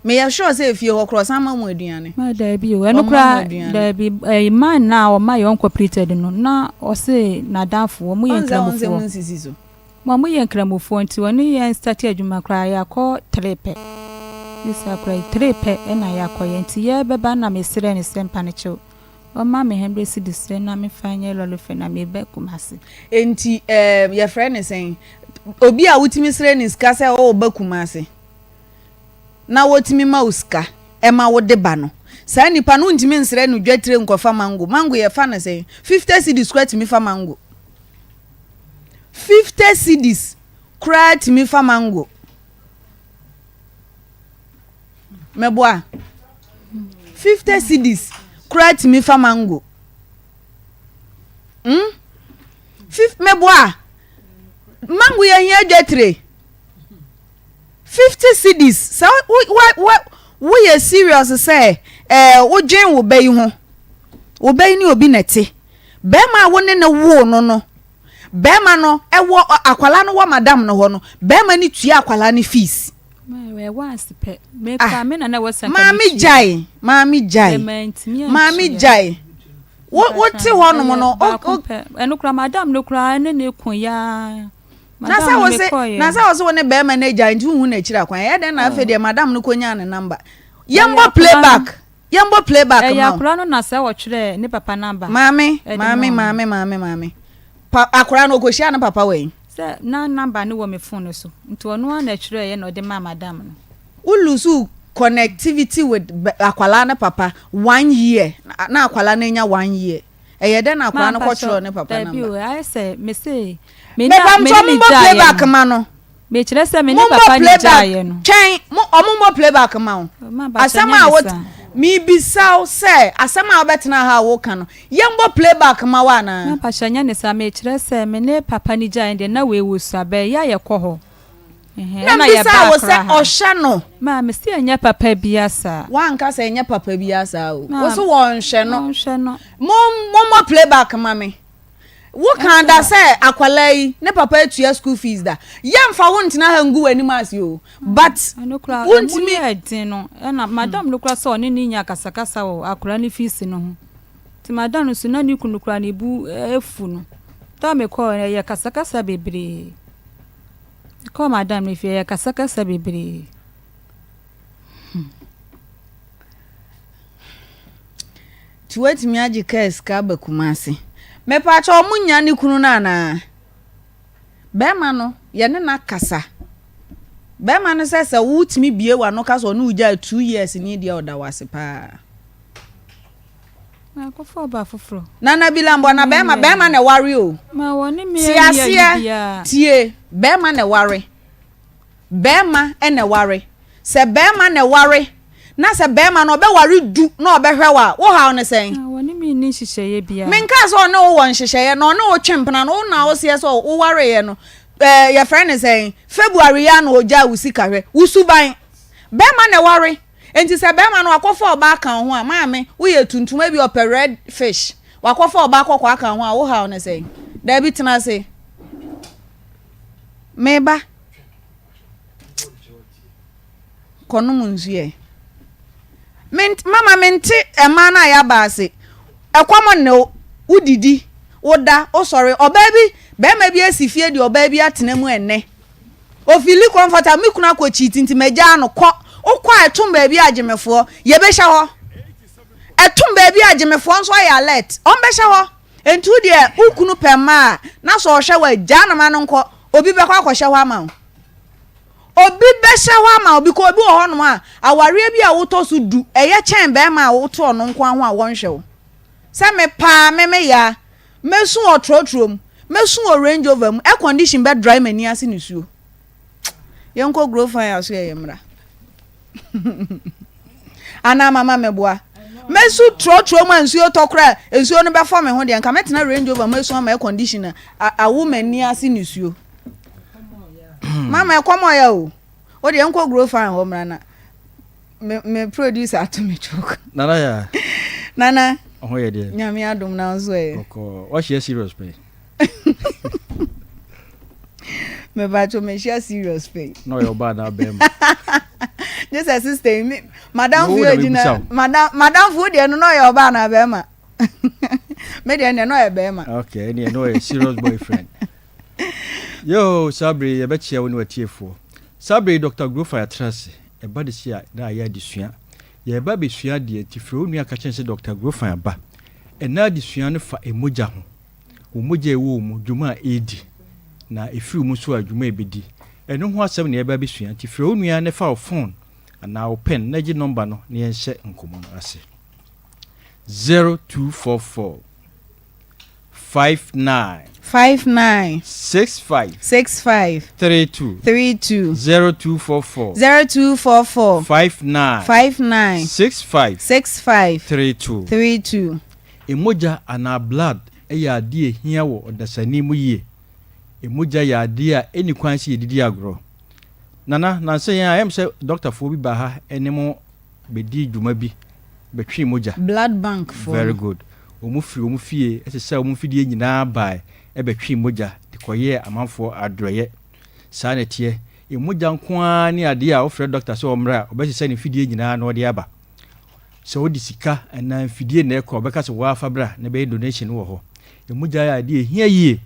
[SPEAKER 3] Meyɛ sure sɛ efie hɔ korɔ ɔsan ma mo aduane.
[SPEAKER 8] Ma daabi o, ɛno koraa daabi ɛyi man na ɔma yɛ uncompleted no na ɔse n'adanfo wɔn yɛ nkramofoɔ.
[SPEAKER 3] Ɔn sɛ nsisi so.
[SPEAKER 8] Wɔn yɛ nkramofoɔ nti ɔne yɛn start adwuma koraa yɛakɔ three pɛ. Bisa koraa three pɛ ɛna yɛakɔ yɛ nti yɛbɛba na mesrɛ no sɛ mpa no kyɛw ɔma me 100 cedis sɛ na mefa nyɛ lɔre fɛ na meba Kumasi.
[SPEAKER 3] Nti ɛɛ yɛfrɛ ne sɛn obi a wotumi srɛ ne sika sɛ ɔɔba Kumasi. Na wotumi ma wo sika ma wode ba no, saa nipa no wontumi nsrɛ no dwatire nkɔfa mango. Mango yɛfa no sɛn? 50 cedis koraa tumi fa mango. 50 cedis koraa tumi fa mango. Mɛboa. 50 cedis koraa tumi fa mango. Hmm? Mɛboa. Mango yɛ hia dwatire. 50 cedis sɛ wo wo wo woyɛ serious sɛ ɛɛ wodwen wo ba yi ho wo ba yi ne obi na ɛte bɛrima a wo ne ne woo no no bɛrima no ɛwɔ akwalaa no wɔ madam no hɔ no bɛrima no tua akwalaa no fees.
[SPEAKER 8] Ah,
[SPEAKER 3] maame gyae maame gyae maame gyae wo wo te hɔ nom no.
[SPEAKER 8] Ɛno kura madam no kura ɛne ne ko yaa.
[SPEAKER 3] Na sɛ wo se na sɛ wo se wo ne bɛrima no agya nti wohu n'akyiri akwan ɛyɛ dɛn na afei deɛ madam no kɔnyaa ne number yɛmbɔ playback yɛmbɔ playback
[SPEAKER 8] ma
[SPEAKER 3] wo.
[SPEAKER 8] Ɛyɛ akora no na sɛ ɔtwerɛ ne papa number.
[SPEAKER 3] Maame maame maame maame maame pa akora no ɔkɔhyia ne papa wɔ yi.
[SPEAKER 8] Sɛ na number no wɔ me phone no so nti ɔno ara na ɛtwerɛeɛ na ɔde maa madam no.
[SPEAKER 3] Wo lose connectivity with akwadaa no papa one year na akwadaa no anya one year. Ɛyɛ dɛn na akwadaa no kɔkyerɛw ne papa
[SPEAKER 8] number? Dabi o, ayɛ sɛ me se
[SPEAKER 3] me ne me ne ne gyaeɛ playback ma no.
[SPEAKER 8] Mekyerɛ sɛ me ne papa ne gyaeɛ no.
[SPEAKER 3] Twɛn, mo ɔmo mmɔ playback ma wo. Asɛm a wo mebisa wo sɛ asɛm a wobɛtena ha a woka no, yɛmmɔ playback ma wo anaa?
[SPEAKER 8] Ma mpakyɛ nyɛ ne saa, mekyerɛ sɛ me ne papa ne gyaeɛ deɛ na wei wɔ sua bɛyɛ a yɛkɔ hɔ.
[SPEAKER 3] Na mbisaa wo sɛ ɔhwɛ no.
[SPEAKER 8] Maa me se ɛnyɛ papa bia saa.
[SPEAKER 3] Wanka sɛ ɛnyɛ papa bia saa o. Wo so wɔnhwɛ no.
[SPEAKER 8] Wɔnhwɛ no.
[SPEAKER 3] Mo mommɔ playback ma me. Wo kaa da sɛ akwadaa yi ne papa atua school fees da. Yɛnfa wo ntena ha ngu w'anim ase o. But
[SPEAKER 8] Ɛno koraa ɛmu
[SPEAKER 3] wontumi.
[SPEAKER 8] yɛ den no ɛna madam no koraa sɛ ɔne no nya akasakasa wɔ akwadaa no fees no ho. Nti madam no so na ne kunu koraa ne bo afu no. Da a mekɔɔ no ɛyɛ kasakasa bebree. Mekɔɔ madam no fie, ɛyɛ kasakasa bebree.
[SPEAKER 3] Hmm. Nti woatumi agye kaa sika aba Kumasi. Mepaakyɛ ɔmo nya ne kunu no anaa? Bɛrima no, yɛne no akasa. Bɛrima no sɛ sɛ wotumi bie w'ano ka sɛ ɔne wo gyaa two years ni deɛ ɔda wo ase paa.
[SPEAKER 8] Makɔfa ɔbaa foforɔ.
[SPEAKER 3] Nana Bilambɔ na bɛrima bɛrima na ɛware o.
[SPEAKER 8] Ma wɔne me
[SPEAKER 3] Te aseɛ tie bɛrima na ɛware bɛrima na ɛware sɛ bɛrima na ɛware na sɛ bɛrima no ɔbɛware du na ɔbɛhwɛ wo a wo haw ne sɛn.
[SPEAKER 8] Wɔne me nni nhyehyɛeɛ biara.
[SPEAKER 3] Menkaa sɛ ɔne wo wɔ nhyehyɛeɛ na ɔne wo twe mpena no wo na woseɛ sɛ wowareeɛ no ɛɛ yɛfrɛ ne sɛn February yi ara na ɔgyaa wo sika hwɛ wo suban bɛrima na ɛware. Enti sɛ bɛrima no wakɔfa ɔbaa aka wo ho a, maame, woyɛ tuntum, ebia ɔpɛ red fish, wakɔfa ɔbaa kɔkɔɔ aka wo ho a, wo haw ne sɛn? Daabi, tena ase. Meba. Kɔnom nsu ɛ. Ment, mama mente mmaa no a yɛaba ase. Ɛkɔm nne wo, wodidi, woda, wosɔre. Ɔbaa bi, bɛrima bi asi fie de ɔbaa bi atena mu ɛnnɛ. Ofili comfortable me kunu akɔ cheat nti magyaa no kɔ wokɔ a ɛtom baabi a gyemefoɔ yɛbɛhyɛ hɔ ɛtom baabi a gyemefoɔ nso ayɛ alert ɔmbɛhyɛ hɔ nti wo deɛ wo kunu pɛ mmaa a na sɛ ɔhwɛ wɔ gyaa no ma no nkɔ obi bɛkɔ akɔhyɛ hɔ ama wo obi bɛhyɛ hɔ ama wo because obi wɔ hɔnom a awareɛ bi a wotɔ so du ɛyɛ kyɛn bɛrima a woto ɔno nko ho a wɔnhwɛ wo sɛ me paa me me yaa Mɛsu wɔ trɔtrɔ mu, mɛsu wɔ Range Rover mu, air condition bɛ dry m'ani ase nisuo. Yɛnkɔ Grow Fine aso yɛ yɛ mmra. Anaa mama mɛboa. Mɛsu trɔtrɔ mu a nsuo tɔ koraa nsuo no bɛfɔ me ho deɛ nka mɛtena Range Rover mu asu ama air condition a awo m'ani ase nisuo. Mama ɛkɔm ɔyɛ o. O deɛ yɛnkɔ Grow Fine hɔ mmra na. Me me producer ato me choke.
[SPEAKER 5] Nana ya.
[SPEAKER 3] Nana.
[SPEAKER 5] Ɔho yɛ deɛ.
[SPEAKER 3] Nyame adom na nso ɛ.
[SPEAKER 5] Ɔkɔ wahyia serious pɛ.
[SPEAKER 3] Me ba cho me hyia serious pɛ.
[SPEAKER 5] Na ɔyɛ ɔbaa na abɛn mu.
[SPEAKER 3] Nye sɛ sister yi me madam fo yɛ gyina madam madam fo deɛ no na ɔyɛ ɔbaa na abɛn ma. Me deɛ no na ɔyɛ bɛrima.
[SPEAKER 5] Okay, ɛneɛ na ɔyɛ serious boyfriend. Yoo, saa bere yi yɛbɛkyia wo ne w'atiefoɔ. Saa bere yi Dɔkta Grofa yɛatra ase. Ɛba de si a na ayɛ adesua. Yɛreba abɛsua adeɛ nti frɛ wo nua ka kyerɛ no sɛ Dɔkta Grofan aba. Ɛnnɛ adesua no fa mogya ho. Wo mogya a ɛwɔ wo mu, dwuma a ɛredi, na ɛfiri wo mu nso a dwuma a ɛbɛdi. Ɛno ho asɛm na yɛreba abɛsua nti frɛ wo nua na fa wo phone anaa wo pen na gye nɔmba no na yɛnhyɛ nkɔmmɔ no ase. 0244. 59.
[SPEAKER 3] 59.
[SPEAKER 5] 65.
[SPEAKER 3] 65.
[SPEAKER 5] 32.
[SPEAKER 3] 32.
[SPEAKER 5] 0244.
[SPEAKER 3] 0244.
[SPEAKER 5] 59.
[SPEAKER 3] 59.
[SPEAKER 5] 65.
[SPEAKER 3] 65.
[SPEAKER 5] 32.
[SPEAKER 3] 32.
[SPEAKER 5] Mogya anaa blood yɛ adeɛ a ɛhia wɔ ɔdasani mu yie. Mogya yɛ adeɛ a ɛnni kwan sɛ yɛde di agorɔ. Nana, nansa yi ara ɛyɛ me sɛ dɔktafoɔ bi baa ha ne mo bɛdii dwuma bi bɛtwee mogya.
[SPEAKER 3] Blood bank foɔ
[SPEAKER 5] Very
[SPEAKER 3] no.
[SPEAKER 5] good. Wɔn firi wɔn fie sesaa wɔn mfidie nyinaa bae bɛtwee mogya de kɔyɛɛ amanfoɔ adɔeɛ. Saa na ɛteɛ. Mogya nko ara ne adeɛ a wofrɛ dɔkta sɛ ɔmmra a, ɔbɛsesa ne mfidie nyinaa na ɔde aba. Sɛ wode sika anaa mfidie na ɛkɔ a, ɔbɛka sɛ woa fa bra na bɛyɛ donation wɔ hɔ. Mogya yɛ adeɛ a ɛhia yie.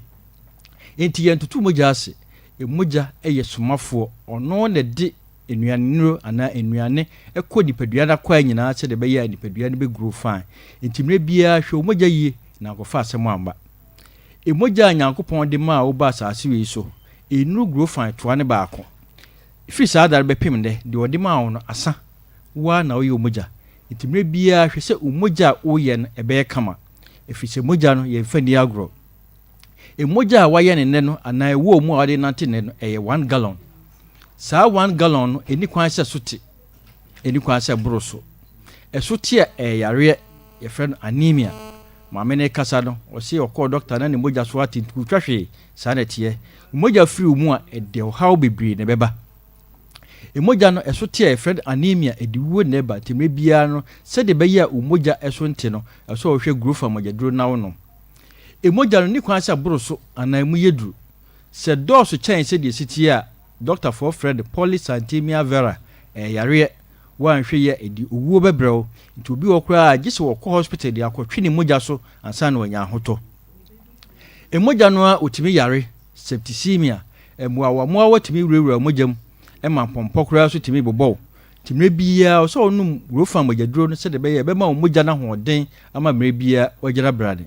[SPEAKER 5] Enti yɛntoto mogya ase. Mogya yɛ somafoɔ. Ɔno na ɛde nnuanennuro anaa nnuane kɔ nipadua no akwaa nyinaa sɛdeɛ ɛbɛyɛ a nipadua no bɛ grow fine. Nti mmerɛ biara hwɛ wo mogya yie na ankɔfa asɛm amma. Mogya a Nyankopɔn de maa wo ba asaase wei so, nnuru grow fine toa ne baako. Ɛfiri saa da no bɛpem nnɛ, deɛ ɔde maa wo no asa. Wo ara na woyɛ wo mogya. Enti mmerɛ biara hwɛ sɛ wo mogya a woreyɛ no ɛbɛyɛ kama. Ɛfiri sɛ mogya no yɛmfa nni agorɔ. Mogya a woayɛ no nnɛ no anaa ɛwɔ wo mu a wode renante nnɛ no, ɛyɛ one gallon. Saa one gallon no, ɛnni kwan sɛ ɛso te. Ɛnni kwan sɛ ɛboro so. Ɛso te a, ɛyɛ yareɛ. Yɛfrɛ no anemia. Maame no rekasa no, ɔse ɔkɔɔ dɔkta na ne mogya so ate nti ɔtwa hwee. Saa na ɛteɛ. Mogya firi wo mu a, ɛde ɔhaw bebree na ɛbɛba. Mogya no, ɛso te a yɛfrɛ no anemia, ɛde wuo na ɛba. Nti mmerɛ biara no, sɛdeɛ ɛbɛyɛ a wo mogya so nte no, ɛsɛ sɛ wohwɛ Grofa mogyaduro na wonom. Mogya no, nni kwan sɛ ɛboro so anaa emu yɛ duru. Sɛ ɛdɔɔso kyɛn sɛdeɛ ɛsi teɛ a, dɔktafoɔ frɛ no polycythemia vera, ɛyɛ yareɛ. Woanhwɛ yie a, ɛde owuo bɛbrɛ wo. Nti obi wɔ hɔ koraa a, gye sɛ wɔkɔ hospital de akɔtwe ne mogya so ansa na wanya ahotɔ. Mogya no ara otumi yare, septicemia, mmoawammoawa tumi wurawura mogya mu ma mpɔmpɔ koraa nso tumi bobɔ wo. Nti mmerɛ biara ɛwɔ sɛ wonom Rofan mogyaduro no sɛdeɛ ɛbɛyɛ a ɛbɛma wo mogya no ahoɔden ama mmerɛ biara woagyina brane.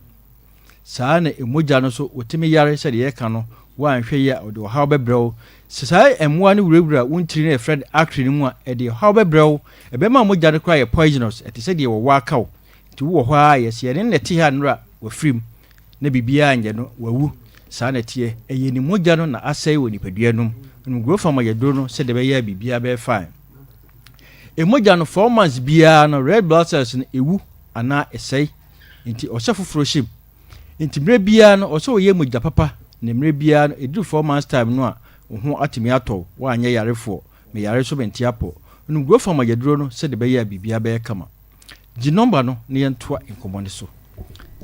[SPEAKER 5] Saa ara na mogya no nso wotumi yare sɛdeɛ yɛka no, woanhwɛ yie a ɔde ɔhaw bɛbrɛ wo. Sɛ saa mmoa no wurawura wo ntini no a yɛfrɛ no artery no mu a, ɛde ɔhaw bɛbrɛ wo, ɛbɛma mogya no koraa ayɛ poisonous, ɛte sɛ deɛ wɔwɔ aka wo. Nti wowɔ hɔ ara yɛse yɛne no na ɛte ha nnora wafiri mu na biribiara nyɛ no wawu. Saa na ɛteɛ, ɛyɛ ne mogya no na asɛe wɔ nipadua no mu. Nom Grofam ayɛduro no sɛdeɛ ɛbɛyɛ a biribiara bɛyɛ fine. Mogya no 4 months biara no red blood cells no ɛwu anaa ɛsɛe nti ɔsɛ foforɔ hyɛ mu. Nti mmerɛ biara no ɔsɛ ɔyɛ mogya papa na mmerɛ biara no ɛduru 4 months time no a wo ho atumi atɔ wo, woanyɛ yarefoɔ, meyare nso mente apɔ. Nom Grofam ayɛduro no sɛdeɛ ɛbɛyɛ a biribiara bɛyɛ kama. Gye nɔmba no na yɛntoa nkɔmmɔ no so.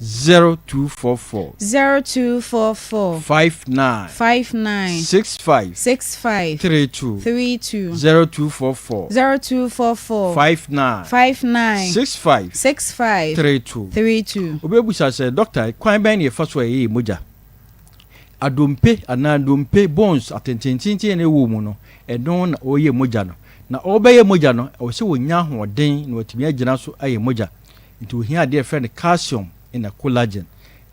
[SPEAKER 5] 0244.
[SPEAKER 3] 0244.
[SPEAKER 5] 59.
[SPEAKER 3] 59.
[SPEAKER 5] 65.
[SPEAKER 3] 65.
[SPEAKER 5] 32.
[SPEAKER 3] 32.
[SPEAKER 5] 0244.
[SPEAKER 3] 0244.
[SPEAKER 5] 59.
[SPEAKER 3] 59.
[SPEAKER 5] 65.
[SPEAKER 3] 65.
[SPEAKER 5] 32.
[SPEAKER 3] 32.
[SPEAKER 5] Obi abisa sɛ, dɔkta, kwan bɛn na yɛfa so a ɛyɛ mogya? Adompe anaa ndompe, bones atentententen na ɛwɔ mu no, ɛno na ɔreyɛ mogya no. Na ɔrebɛyɛ mogya no, ɛwɔ sɛ wɔnya ahoɔden na watumi agyina so ayɛ mogya. Nti ohia adeɛ a yɛfrɛ no calcium na collagen.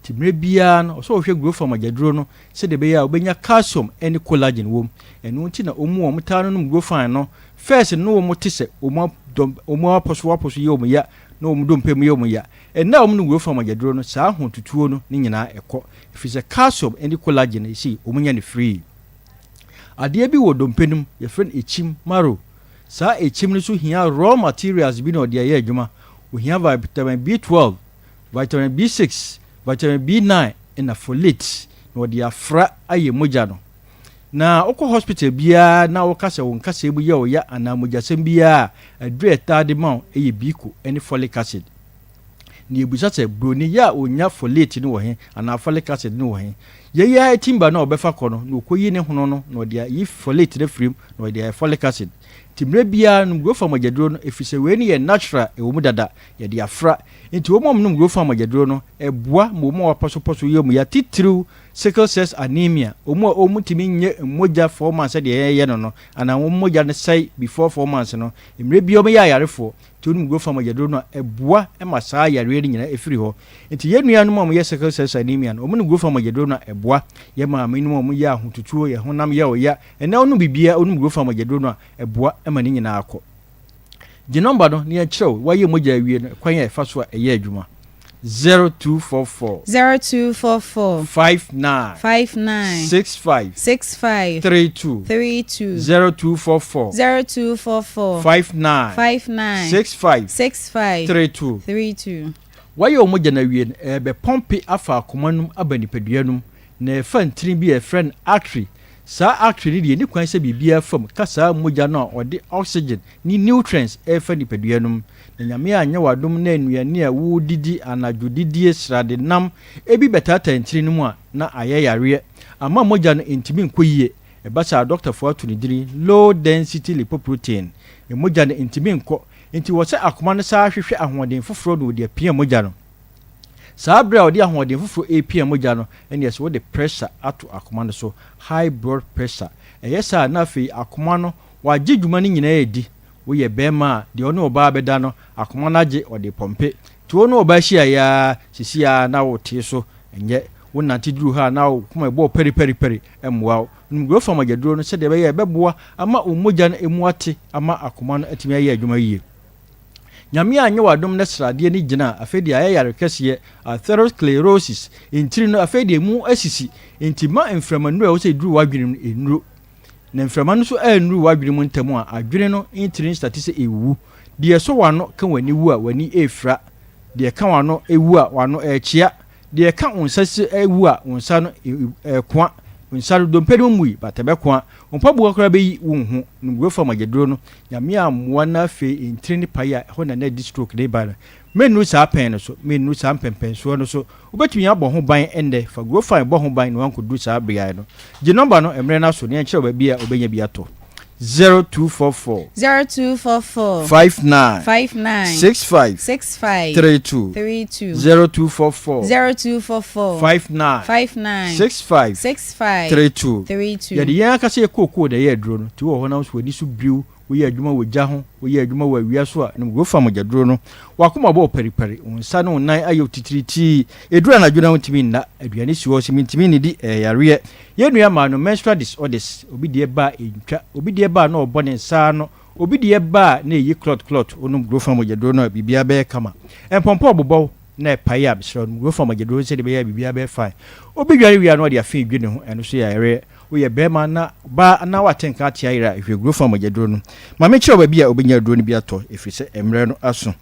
[SPEAKER 5] Nti mmerɛ biara no, ɔsɛ ɔhwɛ growth farm agyaduro no sɛdeɛ ɛbɛyɛ a wobɛnya calcium ne collagen wɔ mu. Ɛno nti na wɔn a wɔtaa nonom growth farm no, first no wɔn te sɛ wɔn adɔm, wɔn apɔso apɔso yɛ wɔn ya na wɔn dompe mu yɛ wɔn ya. Ɛnnɛ a wɔnom growth farm agyaduro no, saa ahotutuo no ne nyinaa ɛkɔ. Ɛfiri sɛ calcium ne collagen no, you wɔn nya no free. Adeɛ bi wɔ dompe no mu, yɛfrɛ no ekyim, marrow. Saa ekyim no nso hia raw materials bi na ɔde ayɛ adwuma. Ohia vitamin B12, vitamin B6, vitamin B9 na folate na ɔde afra ayɛ mogya no. Na wokɔ hospital biara na woka sɛ wo nkasɛɛ mu yɛ wo ya anaa mogyasɛm biara a, aduru a ɛtaa de ma wo yɛ Biko ne folic acid. Na yɛbisa sɛ, buroni yɛ a ɔnya folate no wɔ he anaa folic acid no wɔ he? Yei ara timba no a ɔbɛfa kɔ no na ɔkɔyi ne hono no na ɔde ayi folate no afiri mu na ɔde ayɛ folic acid. Nti mmerɛ biara nom Grofar mogyaduro no ɛfiri sɛ wei no yɛ natural, ɛwɔ mu dada, yɛde afra. Nti wɔn a wɔnom Grofar mogyaduro no, ɛboa ma wɔn a wɔapɔsopɔso yɛ wɔn ya titiriw sickle cells anemia, wɔn a wɔntumi nyɛ mogya 4 months sɛdeɛ yɛyɛ no no anaa wɔn mogya no sɛe before 4 months no, mmerɛ biara wɔyɛ ayarefoɔ. Nti wonom Grofar mogyaduro no a, ɛboa ma saa yareɛ no nyinaa ɛfiri hɔ. Nti yɛn nuanom a wɔyɛ sickle cells anemia no, wɔnom Grofar mogyaduro no a, ɛboa. Yɛn maamenom a wɔyɛ ahotutuo, yɛn honam yɛ ɔya, ɛnnɛ wonom biribiara, wonom Grofar mogyaduro no a, ɛboa ma ne nyinaa kɔ. Gye nɔmba no na yɛnkyerɛ wo, woayɛ mogya awie no, kwan a ɛfa so a ɛyɛ adwuma. 0244.
[SPEAKER 3] 0244.
[SPEAKER 5] 59.
[SPEAKER 3] 59.
[SPEAKER 5] 65.
[SPEAKER 3] 65.
[SPEAKER 5] 32.
[SPEAKER 3] 32.
[SPEAKER 5] 0244.
[SPEAKER 3] 0244.
[SPEAKER 5] 59.
[SPEAKER 3] 59.
[SPEAKER 5] 65.
[SPEAKER 3] 65.
[SPEAKER 5] 32.
[SPEAKER 3] 32.
[SPEAKER 5] Woayɛ wo mogya no awie no, ɛrebɛpɔmpe afa akoma no mu aba nipadua no mu, na ɛfa ntini bi a yɛfrɛ no artery. Saa artery no deɛ, ɛnni kwan sɛ biribiara fa mu ka saa mogya no a ɔde oxygen ne nutrients refa nipadua no mu. Na Nyame anyɛ wo adom na nnuane a wodidi, anadwo didie, srade, nam, ebi bɛtaataa ntini no mu a, na ayɛ yareɛ ama mogya no ntumi nkɔ yie. Ɛba saa a, dɔktafoɔ ato ne dini low density lipoprotein. Mogya no ntumi nkɔ. Nti wɔ sɛ akoma no saa hwehwɛ ahoɔden foforɔ na ɔde apia mogya no. Saa berɛ a ɔde ahoɔden foforɔ repia mogya no, ɛnneɛ sɛ wode pressure ato akoma no so, high blood pressure. Ɛyɛ saa a, na afei akoma no, wagye dwuma no nyinaa adi. Woyɛ barima a, deɛ ɔne ɔbaa bɛda no, akoma no agye, ɔde repɔmpe. Nti wo ne ɔbaa hyiaeɛ ara, seesei ara na wotee so. Ɛnyɛ, wonante duru ha a na wo koma ɛbɔ wo pɛripɛripɛri, ɛmmoa wo. Nom Grofan mogyaduro no sɛdeɛ ɛbɛyɛ a ɛbɛboa ama wo mogya no mu ate ama akoma no atumi ayɛ adwuma yie. Nyame anyɛ wo adom na sradeɛ no gyina a, afei deɛ ayɛ yare kɛseɛ, atherosclerosis, ntini no afei deɛ emu asisi, enti ma mframa nnuru a ɛwɔ sɛ ɛduru w'adwene mu no nnuru. Na mframa no nso annuru w'adwene mu ntɛm a, adwene no ntini no starte sɛ ɛrewu. Deɛ ɛsɔ w'ano ka w'ani wu a, w'ani refira. Deɛ ɛka w'ano wu a, w'ano rekyea. Deɛ ɛka wo nsa si wu a, wo nsa no rekoa. Wo nsa no, dompe no mmui, but ɛbɛkoa. Wo mpaboa koraa bɛyi, wonhu. No gurofa mogyaduro no, Nyame ammoa na afei ntini no pae a, ɛhɔ na na ɛde stroke no reba no. Mennuru saa pɛn no so, mennuru saa mpɛnpɛnsoɔ no so. Wobɛtumi abɔ ho ban ɛnnɛ. Fa Grofine bɔ ho ban na woankɔduru saa beaeɛ no. Gye nɔmba no, mmerɛ no aso na yɛnkyerɛ wo baabi a wobɛnya bi atɔ. 0244.
[SPEAKER 3] 0244.
[SPEAKER 5] 59.
[SPEAKER 3] 59.
[SPEAKER 5] 65.
[SPEAKER 3] 65.
[SPEAKER 5] 32.
[SPEAKER 3] 32.
[SPEAKER 5] 0244.
[SPEAKER 3] 0244.
[SPEAKER 5] 59.
[SPEAKER 3] 59.
[SPEAKER 5] 65.
[SPEAKER 3] 65.
[SPEAKER 5] 32.
[SPEAKER 3] 32.
[SPEAKER 5] Yɛde yɛn ankasa yɛ kookoo na ɛyɛ aduro no. Nti wowɔ hɔ na wo nso w'ani so biriw Woyɛ adwuma wɔ gya ho, woyɛ adwuma wɔ awia so a, nom Grofa mogyaduro no. W'akoma bɔ wo paripari, wo nsa ne wo nan ayɛ wo titiritii. Ɛduru anadwo na wontumi nna, aduane si hɔ sɛ mentumi nnidi, ɛyɛ yareɛ. Yɛn nua mmaa no, menstrual disorders, obi deɛ ba a ɛntwa, obi deɛ ba a na ɔbɔ ne nsa ano, obi deɛ ba a na ɛyi clot clot, wonom Grofa mogyaduro no a biribiara bɛyɛ kama. Mpɔmpɔ rebobɔ wo na ɛpae a, mesrɛ wo nom Grofa mogyaduro no sɛdeɛ ɛbɛyɛ a biribiara bɛyɛ fine. Obi dware wie a na ɔde afe redwi ne ho, ɛno nso yɛ yareɛ. Woyɛ barima na baa anaa woate nka ate ayera a, hwehwɛ Guro Farm mogyaduro no. Ma menkyerɛ wo baabi a wobɛnya aduro no bi atɔ, ɛfiri sɛ mmerɛ no aso.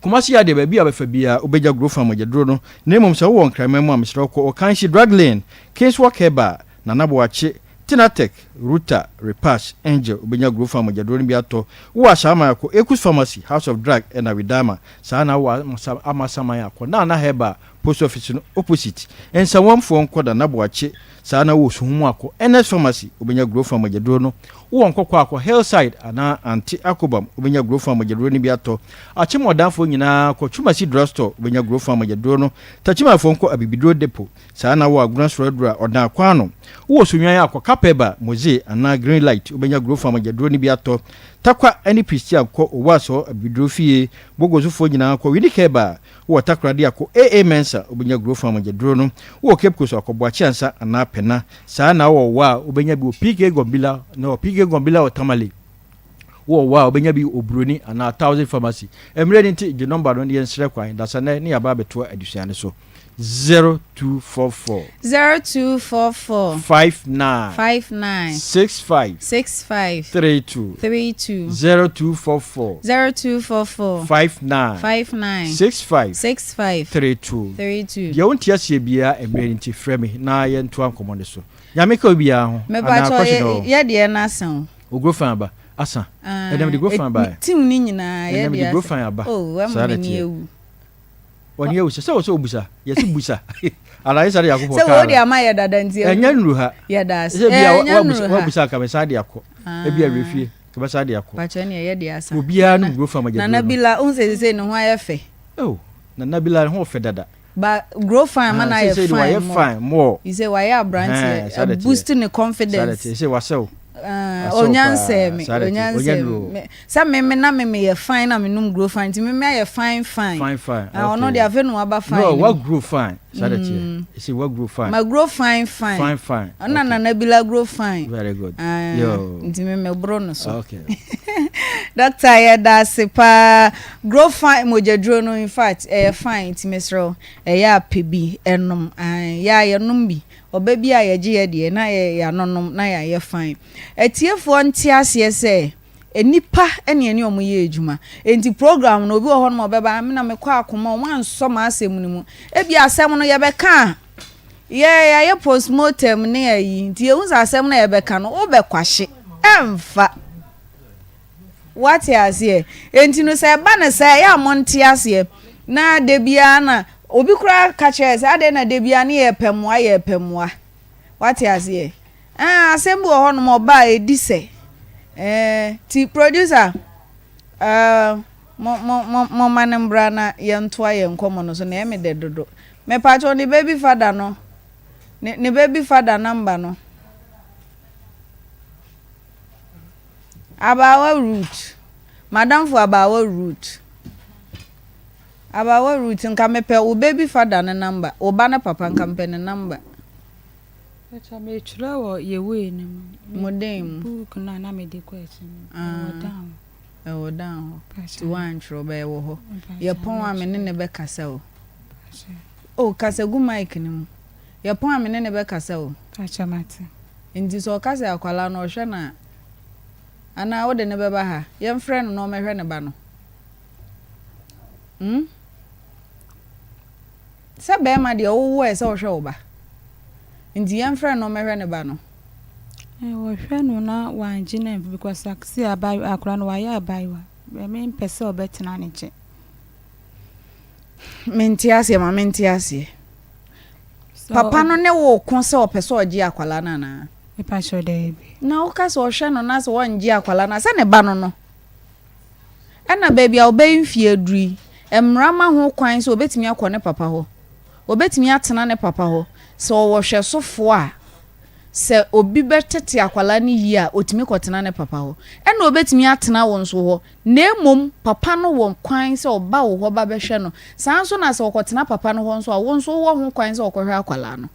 [SPEAKER 5] Kumasi ha deɛ, baabi a wobɛfa biara wobɛnya Guro Farm mogyaduro no, na mmom sɛ wowɔ Nkraman mu a, mesrɛ wo kɔ Okanhyi Drug Lane, Kingswalk Herbal, Nana Boakye, Tinatech, Ruta, Repass, Angel, wobɛnya Guro Farm mogyaduro no bi atɔ. Wowɔ Ashaiman a, kɔ Ekus Pharmacy, House of Drug ɛna Widama. Saa na wowɔ Amasaman a, kɔ Nana Herbal, Post office no opposite. Nsawamfoɔ nkɔ Nana Boakye saa na wowɔ Suhum a kɔ Ernest Pharmacy wobɛnya Grofan mogyaduro no. Wowɔ Nkɔkɔ a kɔ Hillside anaa Ante Akobam wobɛnya Grofan mogyaduro no bi atɔ. Akyem Ɔdanfoɔ nyinaa kɔ Twumasi Drug Store wobɛnya Grofan mogyaduro no. Takyimanfoɔ nkɔ Abibiduro Depot saa na wowɔ Agona Soraduro a Ɔdan Kwano. Wowɔ Sunyani a kɔ Kapɛba, Moze anaa Green Light wobɛnya Grofan mogyaduro no bi atɔ. Tarkwa ne Pistia nkɔ Owuasɔɔ Abibiduro Fie. Bogosofoɔ nyinaa kɔ Unique Herbal Wowɔ Takoradi a, kɔ AA Mensa, wobɛnya Grofan mogyaduro no. Wowɔ Cape Coast a, kɔ Boakye Ansa anaa Pena. Saa na wowɔ Wa a, wobɛnya bi wɔ PK Gombila, na wɔ PK Gombila wɔ Tamale. Wowɔ Wa a, wobɛnya bi wɔ Oburoni anaa Thousand Pharmacy. Mmerɛ no nti, gye nɔmba no na yɛnsrɛ kwan. Dasanɛ ne yɛaba abɛtoa adesua no so. 0244.
[SPEAKER 3] 0244.
[SPEAKER 5] 59.
[SPEAKER 3] 59.
[SPEAKER 5] 65.
[SPEAKER 3] 65.
[SPEAKER 5] 32.
[SPEAKER 3] 32.
[SPEAKER 5] 0244.
[SPEAKER 3] 0244.
[SPEAKER 5] 59.
[SPEAKER 3] 59.
[SPEAKER 5] 65.
[SPEAKER 3] 65.
[SPEAKER 5] 32.
[SPEAKER 3] 32.
[SPEAKER 5] Deɛ wonte aseɛ biara mmerɛ no nti frɛ me na yɛntoa nkɔmmɔ no so. Nyame ka obiara ho. Anaa
[SPEAKER 3] Mepakyɛ
[SPEAKER 5] question wɔ hɔ?
[SPEAKER 3] yɛ deɛ no asa o.
[SPEAKER 5] Ogro fan aba. Asa. Ɛnɛ mede gro fan baeɛ.
[SPEAKER 3] Team no nyinaa yɛ
[SPEAKER 5] Ɛnɛ mede
[SPEAKER 3] deɛ
[SPEAKER 5] gro
[SPEAKER 3] asa.
[SPEAKER 5] fan aba.
[SPEAKER 3] Oh, wama
[SPEAKER 5] Saa na
[SPEAKER 3] m'ani
[SPEAKER 5] ɛteɛ.
[SPEAKER 3] awu.
[SPEAKER 5] Wɔne awu sɛ sɛ wɔ sɛ obusa yɛsi busa anaa yɛ sɛ de Yakobɔ
[SPEAKER 3] sɛ
[SPEAKER 5] kaa
[SPEAKER 3] wɔde ama yɛ dada nti
[SPEAKER 5] ɛnyɛ nnuru ha
[SPEAKER 3] yɛda ase
[SPEAKER 5] sɛ bia
[SPEAKER 3] ɛnyɛ nnuru ha
[SPEAKER 5] wabusa nka mɛsan de akɔ ebi awie fie nka mɛsan de akɔ
[SPEAKER 3] pakyɛ ne ɛyɛ de asa
[SPEAKER 5] obiara no guro fam agya
[SPEAKER 3] nana bila ohun sɛ sɛ ne ho ayɛ fɛ
[SPEAKER 5] oh nana bila ne ho fɛ dada
[SPEAKER 3] ba grow fine ma na ayɛ fine
[SPEAKER 5] wayɛ fine more
[SPEAKER 3] you say wayɛ aberanteɛ boost ne confidence
[SPEAKER 5] sɛ wasɛw
[SPEAKER 3] Onya nsɛɛ me, onya nsɛɛ me. Sɛ me me na me me yɛ fine na me num grow fine nti me me ayɛ fine fine.
[SPEAKER 5] Fine fine.
[SPEAKER 3] Ah, ɔno deɛ afei na waba fine.
[SPEAKER 5] No, wa grow fine. Saa de teɛ. Ɛsɛ wa grow fine.
[SPEAKER 3] Ma grow fine fine.
[SPEAKER 5] Fine fine.
[SPEAKER 3] Ɔna nana bi la grow fine.
[SPEAKER 5] Very good.
[SPEAKER 3] Ah,
[SPEAKER 5] Yo.
[SPEAKER 3] Nti me me boro no so.
[SPEAKER 5] Okay.
[SPEAKER 3] Doctor yɛ da ase paa. Grow fine mogyaduro no in fact ɛyɛ fine nti mesrɛ wo ɛyɛ apɛ bi ɛnom. Ah, yɛ a yɛnom bi. Ɔba bi a yɛgye yɛ deɛ na yɛanonom na yɛayɛ fine. Atiefoɔ nte aseɛ sɛ nnipa na yɛne wɔn yɛ adwuma. Enti program no obi wɔ hɔnom a ɔbɛba me na mekɔ akoma wɔn ansɔ m'asɛm no mu. Ebia asɛm no yɛbɛka a yɛ yɛayɛ postmortem ne ayi nti yɛhu sɛ asɛm no a yɛbɛka no wobɛkwahye ɛmfa. Woate aseɛ? Enti no sɛ ɛba no saa ɛyɛ a monte aseɛ. Na da biara na obi koraa ka kyerɛɛ sɛ adɛn na da biara ne yɛrepɛ mmoa yɛrepɛ mmoa. Woate aseɛ? Ɛɛ asɛm bi wɔ hɔnom ɔba a ɛdi sɛ. Ɛɛ ti producer ɛɛ mo mo mo momma no mbra na yɛntoa yɛn nkɔmmɔ no so na ɛyɛ me dɛ dodo. Mepakyɛw ne baby father no ne ne baby father number no. Abaawa Ruth, m'adamfo abaawa Ruth, abaawa Ruth, nka mepɛ wo baby father no number, wo ba no papa, nka mepɛ ne number.
[SPEAKER 8] Pakyɛ metwerɛ wɔ yɛ wei no mu.
[SPEAKER 3] Mo den mu?
[SPEAKER 8] Book no a na mede kɔ akyi no, ɛwɔ down
[SPEAKER 3] hɔ. Ɛwɔ down hɔ. Nti woantwerɛ bɛyɛ wɔ hɔ. Yɛpɔn a me ne no bɛkasa o. Oh, kasa gu mic no mu. Yɛpɔn a me ne no bɛkasa o.
[SPEAKER 8] Pakyɛ mate.
[SPEAKER 3] Nti sɛ ɔka sɛ akwadaa no ɔhwɛ no a, anaa wode no bɛba ha? Yɛmfrɛ no na ɔmmɛhwɛ ne ba no. Hmm? Sɛ bɛrima deɛ wowo a ɛsɛ wohwɛ wo ba. Nti yɛmfrɛ no na ɔmmɛhwɛ ne ba no.
[SPEAKER 8] Eh, wɔhwɛ no na wangye no amfi because see abayewa akwadaa no wayɛ abayewa. Mempɛ sɛ ɔbɛtena ne nkyɛn.
[SPEAKER 3] Mente aseɛ ma mente aseɛ. Papa no ne wo ko sɛ ɔpɛ sɛ ɔgye akwadaa no anaa?
[SPEAKER 8] Mepa kyɛw daabi.
[SPEAKER 3] Na woka sɛ ɔhwɛ no na sɛ ɔngye akwadaa no a sɛ ne ba no no. Ɛna baabi a ɔbɛyi mfie aduru yi, mmara ma ho kwan sɛ ɔbɛtumi akɔ ne papa hɔ. Ɔbɛtumi atena ne papa hɔ. Sɛ ɔwɔ hwɛsofoɔ a, sɛ obi bɛtete akwadaa no yie a, ɔtumi kɔtena ne papa hɔ. Ɛna ɔbɛtumi atena wo nso hɔ. Na mmom papa no wɔ kwan sɛ ɔba wo hɔ ba bɛhwɛ no. Saa ara nso na sɛ ɔkɔtena papa no hɔ nso a, wo nso wowɔ ho kwan sɛ ɔkɔhwɛ akwadaa no.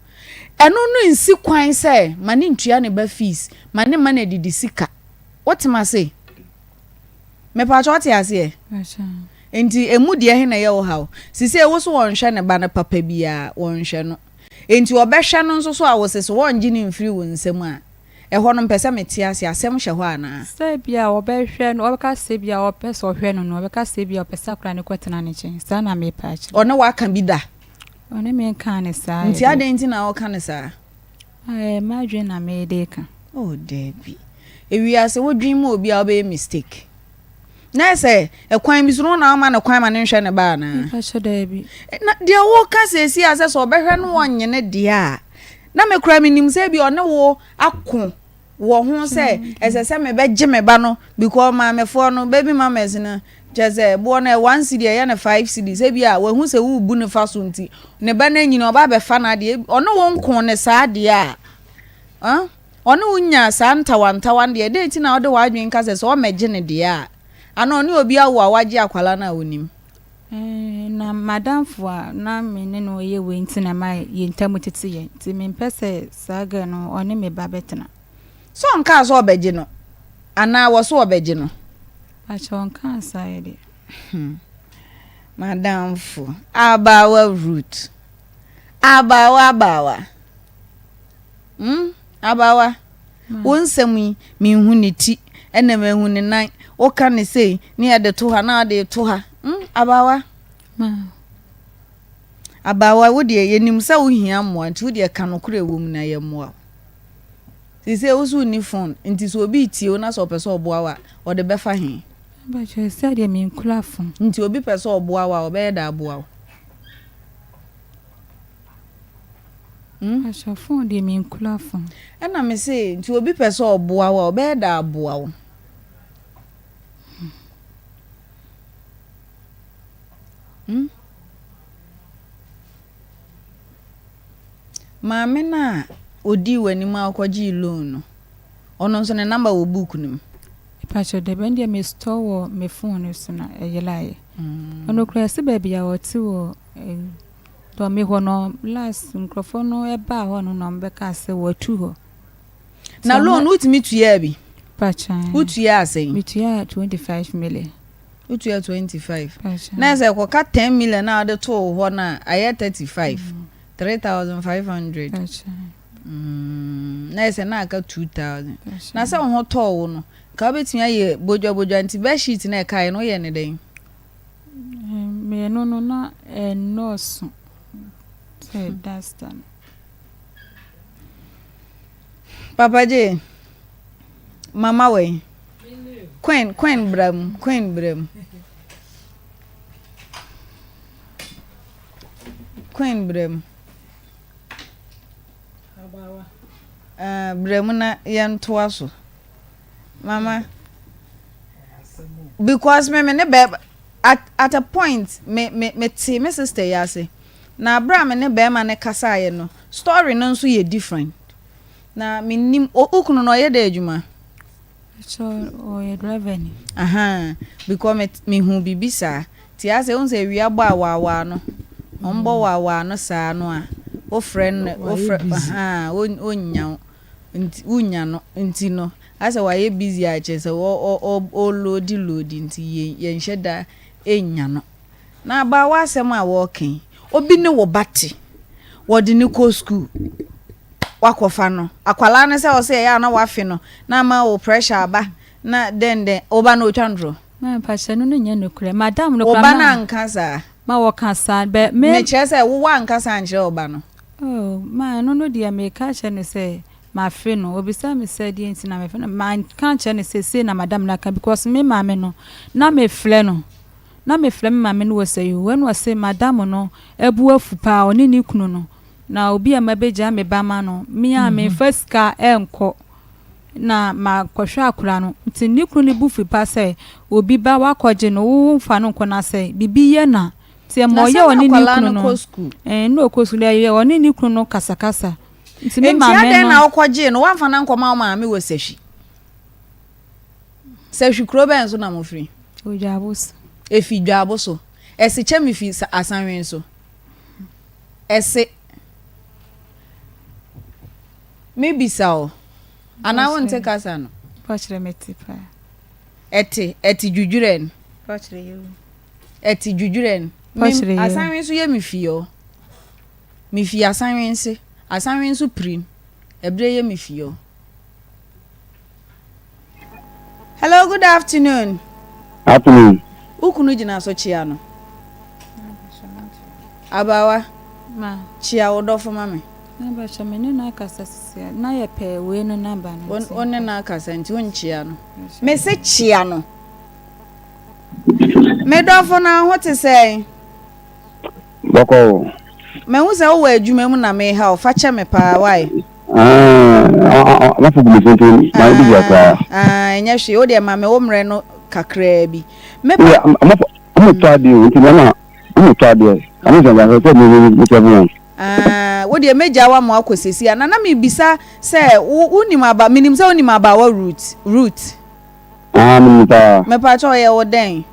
[SPEAKER 3] Ɛno no nsi kwan sɛ ma no ntua ne ba fees, ma no mma no adidi sika. Wote m'ase? Mepakyɛ wote aseɛ? Nti emu deɛ he na ɛyɛ wo haw? Sisei wo so wɔnhwɛ ne ba no papa biara, wɔnhwɛ no. Nti ɔbɛhwɛ no nso so a wose so wɔngye no mfiri wo nsam a, Ɛhɔ no, mepɛ sɛ mete ase. Asɛm hyɛ hɔ anaa?
[SPEAKER 8] Sɛ ebia ɔbɛhwɛ no, ɔbɛka sɛ ebia ɔpɛ sɛ ɔhwɛ no no, ɔbɛka sɛ ebia ɔpɛ sɛ akwadaa no kɔtena ne nkyɛn. Saa na merepɛ akyerɛ.
[SPEAKER 3] Ɔne wo aka bi da?
[SPEAKER 8] Ɔne me nkaa no saa
[SPEAKER 3] Nti deɛ. adɛn nti na ɔka no saa?
[SPEAKER 8] Ɛɛ, m'adwene na mede reka.
[SPEAKER 3] Oh, dabi. Ewiase, wodwen ma obi a, wobɛyɛ mistake. Na ayɛ sɛ ɛkwan bi so no, wo na woma no kwan ma no nhwɛ ne ba anaa?
[SPEAKER 8] Mepakyɛ daabi.
[SPEAKER 3] Na deɛ woka seesei a sɛ sɛ ɔbɛhwɛ no ɔnnye no deɛ a, na me koraa menim sɛ bi ɔne wo ako wɔ ho sɛ ɛsɛ sɛ mebɛgye me ba no because maamefoɔ no baby mamas no kyerɛ sɛ boɔ no one cedi ɛyɛ no five cedis ebi a wahu sɛ worebu ne fa so nti ne ba no anyini ɔba abɛfa no adeɛ ɔne wo nko ne saa deɛ a ɔne wo nya saa ntawantawa no deɛ dɛn nti na wode w'adwene ka sɛ sɛ ɔmmɛgye ne deɛ a ana ɔne obi awo a wagye akwala no a wonim
[SPEAKER 8] Na m'adamfo a na me ne no yɛ wei nti na ɛma yɛn ntam tete yɛn nti mempɛ sɛ saa girl no ɔne me ba bɛtena.
[SPEAKER 3] Sɛ ɔnkaa sɛ ɔbɛgye no anaa wɔ so ɔbɛgye no?
[SPEAKER 8] Pakyɛ ɔnkaa saa yɛ deɛ.
[SPEAKER 3] Hmm. M'adamfo, abaawa Ruth. Abaawa, abaawa. Hmm, abaawa. Wo nsɛm yi, menhu ne ti, ɛna mahu ne nan. Woka ne sei, ne yɛde to ha, na ɔde to ha. Hmm, abaawa. Abaawa, wo deɛ, yɛnim sɛ wohia mmoa, nti wo deɛ ka nokorɛ ɛwɔ mu na yɛmmoa wo. Seesei wo so wonni phone, nti sɛ obi retie wo na sɛ ɔpɛ sɛ ɔboa wo a, ɔde bɛfa he?
[SPEAKER 8] Mpakyɛ, sɛdeɛ menkura phone.
[SPEAKER 3] Nti obi pɛ sɛ ɔboa wo a, ɔbɛyɛ dɛ aboa wo?
[SPEAKER 8] Hmm? Mpakyɛ, phone deɛ menkura phone.
[SPEAKER 3] Ɛna me se, nti obi pɛ sɛ ɔboa wo a, ɔbɛyɛ dɛ aboa wo? Hmm? Maame no a ɔdii w'anim a wokɔgyee loan no, ɔno nso ne number wɔ book no mu?
[SPEAKER 8] Mepakyɛw, dabi, ɛno deɛ me store wɔ me phone no so na ɛyeraeɛ. Ɔno koraa ɛsɛ baabi a ɔte wɔ Dɔme hɔ no, last nkurɔfoɔ no ɛbaa hɔ no na wɔbɛkaa sɛ wɔatu hɔ.
[SPEAKER 3] Na loan no wotumi tuaa bi?
[SPEAKER 8] Pakyɛw.
[SPEAKER 3] Wotuaa sɛn?
[SPEAKER 8] Metuaa 25 million.
[SPEAKER 3] Wotua 25. Na sɛ ɛkɔka 10 million a wode too hɔ no a, ayɛ 35. 3500. Mm, na ɛsɛ na aka 2000. Na sɛ wo ho tɔɔ wo no, nka wobɛtumi ayɛ bodwabodwa nti bed sheet na ɛkaeɛ no woyɛ ne dɛn?
[SPEAKER 8] Mmienu no na ɛnnɔɔso sɛ duster no.
[SPEAKER 3] Papa J, mama wɛn. Queen, Queen bra mu, Queen bra mu. Queen bra mu. Uh, bra mu na yɛntoa so. Mama, because me me ne bɛ at, at a point me me me te me sister yi ase. Na abere a me ne bɛrima no kasaeɛ no, story no nso yɛ different. Na mennim, wo kunu no ɔyɛ dɛ adwuma?
[SPEAKER 8] Ɛkyɛ ɔyɛ driver ni.
[SPEAKER 3] Ahaa, because me mehu biribi saa. Nti asɛ wohu sɛ awia bɔ a waawaa no, wɔn bɔ waawaa no saa no a, Wofrɛ no wofrɛ ahaa wonnya wo nti wonnya no nti no asɛ wayɛ busy a kyerɛ sɛ ɔ ɔ loadi loadi nti yɛnhyɛ da nnya no. Na abaawa asɛm a wɔreka yi, obi ne wo ba te, wɔde no kɔ sukuu, wakɔfa no. Akwadaa no sɛ ɔsɛ ɛyɛ a na wafe no na ama wo pressure aba na dɛn dɛn, wo ba no ɔtwa ntorɔ?
[SPEAKER 8] Ma mpakyɛ no no nyɛ nokorɛ. Madam no
[SPEAKER 3] Wo
[SPEAKER 8] koraa
[SPEAKER 3] ba no
[SPEAKER 8] ma.
[SPEAKER 3] anka saa?
[SPEAKER 8] Ma wɔka saa bɛ me.
[SPEAKER 3] Mekyerɛ sɛ wo woanka saa ankyerɛ wo ba no?
[SPEAKER 8] Oh ma ɛno no deɛ meka kyerɛ no sɛ mafe no. Ɔbisa me sɛ deɛ nti na mefe no, manka ankyerɛ no sɛ sei na madam no aka because me maame no na mefrɛ no. Na mefrɛ me maame no wɔ sɛ yoo ɛna ɔse madam no bo afu paa ɔne ne kunu no na obi a mabɛgya me ba ma no me a memfa sika nkɔ na makɔhwɛ akora no nti ne kunu no bo fu paa sɛ obi ba wakɔgye no wo mfa no nkɔ na sɛ biribi yɛ no a nti ɛma
[SPEAKER 3] Na
[SPEAKER 8] ɔyɛ
[SPEAKER 3] sɛ na
[SPEAKER 8] ɔne ne
[SPEAKER 3] akwadaa
[SPEAKER 8] kunu
[SPEAKER 3] no
[SPEAKER 8] no
[SPEAKER 3] kɔ sukuu.
[SPEAKER 8] ɛɛ na ɔkɔ sukuu na ɛyɛ ɔne ne kunu no kasakasa nti me
[SPEAKER 3] Nti
[SPEAKER 8] maame
[SPEAKER 3] adɛn
[SPEAKER 8] no
[SPEAKER 3] na wokɔgyee no woamfa no ankɔma wo maame wɔ sahwi? Sahwi kuro bɛn so na mofiri?
[SPEAKER 8] Odwaabo so.
[SPEAKER 3] Efi Dwaabo so. Ɛse kyɛ me fi Asanwen so. Ɛse. Me bisa o. Anaa wo nte kasa no?
[SPEAKER 8] Pɔkyerɛ me te paa.
[SPEAKER 3] Ɛte, ɛte dwudwurɛ no.
[SPEAKER 8] Pɔkyerɛ yɛ o.
[SPEAKER 3] Ɛte dwudwurɛ no.
[SPEAKER 8] Pɔkyerɛ yɛ o.
[SPEAKER 3] Asanwen so yɛ me fie o. Me fi Asanwen se. Asanwen so pirim. Ɛberɛ yɛ me fie o. Hello, good afternoon.
[SPEAKER 10] Afternoon.
[SPEAKER 3] Wo kunu gyina so kyea no. Abawa.
[SPEAKER 8] Ma.
[SPEAKER 3] Kyea wo dɔfo ma me.
[SPEAKER 8] Na bɛkyɛ me ne no akasa sisi a na yɛ pɛ wei no namba no nti.
[SPEAKER 3] Wo ne no akasa nti wo nkyea no. Me se kyea no. Me dɔfo na ho te sɛn?
[SPEAKER 10] Bɔkɔ o.
[SPEAKER 3] Mahu sɛ wowɔ adwuma mu na meha wo, fa kyɛ me paa wai.
[SPEAKER 10] Amafo gu me so nti mayɛ busy kakra.
[SPEAKER 3] Ah, ɛnyɛ hwee, wo deɛ ma me wo mmerɛ no kakraa bi. Me pa.
[SPEAKER 10] Yeah, amafo ɔmo tɔ adeɛ o nti na ɔmo tɔ adeɛ. Ɔmo sɛ nka sɛ me me me sɛ wɔn.
[SPEAKER 3] Ah, wo deɛ mɛgya wo ama wakɔ sɛsi a. Na na mebisa sɛ wo wonim aba menim sɛ wonim abaawa Ruth Ruth.
[SPEAKER 10] Ah, menim paa.
[SPEAKER 3] Mepakyɛ ɔyɛ wo dɛn?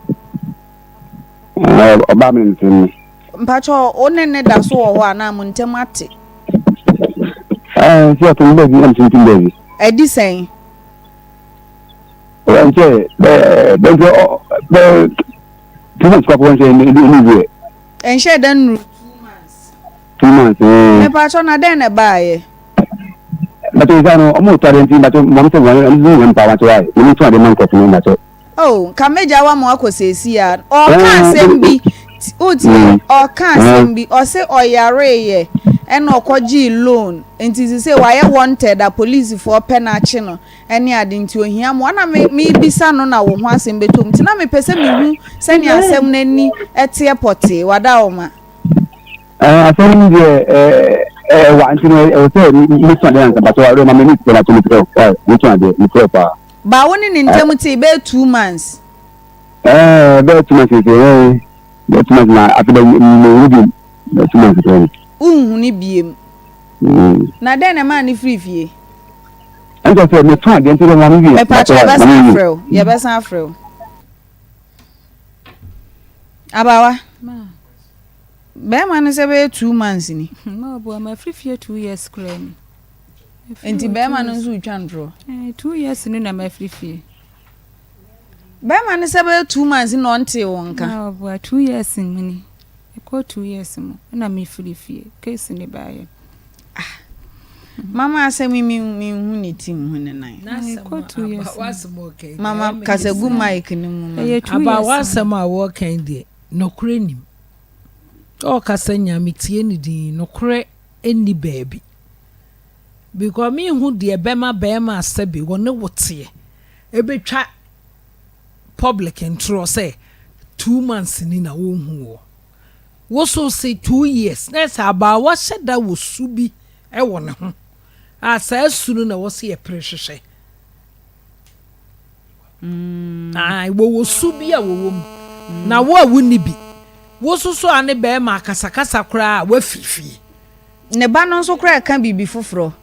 [SPEAKER 10] Ɔbaa me ne no.
[SPEAKER 3] Mpakyɛ wo ne ne da so wɔ hɔ anaa mo ntam ate?
[SPEAKER 10] Ɛɛ sɛ ɔte ne baabi na metintim baabi.
[SPEAKER 3] Ɛdi sɛn?
[SPEAKER 10] Ɛnkyɛ bɛɛ bɛnkyɛ ɔ bɛɛ 2 months kɔ akɔkɔ nkyɛn ɛni ɛni wiɛ.
[SPEAKER 3] Ɛnhyɛ da nnuru 2 months.
[SPEAKER 10] 2 months ɛɛ.
[SPEAKER 3] Mepakyɛ na dɛn na ɛbaayɛ?
[SPEAKER 10] Mpakyɛ nsa no ɔmo tɔ adeɛ nti mpakyɛ mɔm sɛ wɔn ɛno nso yɛ mpa wakyɛ wae na mi tɔn adeɛ ma nkorɔfo no mpakyɛ.
[SPEAKER 3] Oh, nka mɛgya wo ama wakɔ seesei a. Ɔreka asɛm bi, wotie, ɔreka asɛm bi, ɔse ɔyareeɛ ɛna ɔkɔgyee loan, nti sesei wayɛ wanted a polisifoɔ pɛ no akye no ɛne ade nti ohia mmoa. Na me mebisa no na wo ho asɛm bɛtɔ mu, nti na mepɛ sɛ mehu sɛnea asɛm no ani teɛ pɔtee. Wadaoma.
[SPEAKER 10] Ɛɛ asɛm no deɛ ɛɛ ɛwa nti no ɛwɔ sɛ mesua adeɛ ansa mpakyɛw awurɛ ma me ne sika mpakyɛw mesrɛ wo wae mesua adeɛ mesrɛ wo paa.
[SPEAKER 3] Ba wo ne ne ntam tee bɛyɛ 2 months.
[SPEAKER 10] Ɛɛ bɛyɛ 2 months sɛ ɛɛ bɛyɛ 2 months na afei dɛ menhunu biem bɛyɛ 2 months sɛ no.
[SPEAKER 3] Wonhunu biem. Na dɛn na ɛmaa ne firi fie?
[SPEAKER 10] Ɛnkyɛ sɛ mesua adeɛ nti dɛ ma me wie
[SPEAKER 3] Mepakyɛw yɛbɛsan afrɛ wo yɛbɛsan afrɛ wo. Abawa. Bɛɛma no sɛ bɛyɛ 2 months ni.
[SPEAKER 8] Ma ɔboa ma afiri fie 2 years koraa ni.
[SPEAKER 3] Nti bɛɛma no nso retwa ntorɔ.
[SPEAKER 8] Eh, 2 years ni na ma afiri fie.
[SPEAKER 3] Bɛɛma no sɛ bɛyɛ 2 months na ɔntee wo nka.
[SPEAKER 8] Ma ɔboa 2 years mu ni. Ɛkɔ 2 years mu na me firi fie. Case ne baayɛ.
[SPEAKER 3] Ah. Mama asɛm yi me me hu ne ti nhu ne nan.
[SPEAKER 8] Ɛkɔ 2 years mu.
[SPEAKER 3] Mama kasa gu mic no mu.
[SPEAKER 8] Ɛyɛ 2 years.
[SPEAKER 4] Aba w'asɛm a wɔka deɛ nɔkorɛ nim. Ɔɔkasa nyinaa metie no dinn, nokorɛ nni baabi. Because menhu deɛ ɛbɛma bɛɛma a sɛbe wɔne wo teɛ ɛbɛtwa public ntorɔ sɛ 2 months ni na wɔnhu woɔ. Wo so se 2 years na ɛsɛ abaawa hyɛ da wɔ su bi wɔ ne ho a saa su no na ɛwɔ sɛ yɛpere hwehwɛ. Ae, wɔwɔ su bi a wɔwɔ mu. Na wo a wonni bi, wo nso so a ne barima akasakasa koraa a, woafiri fie.
[SPEAKER 3] Ne ba no nso koraa reka biribi foforɔ.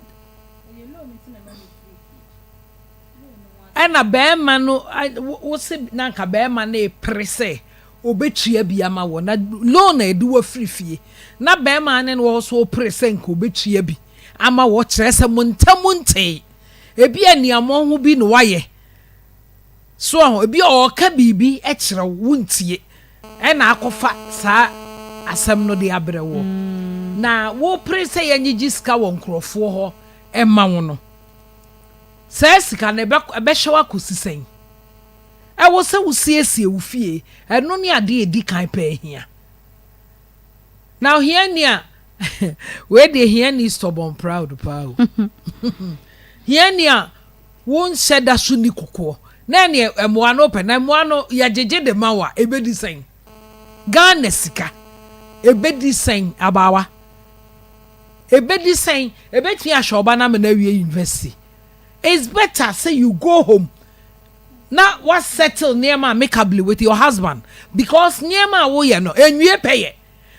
[SPEAKER 4] Ɛna barima no, wo se na anka barima no repere sɛ. ɔbɛtua bi ama wɔ na loan a ɛde wɔ firi fie na bɛrima ne no wɔ so pere sɛ nka ɔbɛtua bi ama wɔ kyerɛ sɛ mo ntam ntee ebi a nneɛma ho bi na wayɛ so ɔho ebi a ɔka biribi kyerɛ wo ntie ɛna akɔfa saa asɛm no de abrɛ wɔ na wopere sɛ yɛnyegye sika wɔ nkurɔfoɔ hɔ ɛma wo no saa sika no ɛbɛhyɛ wo akɔsi sɛn ɛwɔ sɛ wosiesie wo fie ɛno ne adeɛ ɛdi kan pɛɛ hia na ohiani a wei deɛ hiani stubborn proud paa o hiani a wonhyɛ da so ni kokoɔ na ɛneɛ mmoa no pɛ na mmoa no yɛgyegye de ma wo a ɛbɛdi sɛn Ghana sika ɛbɛdi sɛn abaawa ɛbɛdi sɛn ɛbɛtumi ahyɛ ɔba no ama no awie university it's better sɛ you go home na wa settle nneɛma amicably with your husband because nneɛma a woyɛ no enwie pɛyɛ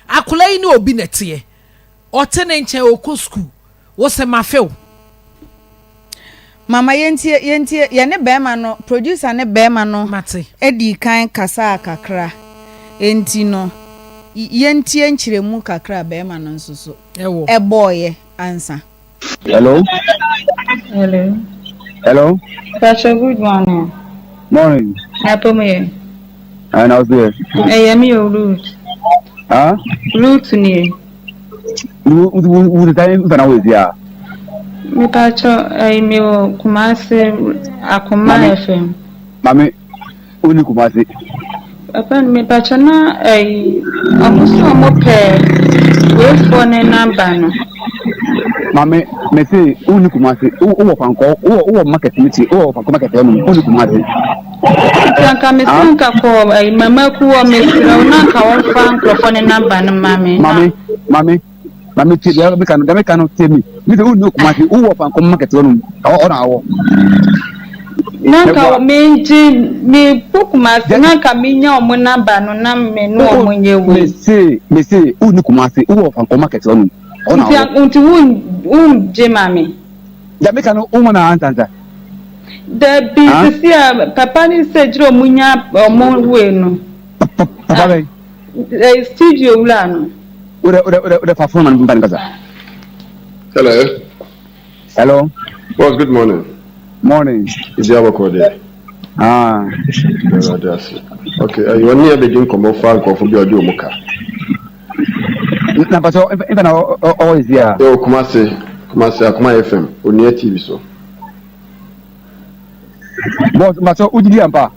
[SPEAKER 4] akwadaa yi ne obi na teɛ ɔte ne nkyɛn ɔkɔ school wɔsɛ mafew.
[SPEAKER 3] Mama yɛntie yɛntie yɛne bɛrima no producer ne bɛrima no
[SPEAKER 4] Mate.
[SPEAKER 3] edi kan kasa kakra enti no yɛntie nkyerɛmu kakra a bɛrima no nso so
[SPEAKER 4] ɛwɔ
[SPEAKER 3] ɛbɔɔyɛ ansa.
[SPEAKER 10] Hello?
[SPEAKER 8] Hello.
[SPEAKER 10] Hello?
[SPEAKER 8] Pastor, good morning.
[SPEAKER 10] Morning.
[SPEAKER 8] Apomye.
[SPEAKER 10] And I was there.
[SPEAKER 8] Ɛyɛ mi o Ruth.
[SPEAKER 10] Huh?
[SPEAKER 8] Ruth nie.
[SPEAKER 10] Wo wo time mfa na wo esi a.
[SPEAKER 8] Mepatro ɛyɛ mi wɔ Kumasi Akoma
[SPEAKER 10] Mami.
[SPEAKER 8] FM.
[SPEAKER 10] Mame wo ni Kumasi.
[SPEAKER 8] Papa no mepatro na ɛyi ɔmo so ɔmo pɛ weifoɔ ne number no.
[SPEAKER 10] Mame me se wo ni Kumasi. Wo wo fankɔ wo wo market ni ti wo fankɔ market no wo ni Kumasi.
[SPEAKER 8] Nti anka me se anka kɔ ɛyi mama ku wɔ mesrɛ wo na anka wɔmfa nkurɔfoɔ ne number no ma me. Na
[SPEAKER 10] Mame mame mame ti deɛ me ka no deɛ me ka no tie mi. Me se wo ni Kumasi wo wɔ fankɔ market no ɔ na awɔ.
[SPEAKER 8] na anka mengye me kɔ Kumasi na anka menya ɔmo number no na me ne ɔmo nyɛ
[SPEAKER 10] Me
[SPEAKER 8] wei.
[SPEAKER 10] se me se wo ni Kumasi wo wɔ fankɔ market no ɔ na
[SPEAKER 8] Nti
[SPEAKER 10] awɔ.
[SPEAKER 8] nti wo wongye ma me.
[SPEAKER 10] Deɛ me ka no wo ma na answer.
[SPEAKER 8] Dabi
[SPEAKER 10] Ah?
[SPEAKER 8] sisi a papa ne sɛ gyina ɔmo nya ɔmo wei no.
[SPEAKER 10] Papa bɛn.
[SPEAKER 8] Ɛɛ studio wura no.
[SPEAKER 10] Wo de wo de wo de wo de fa phone ma no mpa ne kasa.
[SPEAKER 11] Hello.
[SPEAKER 10] Hello.
[SPEAKER 11] Boss, good morning.
[SPEAKER 10] Morning.
[SPEAKER 11] Is your work there?
[SPEAKER 10] Ah.
[SPEAKER 11] Okay, you want me to nkɔmmɔ fa nkurɔfo bi a ɔde ɔmo ka.
[SPEAKER 10] Na pastor mfa na ɔwɔ esi a.
[SPEAKER 11] Ɛwɔ Kumasi, Kumasi Akoma FM, Onua TV so.
[SPEAKER 10] Boss, pastor wogidi ampa.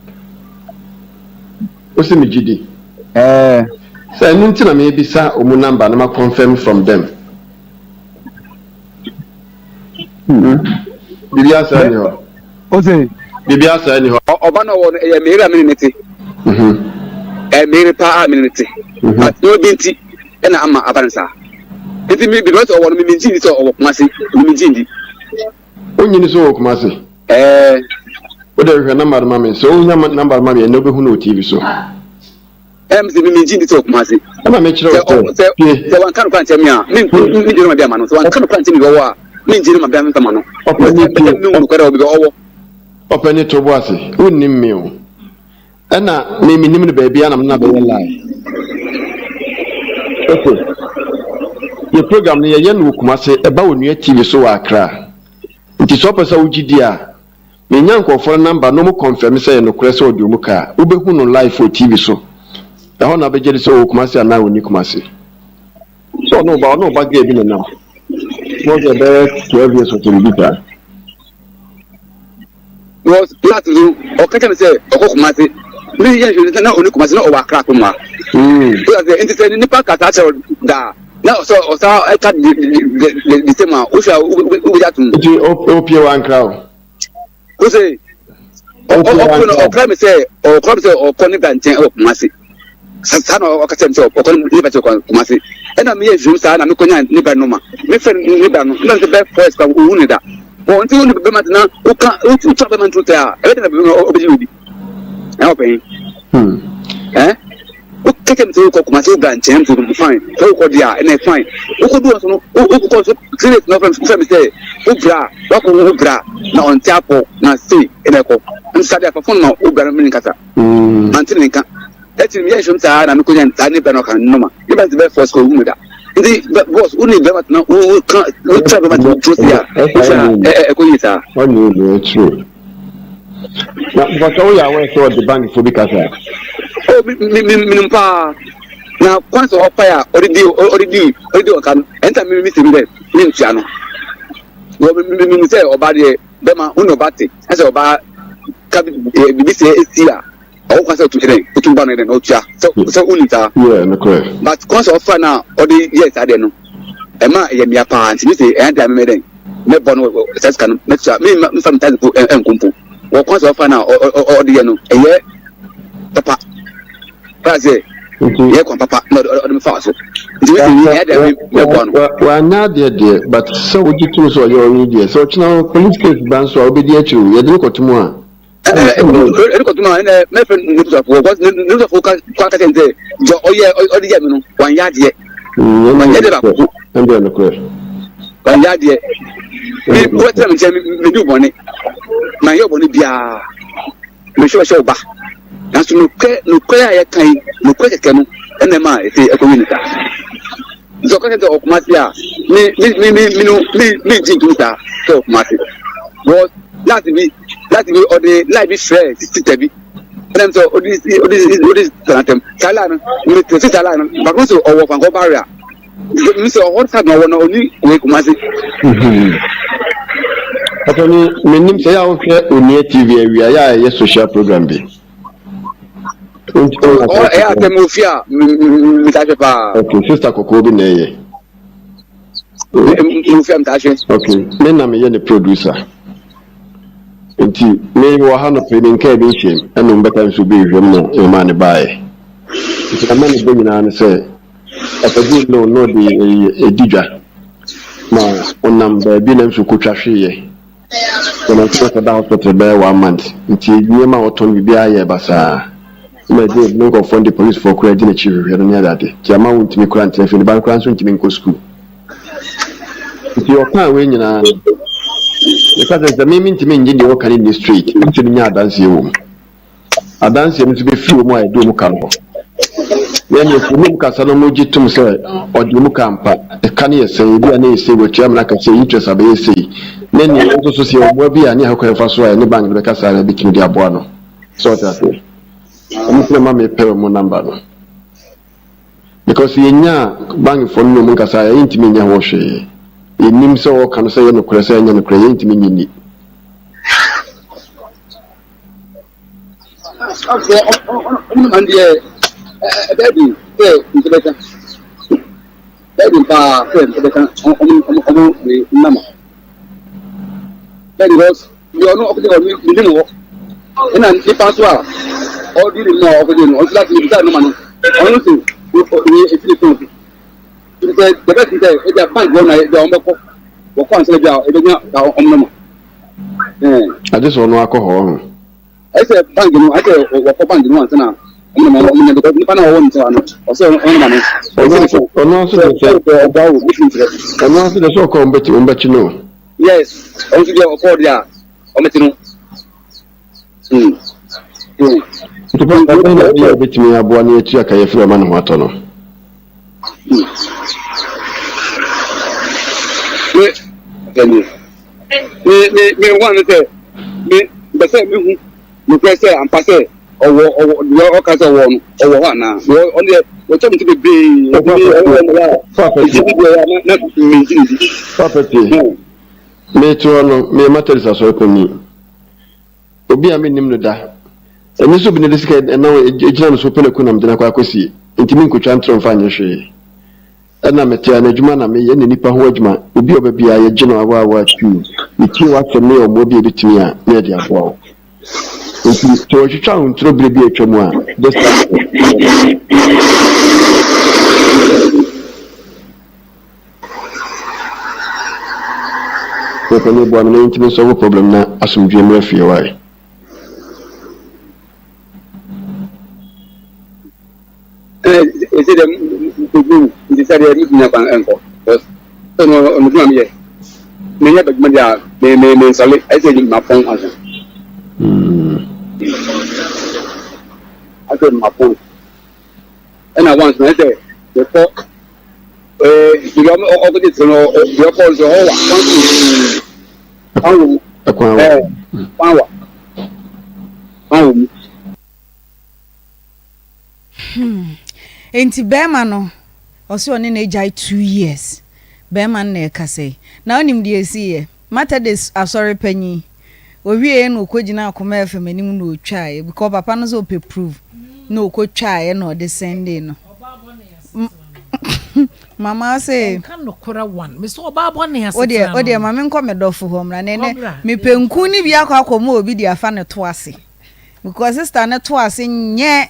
[SPEAKER 11] O si mi gidi.
[SPEAKER 10] Ɛɛ.
[SPEAKER 11] Sɛ ɛno nti na mebisa ɔmo number na ma confirm from them. Biribi asa ni hɔ.
[SPEAKER 10] O se.
[SPEAKER 11] Biribi asa ni hɔ.
[SPEAKER 10] Ɔba na ɔwɔ no ɛyɛ mmeere a mene ne te. Ɛyɛ mmeere paa a mene ne te. But nneɛma bi nti ɛna ama aba no saa. Nti mi because ɔwɔ no mi mi ngye ndi sɛ ɔwɔ Kumasi mi mi ngye ndi.
[SPEAKER 11] Onyini so wɔ Kumasi.
[SPEAKER 10] Ɛɛ.
[SPEAKER 11] O de hwehwɛ number no ma me. Sɛ onya number no ma me ɛnna obehu no wɔ TV so.
[SPEAKER 10] Ɛm sɛ mi mi ngye ndi sɛ ɔwɔ Kumasi.
[SPEAKER 11] Ɛna mekyerɛ
[SPEAKER 10] Sɛ
[SPEAKER 11] wo
[SPEAKER 10] ɔ sɛ
[SPEAKER 11] sɛ
[SPEAKER 10] sɛ wanka no kora nkyɛn mi a mi mi mi gye no ma bi ama no sɛ wanka no kora nkyɛn mi ɔwɔ a mi ngye no ma bi ama no.
[SPEAKER 11] Ɔpɛ ne
[SPEAKER 10] Bɛtɛ mi hu no kora wɔ bi ɔwɔ.
[SPEAKER 11] Ɔpɛ ne to bo ase. Wonnim me o. Ɛna me menim no baabi a na me na bɛyɛ lie. Okay. Yɛ program no yɛyɛ no wɔ Kumasi, ɛba wɔ Nua TV so wɔ Accra. Nti sɛ ɔpɛ sɛ wogye di a, menya nkurɔfoɔ no number na ɔmo confirm sɛ ɛyɛ nokorɛ sɛ ɔde ɔmo ka a, wobɛhu no live wɔ TV so. Ɛhɔ na wobɛgye di sɛ ɔwɔ Kumasi anaa ɔnni Kumasi. Sɛ ɔne ɔba ɔne ɔba girl bi nenam. Wɔn sɛ ɛbɛyɛ 12 years ɔsɛ biribi saa.
[SPEAKER 10] Because last no ɔka kyerɛ me sɛ ɔkɔ Kumasi ne yɛ nhwɛ na ɔne Kumasi na ɔwɔ Accra kurom ha. So sɛ nti sɛ nipa kasa kyerɛ da na ɔsɛ ɔsa ɛka the the the same a wohwɛ a wobɛgye atom.
[SPEAKER 11] Nti opie wɔ Accra o.
[SPEAKER 10] Wo se ɔkɔ no ɔkra me sɛ ɔkra me sɛ ɔkɔ ne ba nkyɛn ɛwɔ Kumasi. Saa na ɔka kyerɛ me sɛ ɔkɔ ne ba nkyɛn wɔ Kumasi. Ɛna meyɛ nhwehwɛmu saa na mekɔnya ne ba no ma mefrɛ ne ba no ne ba no sɛ bɛyɛ four years kora ɔhu ne da. Wɔn nti wo ne bɛma tena woka wotwa bɛma nto tɛ a ɛbɛdɛ na bɛma ɔbɛgye obi. Ɛna ɔpɛn. Ɛn woka kyerɛ me sɛ wokɔ Kumasi wo bra nkyɛn mpo fine sɛ wokɔ deɛ a ɛna fine wokɔdu hɔ so no wokɔ so 3 days na wofrɛ me sɛ wo bra wakɔ wo bra na ɔnte apɔ na sei ɛna ɛkɔ nsa de afa phone ma wo bra no mene nkasa mante ne nka. Ɛti mi yɛ nhwɛm saa na mi ko nya saa ne bɛ na ɔka noma. Ne bɛ nti bɛ fɔ sukuu hu mi da. Nti bɔs wo ne bɛma tena wo ka wo tena bɛma tena turo si a wo sɛ ɛ ɛkɔ yie saa.
[SPEAKER 11] Ɔnyɛ yie true. Na mpɔtɔ wo yɛ aware sɛ ɔde bankfoɔ bi kasa?
[SPEAKER 10] Oh mi mi mi minim paa. Na kwan sɛ ɔpae a ɔde di ɔde di ɔde di ɔka no ɛnta mi mi si mi dɛ mi ntua no. Wɔ mi mi mi sɛ ɔba deɛ bɛma wo ne ɔba te ɛsɛ ɔba ka bibi sɛ esi a. Ɔwɔ kwan sɛ ɔtumi yɛ dɛn? Ɔtumi ba no yɛ dɛn? Ɔtua. Sɛ sɛ wonim saa.
[SPEAKER 11] Yeah, nokorɛ.
[SPEAKER 10] But kwan sɛ ɔfa no a ɔde yɛɛ saa deɛ no, ɛma ɛyɛ mea paa. Nti me se ɛyɛ adeɛ a mɛyɛ dɛn? Mɛbɔ no wɔ saa sika no, mɛtua. Me mfa me taxi mpo ɛnko mpo. Wɔ kwan sɛ ɔfa no a ɔde yɛ no, ɛyɛ papa. Ɔyɛ sɛ ɛyɛ kwan papa na ɔde me faa so. Nti me se ɛyɛ adeɛ a mɛboa no.
[SPEAKER 11] Wanyɛ adeɛ deɛ, but sɛ wogye tom sɛ ɔyɛ ɔyere deɛ, sɛ ɔkyena police case ba nso a wobɛdi akyire o, yɛde no kɔto mu a.
[SPEAKER 10] Ɛne kɔtuma ɛnɛ mɛfɛ n'abusuafoɔ because n'abusuafoɔ ka kɔ akasɛ nsɛ deɛ ɔyɛ ɔde yɛ mi no wanyɛ adeɛ wanyɛ adeɛ baako po wanyɛ adeɛ mi wɔ tẹnɛ mi nkyɛn mi mi di bɔne ma yɛ bɔne biara mi hwɛ ɔhyɛ ɔba nanso nokorɛ nokorɛ a yɛka yi nokorɛ kɛkɛ no ɛna ɛma ɛsɛ ɛkɔ wi ne saa nti ɔka sɛ ɔkoma se a mi mi mi mi mi no mi mi gye ntum saa sɛ ɔkoma se wɔ last bi last bi ɔde line bi frɛ sista bi ɛna mi sɛ ɔde ɔde ɔde sista n'atɛm saa line no mi te sista line no baako sɛ ɔwɔ fankɔ barrier mi sɛ ɔhɔ sa na ɔwɔ na ɔni wei kumase.
[SPEAKER 11] Papa mi menim sɛ yɛ a wohwɛ Onua TV awia yɛ a ɛyɛ social program bi.
[SPEAKER 10] Ɛyɛ asɛm ofi a metaa hwɛ paa.
[SPEAKER 11] Okay, sister kɔkɔɔ bi na ɛyɛ.
[SPEAKER 10] Ofi a metaa hwɛ.
[SPEAKER 11] Okay, me na meyɛ ne producer. Nti me wɔ ha no pɛ me nkaa bi nhyɛm ɛna ɔmo bɛka nso bi nhwɛm na ɛmaa ne baeɛ. Nti na ma ne bɛ nyinaa ne sɛ ɔkɔgye loan na ɔde ɛdi dwa ma ɔnam baabi na nso kɔtwa hweeɛ. Wɔn nso bɛkɔda hospital bɛyɛ one month nti nneɛma a ɔtɔn biribiara yɛɛ basaa na ɛde ne nkurɔfoɔ de policefoɔ koraa di n'akyi hwehwɛ no ne adeade nti ama wontumi koraa ntena fie ne ba no koraa nso ntumi nkɔ sukuu nti ɔkaa wei nyinaa no meka sɛ sɛ me mentumi ngye deɛ ɔka no nni straight nti menya adanseɛ wɔ mu. Adanseɛ no nso bɛfiri wɔn a yɛde wɔn ka no hɔ. Na ɛnneɛ sɛ wɔn kasa na wɔgye tom sɛ ɔde wɔn ka ampa, ɛka no yɛ sɛn, ebi a na ɛyɛ sei, watua amena aka sei, interest abɛyɛ sei. Na ɛnneɛ yɛn nso so sɛ yɛwɔ mmoa bi a ne yɛhwɛ kwan yɛfa so a yɛne bank no bɛkasa a yɛbɛtumi de aboa no. So ɔte aseɛ? Ɛno nti na ma mepɛ wɔn number no. Because yɛnyaa bankfoɔ no ne wɔn nkasa a, yɛntumi nyɛ ho hwee. Yɛnnim sɛ wɔka no sɛ ɛyɛ nokorɛ sɛ ɛnyɛ nokorɛ, yɛntumi nnye nni.
[SPEAKER 10] Ɛna nipa nso a ɔdi ne mu a ɔkɔgye no ɔnso láti bisa no ma no ɔno nso ɔyɛ efiri fon so nti sɛ the best sɛ ebi a bank wɔn na ebi a wɔn bɛkɔ wɔkɔ ansa ebi a ebenya wɔn no ma.
[SPEAKER 11] Agye sɛ ɔno akɔ hɔ ɔho.
[SPEAKER 10] Ɛsɛ bank no ɛsɛ wɔkɔ bank no ansa na ɔmo na ɔmo nya because nipa na ɔwɔ ne nsa no ɔsɛ ɔno ma no.
[SPEAKER 11] Ɔno nso ɔno nso de sɛ
[SPEAKER 10] ɔba o mi fi nkyerɛ.
[SPEAKER 11] Ɔno nso de sɛ ɔkɔ ɔmo bɛkyi ɔmo bɛkyi no.
[SPEAKER 10] Yes ɔno nso deɛ ɔkɔ deɛ a ɔmo ti no.
[SPEAKER 11] Nti papa bɛn na ɛyɛ a obetumi aboa na yɛatua ka yɛafiri ama ne ho atɔ no?
[SPEAKER 10] Me, me, me, me one sɛ me bɛ sɛ mehu nokorɛ sɛ ampa sɛ ɔwɔ ɔwɔ deɛ ɔka sɛ ɔwɔ no ɔwɔ hɔ anaa ɔno deɛ wɔkyɛ me ti bebree ɛbi ɔwɔ no a ɛgye bi deɛ na na mengye ne di.
[SPEAKER 11] Papa tie, mete hɔ no meyɛ Methodist asɔre panyin. Obi a mennim no da. Ɛnyɛ sɛ obi na ɛde sika ɛnam egyina no so pɛ na ku nam de no akɔ akɔsie. Enti menkotwa ntorɔ mfa nyɛ hwee. Ɛna mete a, n'adwuma na meyɛ, ɛna nnipa ho adwuma. Obi a ɔba biara, yɛgye no awaawa tuu. Metie w'asɛm na yɛwɔ mmoa bi a yɛbɛtumi a, na yɛde aboa wo. Enti sɛ wɔatwitwa wo ntorɔ berɛ bi a atwa mu a, just Papa no boa me na yɛntumi nsɔlve problem na asomdwoeɛ mmra fie why?
[SPEAKER 10] Ɛsɛ dɛ mekɔduru nti sɛ deɛ metumi akwan ɛnkɔ sɛ no ɔno adwuma meyɛ menyɛ bɛdwuma deɛ a mensɔle ɛsɛ mapɔn ansa asɛ mapɔn. Ɛna once na sɛ mekɔ ɛɛ baabi a ɔkɔgye sika no deɛ ɔkɔ no sɛ ɔwɔ wa kwan so kwan wɔ mu.
[SPEAKER 11] Ɛkwan wɔ.
[SPEAKER 10] Ɛɛ kwan wa kwan wɔ mu.
[SPEAKER 3] Hmm. Enti bɛrima no ɔsɛ ɔne no agyae 2 years. Bɛrima no na ɛkasa yi. Na wonim deɛ ɛsiiɛ? Methodist asɔre panyin. Owieɛ na ɔkɔgyina Akoma FM anim na ɔtwaeɛ because papa no sɛ ɔpɛ proof na ɔkɔtwaeɛ na ɔde sendee no. Mama se.
[SPEAKER 4] Ɔnka nokorɛ one. Me sɛ ɔbaa bɔne
[SPEAKER 3] Wodeɛ
[SPEAKER 4] asetena
[SPEAKER 3] wodeɛ
[SPEAKER 4] no.
[SPEAKER 3] ma menkɔ me dɔfo hɔ mmra na ɛnɛ
[SPEAKER 4] Kɔbra.
[SPEAKER 3] mepɛ nku no bi akɔ akɔma obi de afa ne to ase because sister ne to ase nyɛ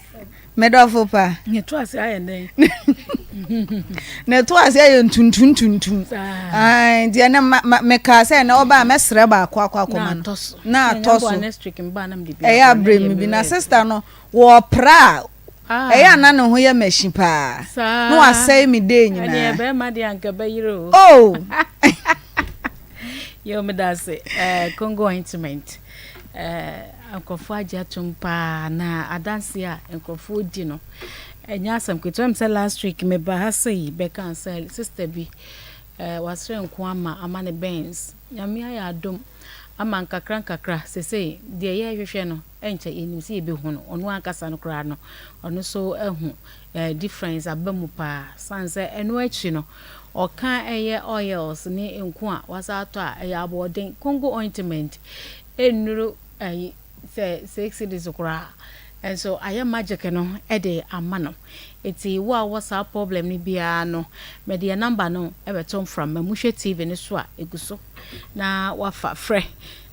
[SPEAKER 3] me dɔfo pa.
[SPEAKER 12] Ne to ase ayɛ dɛn?
[SPEAKER 3] Ne to ase ayɛ ntuntum tuntum.
[SPEAKER 12] Saa.
[SPEAKER 3] Nti ɛnɛ ma ma mekaa sɛ ɛnɛ ɔbaa mɛsrɛ baako akɔ akɔma
[SPEAKER 12] Na
[SPEAKER 3] no.
[SPEAKER 12] atɔ so.
[SPEAKER 3] Na atɔ so.
[SPEAKER 12] Next week mba na mede bi
[SPEAKER 3] Ɛyɛ
[SPEAKER 12] abrɛ
[SPEAKER 3] abrɛ
[SPEAKER 12] no
[SPEAKER 3] mi
[SPEAKER 12] deɛ
[SPEAKER 3] bi na
[SPEAKER 12] mewɔ
[SPEAKER 3] sister no wɔɔpra a
[SPEAKER 12] Ah.
[SPEAKER 3] ɛyɛ ana ne ho yɛ machine paa.
[SPEAKER 12] Saa.
[SPEAKER 3] Na wasɛe me day
[SPEAKER 12] Ɛneɛ
[SPEAKER 3] nyinaa.
[SPEAKER 12] bɛrima deɛ anka bɛyere o.
[SPEAKER 3] Oh.
[SPEAKER 12] Yo, meda ase. Congo ointment. Nkurɔfoɔ agye atom paa na adanse a nkurɔfoɔ di no ɛnyɛ asɛm ketewa. M sɛ last week meba ha sei bɛka sɛ sister bi wasrɛ nko ama ne Benz. Nyame ayɛ adom ama nkakra nkakra sesei deɛ yɛrehwehwɛ no ɛnkyɛ yɛnim sɛ yɛbɛhu no. Ɔno ankasa no koraa no ɔno nso ahu difference aba mu paa san sɛ ɛno akyi no ɔka ɛyɛ oils ne nko a wasa atɔ a ɛyɛ aboɔden. Congo ointment ɛnnuru ɛyi sɛ 6 cedis koraa nso ayɛ magic no ɛde ama no. Eti wo a wɔ saa problem no biara no, mɛde yɛ number no ɛbɛto mframa mu. Hwɛ TV no so a egu so na wafa frɛ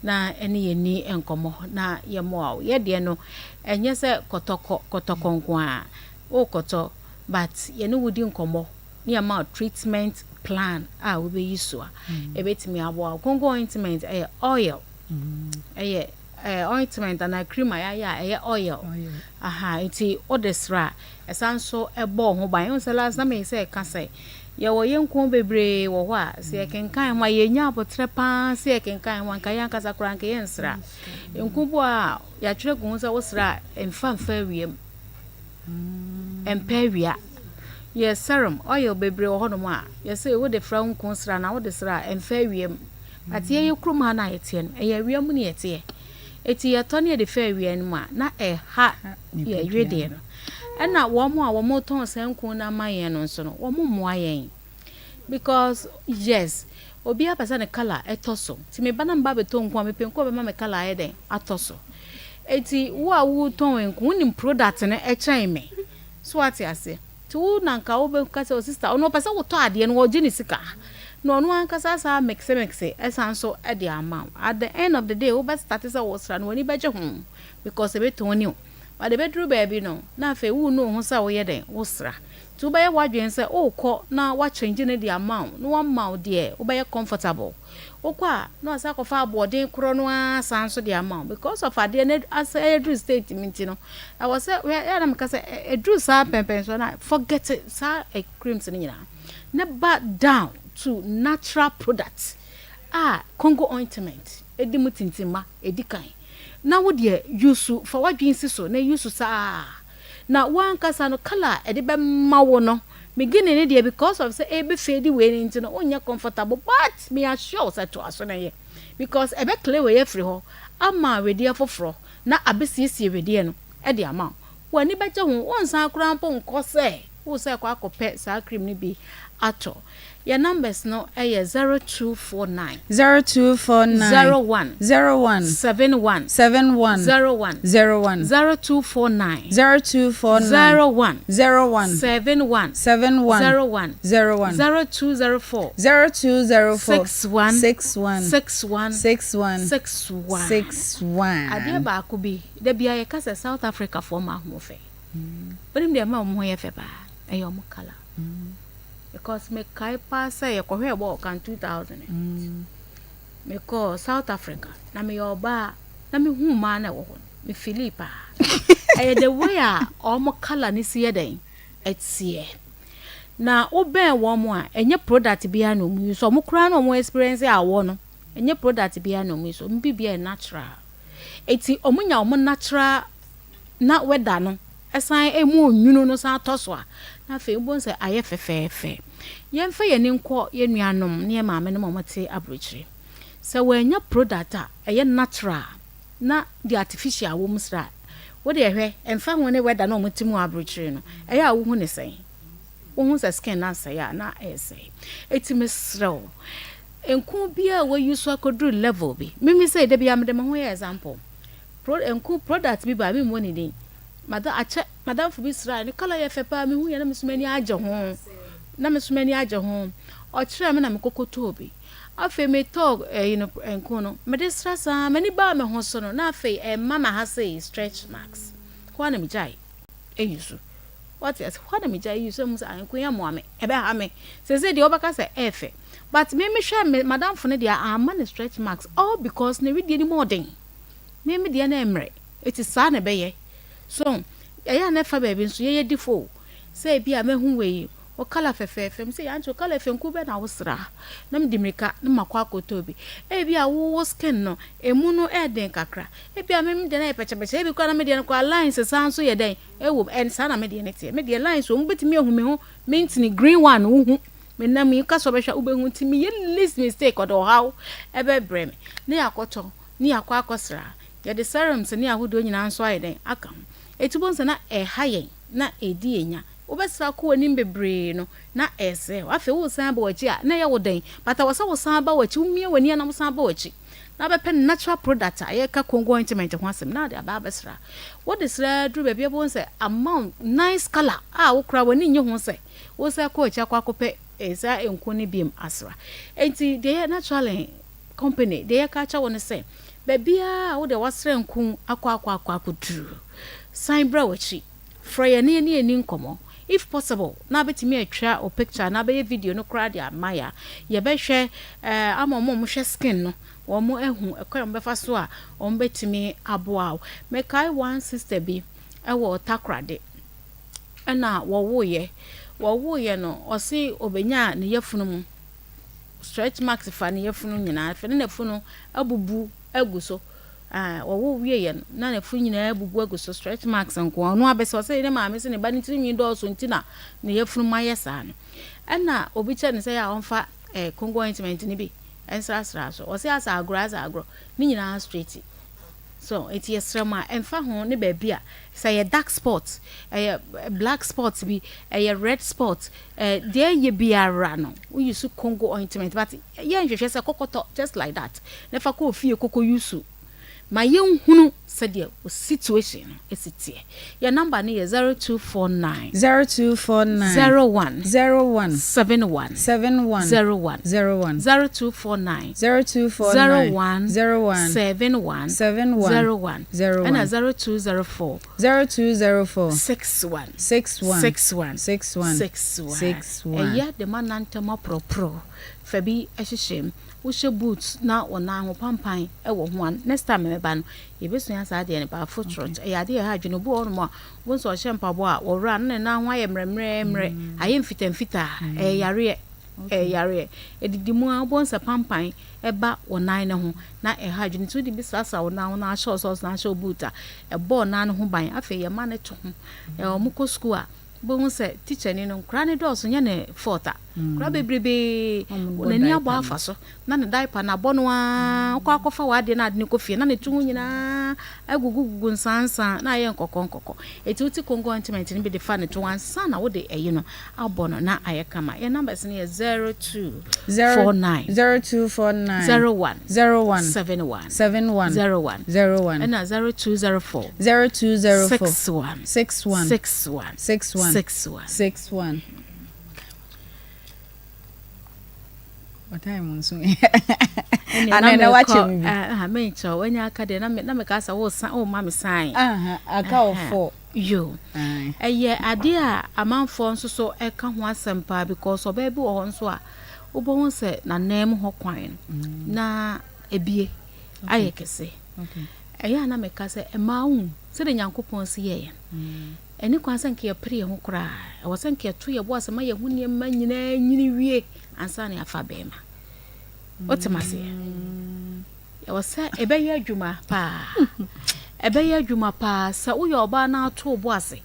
[SPEAKER 12] na ɛne yɛn ni nkɔmɔ na yɛmmoa wo. Yɛ deɛ no ɛnyɛ sɛ kɔtɔkɔ kɔtɔkɔ nko a wokɔtɔ, but yɛne wo di nkɔmɔ ne yɛma wo treatment plan a wobɛyi so a ɛbɛtumi aboa wo. Congo ointment ɛyɛ oil, ɛyɛ ointment anaa cream a yɛayɛ a ɛyɛ oil aha. Nti wode sra a ɛsan so ɛbɔ wo ho ban. Ɛhu sɛ last na meyɛ sɛ ɛka sɛ yɛwɔ yɛn nko bebree wɔ hɔ a sɛ yɛkenkan ho a yɛnya abotrɛ paa. Sɛ yɛkenkan ho a nka yɛn ankasa koraa nka yɛnsra nko bo a yɛatwerɛ gu ho sɛ wosra a ɛmfa mfa awiem, ɛmpɛ awia. Yɛ serum oil bebree wɔ hɔnom a yɛsɛ wode fra wo nko sra na wode sra a ɛmfa awiem, but yɛyɛ kurom ha no a yɛteɛ no ɛyɛ awia mu ne yɛteɛ. Eti yɛtɔ ne yɛde fa awia no mu a na ɛha yɛ wedeɛ no. Ɛna wɔn a wɔn tɔn saa nku no ama yɛn no nso no, wɔn mmoa yɛn because yes, obiara pɛ sɛ ne colour ɛtɔ so. Nti me ba na me ba bɛtɔ nku a, mepɛ nku a bɛma me colour ayɛ dɛn atɔ so. Eti wo a wotɔn nku, wonim product no ɛkyɛn me so, ate aseɛ? Nti wo na nka wobɛka sɛ o sister, ɔno ɔpɛ sɛ wotɔ adeɛ no, ɔgye ne sika na ɔno ankasa saa mix mix ɛsan so ɛde ama wo. At the end of the day, wobɛ start sɛ wosra no, w'ani bɛgye ho because ɛbɛtɔn ni o, but ɛbɛduru baabi no na afei wo nu wo ho sɛ woyɛ dɛn wosra. Nti wobɛyɛ w'adwene sɛ wokɔ na wakyɛngye no de ama wo na wama wo deɛ wobɛyɛ comfortable. Wokɔ a na wasa akɔfa aboɔden korɔ no ara san so de ama wo because of adeɛ no asɛ ɛduru state mu. Nti no ɛwɔ sɛ yɛ na meka sɛ ɛduru saa pɛmpɛn so na forget it, saa creams no nyinaa ne ba down to natural product a Congo ointment ɛdi mu tintimma ɛdi kan na wo deɛ use fa w'adwene si so na use saa na wankasa no colour a ɛde bɛma wo no beginning ne deɛ because of sɛ ebe fade wei ne nti no wonyɛ comfortable, but me assure wo sɛ toa so na yɛ because ɛbɛ clear wei afiri hɔ ama wedeɛ foforɔ na abɛsiesie wedeɛ no ɛde ama wo. W'ani bɛgye ho, wonsan koraa mpo nkɔ sɛ wo sɛ kɔ akɔpɛ saa cream no bi atɔ. Yɛ numbers no ɛyɛ 0249
[SPEAKER 3] 0249
[SPEAKER 12] 01
[SPEAKER 3] 01
[SPEAKER 12] 71
[SPEAKER 3] 71
[SPEAKER 12] 01
[SPEAKER 3] 01
[SPEAKER 12] 0249
[SPEAKER 3] 0249
[SPEAKER 12] 01
[SPEAKER 3] 01
[SPEAKER 12] 71
[SPEAKER 3] 71
[SPEAKER 12] 01
[SPEAKER 3] 01
[SPEAKER 12] 0204
[SPEAKER 3] 0204
[SPEAKER 12] 61
[SPEAKER 3] 61
[SPEAKER 12] 61
[SPEAKER 3] 61
[SPEAKER 12] 61
[SPEAKER 3] 61.
[SPEAKER 12] Adeɛ baako bi da bia yɛka sɛ South Africa foɔ ma ho fɛ. Wonim deɛ ɛma ɔmo ho yɛ fɛ paa? Ɛyɛ ɔmo colour because mekae paa sɛ yɛkɔhwɛɛ bɔɔl kan 2000, mekɔɔ South Africa na meyɛ ɔbaa na mehu mmaa na ɛwɔ hɔ no, mefili paa. Ɛyɛ the way a ɔmo colour ne si yɛ dɛn ɛteɛ na wobɛn wɔn mo a ɛnyɛ product biara na ɔmo use. Ɔmo koraa na ɔmo experience awɔ no, ɛnyɛ product biara na ɔmo use. Ɔmo biribiara yɛ natural. Eti ɔmo nya ɔmo natural na weather no. ɛsan ɛmu onwunu no san tɔ so a, na afei wobɛhu sɛ ayɛ fɛfɛɛfɛ. Yɛmfa yɛn ani nkɔ yɛn nuanom ne yɛn maamenom a wɔte aburokyire. Sɛ wɔannya product a ɛyɛ natural na deɛ artificial wɔ mu sra a, wo deɛ hwɛ, ɛmfa ho ne weather no a wɔte mu wɔ aburokyire no, ɛyɛ a wohu ne sɛn? Wohu sɛ skin no asɛe a, na ɛresɛe. Enti mesrɛ wo, nku biara a woayi so akɔduru level bi, mimi sei, da biara mede me ho yɛ example. Pro, nku product bi baa, memmɔ ne din. Mada, akyɛ, madamfo bi srae, ne colour yɛ fɛ paa, mehu yɛ na me nso m'ani agye ho. Na me nso m'ani agye ho. Ɔkyerɛɛ me na mekɔkɔtɔɔ bi. Afei metɔɔ ɛyi no, nku no, mede sra saa, m'ani baa me ho so no, na afei ɛmma m'aha sei stretch marks. Hɔ ara na megyae ayi so. Wate ase? Hɔ na megyae yi so mu sɛ nko yi mmoa me, ɛbɛha me. Seesei deɛ wobɛka sɛ ɛyɛ fɛ. But me mehwɛ me madamfo no deɛ amma no stretch marks all because ne wedeɛ no mu ɔden. Me me deɛ no ɛmmerɛ. Eti saa na ɛbɛyɛ. So ɛyɛ a na ɛfa baabi nso yɛyɛ difo o. Sɛ ebi a mɛhu wei, wo colour fɛfɛɛfɛ. Me sɛ Yanti wo colour fɛ nku bɛn na wosra? Na mede mmirika na makɔ akɔtɔ bi. Ebi a wo wo skin no emu no ɛyɛ den kakra. Ebi a me me deɛ no ayɛ pɛkyɛpɛkyɛ. Ebi koraa na me deɛ no koraa lines san nso yɛ dɛn? Ɛwom, ɛn saa na me deɛ no teɛ. Me deɛ lines wɔ mu, wobɛtumi ahu me ho, me ntini, green one no wohu. Me nam yi, woka sɛ wobɛhwɛ a wobɛhu nti meyɛ least mistake ɔde ɔhaw ɛbɛbrɛ me. Ne yɛakɔtɔ, ne yɛakɔ akɔsra. Yɛde serums ne ahodoɔ nyinaa nso ayɛ dɛn aka ho. Ɛti wobɛhu sɛ na ɛha yɛn, na ɛredi yɛn nya. Wobɛsra akɔ w'anim bebree no, na ɛresɛe wo. Afei woresan aba w'akyi a, na ɛyɛ wo dɛn? But ɛwɔ sɛ wosan ba w'akyi, womia w'ani a na wosan ba w'akyi. na wobɛpɛ natural product a yɛka Congo ointment ho asɛm na wode aba abɛsra. Wode sra duru baabi a wobɛhu sɛ ama wo nice colour a wo koraa w'ani nnye ho sɛ wosan kɔ akyi akɔ akɔpɛ eh, saa nku no biom asra. Enti deɛ yɛ naturally company deɛ yɛka akyɛ wo ne sɛ baabiara a wode wasra nku akɔ akɔ akɔ akɔduru san bra w'akyi. Frɛ yɛn na yɛne yɛn nni nkɔmmɔ. If possible na wobɛtumi atwa wo picture anaa wobɛyɛ video no koraa de ama yɛn a, yɛbɛhwɛ ama wɔn a wɔhwɛ skin no wɔn ahu ɛkwan a wɔbɛfa so a wɔbɛtumi aboa wo. Mekae one sister bi wɔ Takoradi ɛna wɔwoeɛ. Wɔwoeɛ no ɔse ɔbɛnyaa ne yafunu mu stretch marks fa ne yafunu nyinaa. Afei na n'afunu abubu agu so. Ah, wɔwo wieeɛ no, na n'afu nyinaa abubu agu so, stretch marks nko ara. Ɔno abɛsɛ, ɔsɛ ne maame sɛ ne ba ne tirinwi dɔɔso nti na ne yafunu mu ayɛ saa no. Ɛna obi kyerɛ no sɛ yɛ a ɔmfa eh, Congo ointment no bi nsrasra so. Ɔsɛ asɛ agorɔ asɛ agorɔ, ne nyinaa straight. So, enti yɛsrɛ mo a, ɛmfa ho ne baabi a, sɛ ɛyɛ dark spot, ɛyɛ black spot bi, ɛyɛ red spot, eh, deɛ ɛyɛ biara no, wo use Congo ointment, but Yɛ nhwehwɛ sɛ kɔkɔtɔ just like that na fa kɔ ofie kɔkɔ use ma yɛnhunu sɛdeɛ wo situation no si teɛ. Yɛn number no yɛ 0249.
[SPEAKER 3] 0249.
[SPEAKER 12] 01.
[SPEAKER 3] 01.
[SPEAKER 12] 71.
[SPEAKER 3] 71.
[SPEAKER 12] 01.
[SPEAKER 3] 01.
[SPEAKER 12] 0249.
[SPEAKER 3] 0249.
[SPEAKER 12] 01.
[SPEAKER 3] 01.
[SPEAKER 12] 71.
[SPEAKER 3] 71.
[SPEAKER 12] 01.
[SPEAKER 3] 01.
[SPEAKER 12] Ɛna 0204.
[SPEAKER 3] 0204.
[SPEAKER 12] 61.
[SPEAKER 3] 61.
[SPEAKER 12] 61.
[SPEAKER 3] 61.
[SPEAKER 12] 61.
[SPEAKER 3] 61.
[SPEAKER 12] Ɛyɛ de ma nantam aporɔporɔ. Fa bi hyehyɛ mu. Wohyɛ boot na wo nan ho pampan wɔ ho a, next time mɛba no, yɛbɛsua saa adeɛ no paa, foot rot. Ɛyɛ adeɛ a ɛha adwene. Obi wɔ hɔnom a, wobɛhu sɛ ɔhyɛ mpaboa a, wɔwerɛ a, na ne nan ho ayɛ mmerɛmmerɛmmerɛ, ayɛ mfitamfitaa. Ɛyɛ yareɛ. Ɛyɛ yareɛ. Ɛdidi mu ara, wobɛhu sɛ pampan ba wo nan no ho, na ɛha adwene. Nti wode bi srasra wo nan ho na ahyɛ wo socks na ahyɛ wo boot a, ɛbɔ wo nan no ho ban. Afei yɛma no to ho. Wɔkɔ sukuu a, Wobɛhu sɛ tikyani no, nkwadaa no dɔɔso, nyɛ ne fault a, nkwadaa bebrebee, n'ani abɔ afa so, na ne diaper no abɔ no ara, wokɔ akɔfa w'adeɛ na ade no kɔ fie, na ne to ho nyinaa agugugugu nsansa, na ayɛ nkɔkɔ nkɔkɔ. Eti wote Congo ointment no bi de fa ne to ansa na wode ɛyi no abɔ no na ayɛ kama. Yɛn numbers no yɛ 0249
[SPEAKER 3] 0249
[SPEAKER 12] 01
[SPEAKER 3] 01
[SPEAKER 12] 71
[SPEAKER 3] 71
[SPEAKER 12] 01
[SPEAKER 3] 01
[SPEAKER 12] ɛna 0204
[SPEAKER 3] 0204
[SPEAKER 12] 61
[SPEAKER 3] 61
[SPEAKER 12] 61
[SPEAKER 3] 61
[SPEAKER 12] 61.
[SPEAKER 3] 61. Ɔtan mu nso.
[SPEAKER 12] Ana na wakyɛ mi bi. Ah, me nkyɛ wanya aka deɛ na me na me ka sɛ wo san wo ma me san.
[SPEAKER 3] Aha, aka wo fo.
[SPEAKER 12] Yo. Ɛyɛ adeɛ a amanfoɔ nso so ɛka ho asɛm paa because ɔbaa bi wɔ hɔ nso a wobɛhu sɛ n'anan mu hɔ kwan no na ebie ayɛ kɛse. Ɛyɛ a na meka sɛ mmaa wohu sɛdeɛ Nyankopɔn si yɛɛ yɛn. Ɛnni kwan sɛ nka yɛpere yɛn ho koraa. Ɛwɔ sɛ nka yɛto yɛn bo ase ma yɛn ho nneɛma nyinaa nyini wie ansa na yɛafa bɛrima. Wote me aseɛ? Ɛwɔ sɛ ɛbɛyɛ adwuma paa. Ɛbɛyɛ adwuma paa sɛ woyɛ ɔbaa na ato wo bo ase.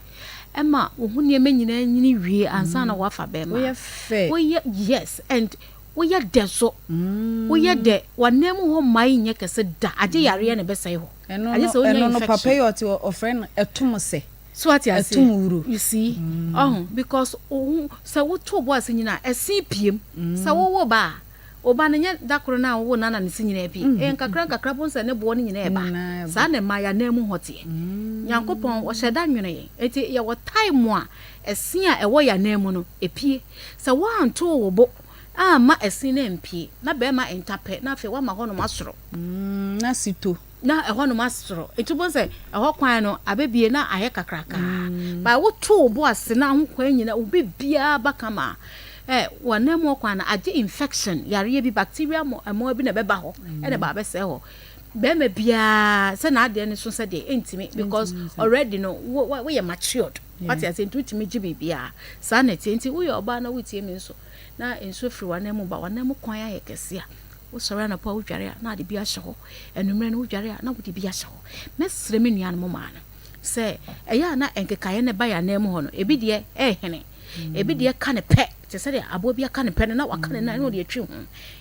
[SPEAKER 12] ma wo ho nneɛma nyinaa nyini wie ansa na woafa bɛrima.
[SPEAKER 3] Woyɛ fɛ.
[SPEAKER 12] Woyɛ yes and woyɛ dɛ so. Woyɛ dɛ w'anan mu hɔ mmae nyɛ kɛse da agye yareɛ na ɛbɛsɛe hɔ.
[SPEAKER 3] Ɛno
[SPEAKER 12] Agye
[SPEAKER 3] no
[SPEAKER 12] sɛ wonya
[SPEAKER 3] ɛno no papa
[SPEAKER 12] infection.
[SPEAKER 3] yi ɔte hɔ ɔfrɛ no ɛtom sɛ.
[SPEAKER 12] So ate aseɛ?
[SPEAKER 3] Ɛtom wuro.
[SPEAKER 12] You see? Ɔho because wo ho sɛ woto wo bo ase nyini a ɛsen piem. Sɛ wowo ba a Wo ba no, nyɛ da koro no a wowoo no ara na ne se nyinaa apue. Ɛyɛ nkakrankakra bohu sɛ ne boɔ no nyinaa reba. Saa na mmaa yɛn ananmu hɔ teɛ. Nyankopɔn, ɔhyɛ da nwono yɛn. Enti yɛwɔ time a ɛse a ɛwɔ yɛn ananmu no, ɛpue. Sɛ woanto wo bo amma ɛse no ampue, na barima nta pɛ, na afei woama hɔnom asoro.
[SPEAKER 3] Na sito.
[SPEAKER 12] Na ɛhɔnom asoro. Enti wobɛhu sɛ ɛhɔ kwan no abɛbue na ayɛ kakraka. But woto wo bo ase na ho kwan nyinaa, wo biribiara ba kama a, eh, w'ananmu hɔ kwan no agye infection, yareɛ bi, bacteria mmoawa bi na ɛbɛba hɔ, ɛna ɛba abɛsɛe hɔ. Barima biara, sɛ n'adeɛ no so sɛ deɛ, ɛntumi because already no, wo, woyɛ matured. Wate aseɛ? Nti wotumi gye biribiara. Saa na ɛteɛ. Nti woyɛ ɔbaa na wotie me nso, na nsuo firi w'ananmu ba, w'ananmu kwan ayɛ kɛse a, Wosɔre anɔpa a wodware a na ade bi ahyɛ hɔ, anwummerɛ no wodware a na wode bi ahyɛ hɔ. Mɛsrɛ me nuanom mmaa no sɛ ɛyɛ a na nkekaeɛ no ɛba yɛn anan mu hɔ no, ebi deɛ ɛrehene, ebi deɛ ka ne pɛ, te sɛ deɛ aboa bi aka ne pɛ no na waka ne nan na ɔde atwi ho.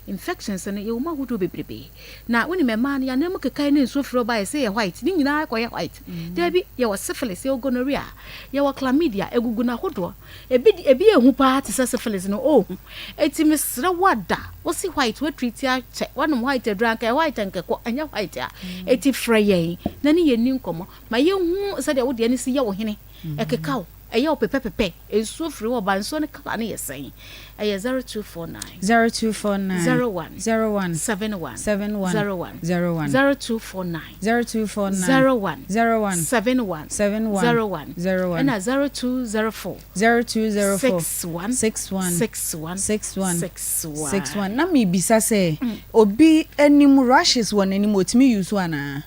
[SPEAKER 12] Infections no yɛwɔ mu ahodoɔ bebrebe. Na wonim mmaa no yɛn anan mu kekaeɛ ne nsuo firi hɔ ba a ɛsɛ yɛ white, ne nyinaa kɔyɛ white. Daabi, yɛwɔ syphilis, yɛwɔ gonorrhea, yɛwɔ chlamydia, ɛgugu no ahodoɔ. Ebi de ebi yɛ hu paa te sɛ syphilis no oh hu. Enti mesrɛ wo ada wo se white wa treat akyɛ wanom white aduru anka ɛyɛ white anka ɛkɔ ɛnyɛ white a enti frɛ yɛn na ne yɛn ni nkɔmmɔ ma yɛn hu sɛdeɛ wo deɛ no si yɛ wo hene ɛkeka wo ɛyɛ wo pepɛpepɛ nsuo firi hɔ ba nsuo no colour no yɛ sɛn ɛyɛ 0249
[SPEAKER 3] 0249
[SPEAKER 12] 01
[SPEAKER 3] 01
[SPEAKER 12] 71
[SPEAKER 3] 71
[SPEAKER 12] 01
[SPEAKER 3] 01
[SPEAKER 12] 0249
[SPEAKER 3] 0249
[SPEAKER 12] 01
[SPEAKER 3] 01
[SPEAKER 12] 71
[SPEAKER 3] 71
[SPEAKER 12] 01
[SPEAKER 3] 01
[SPEAKER 12] ɛna 0204
[SPEAKER 3] 0204
[SPEAKER 12] 61
[SPEAKER 3] 61
[SPEAKER 12] 61
[SPEAKER 3] 61
[SPEAKER 12] 61.
[SPEAKER 3] 61 Na mebisa sɛ obi anim rashes wɔ n'anim otumi use anaa?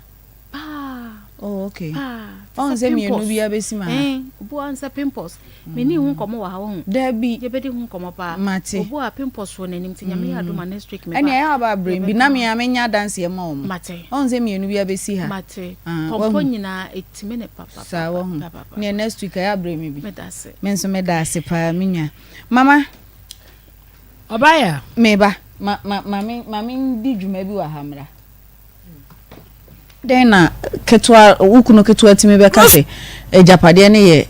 [SPEAKER 12] Paa.
[SPEAKER 3] Oh okay.
[SPEAKER 12] Paa.
[SPEAKER 3] Ɔn sɛ mmienu bi abɛsi ma ha.
[SPEAKER 12] Ɛn, obi wɔ sɛ pimples. Menni ho nkɔmmɔ wɔ ha wahu.
[SPEAKER 3] Dabi.
[SPEAKER 12] Yɛbɛdi ho nkɔmmɔ paa.
[SPEAKER 3] Mate.
[SPEAKER 12] Obi wɔ a pimples wɔ n'anim nti Nyame yɛ adom a next week meba.
[SPEAKER 3] Ɛnea ɛyɛ aba abrɛ bi na me a menya adanseɛ ma wɔn.
[SPEAKER 12] Mate.
[SPEAKER 3] Ɔn sɛ mmienu bi abɛsi ha.
[SPEAKER 12] Mate.
[SPEAKER 3] Ah,
[SPEAKER 12] Pɔmpɔ
[SPEAKER 3] wahu.
[SPEAKER 12] nyinaa ɛtumi ne papa.
[SPEAKER 3] Saa wahu. Nea next week ɛyɛ abrɛ me bi.
[SPEAKER 12] Meda ase.
[SPEAKER 3] Me nso meda ase paa me nua. Mama.
[SPEAKER 4] Ɔbaya.
[SPEAKER 3] Meba. Ma ma ma me ma me ndi dwuma bi wɔ ha mmra. Dɛn na ketewa, wo kunu ketewa tumi bɛka sɛ agyapadeɛ no yɛ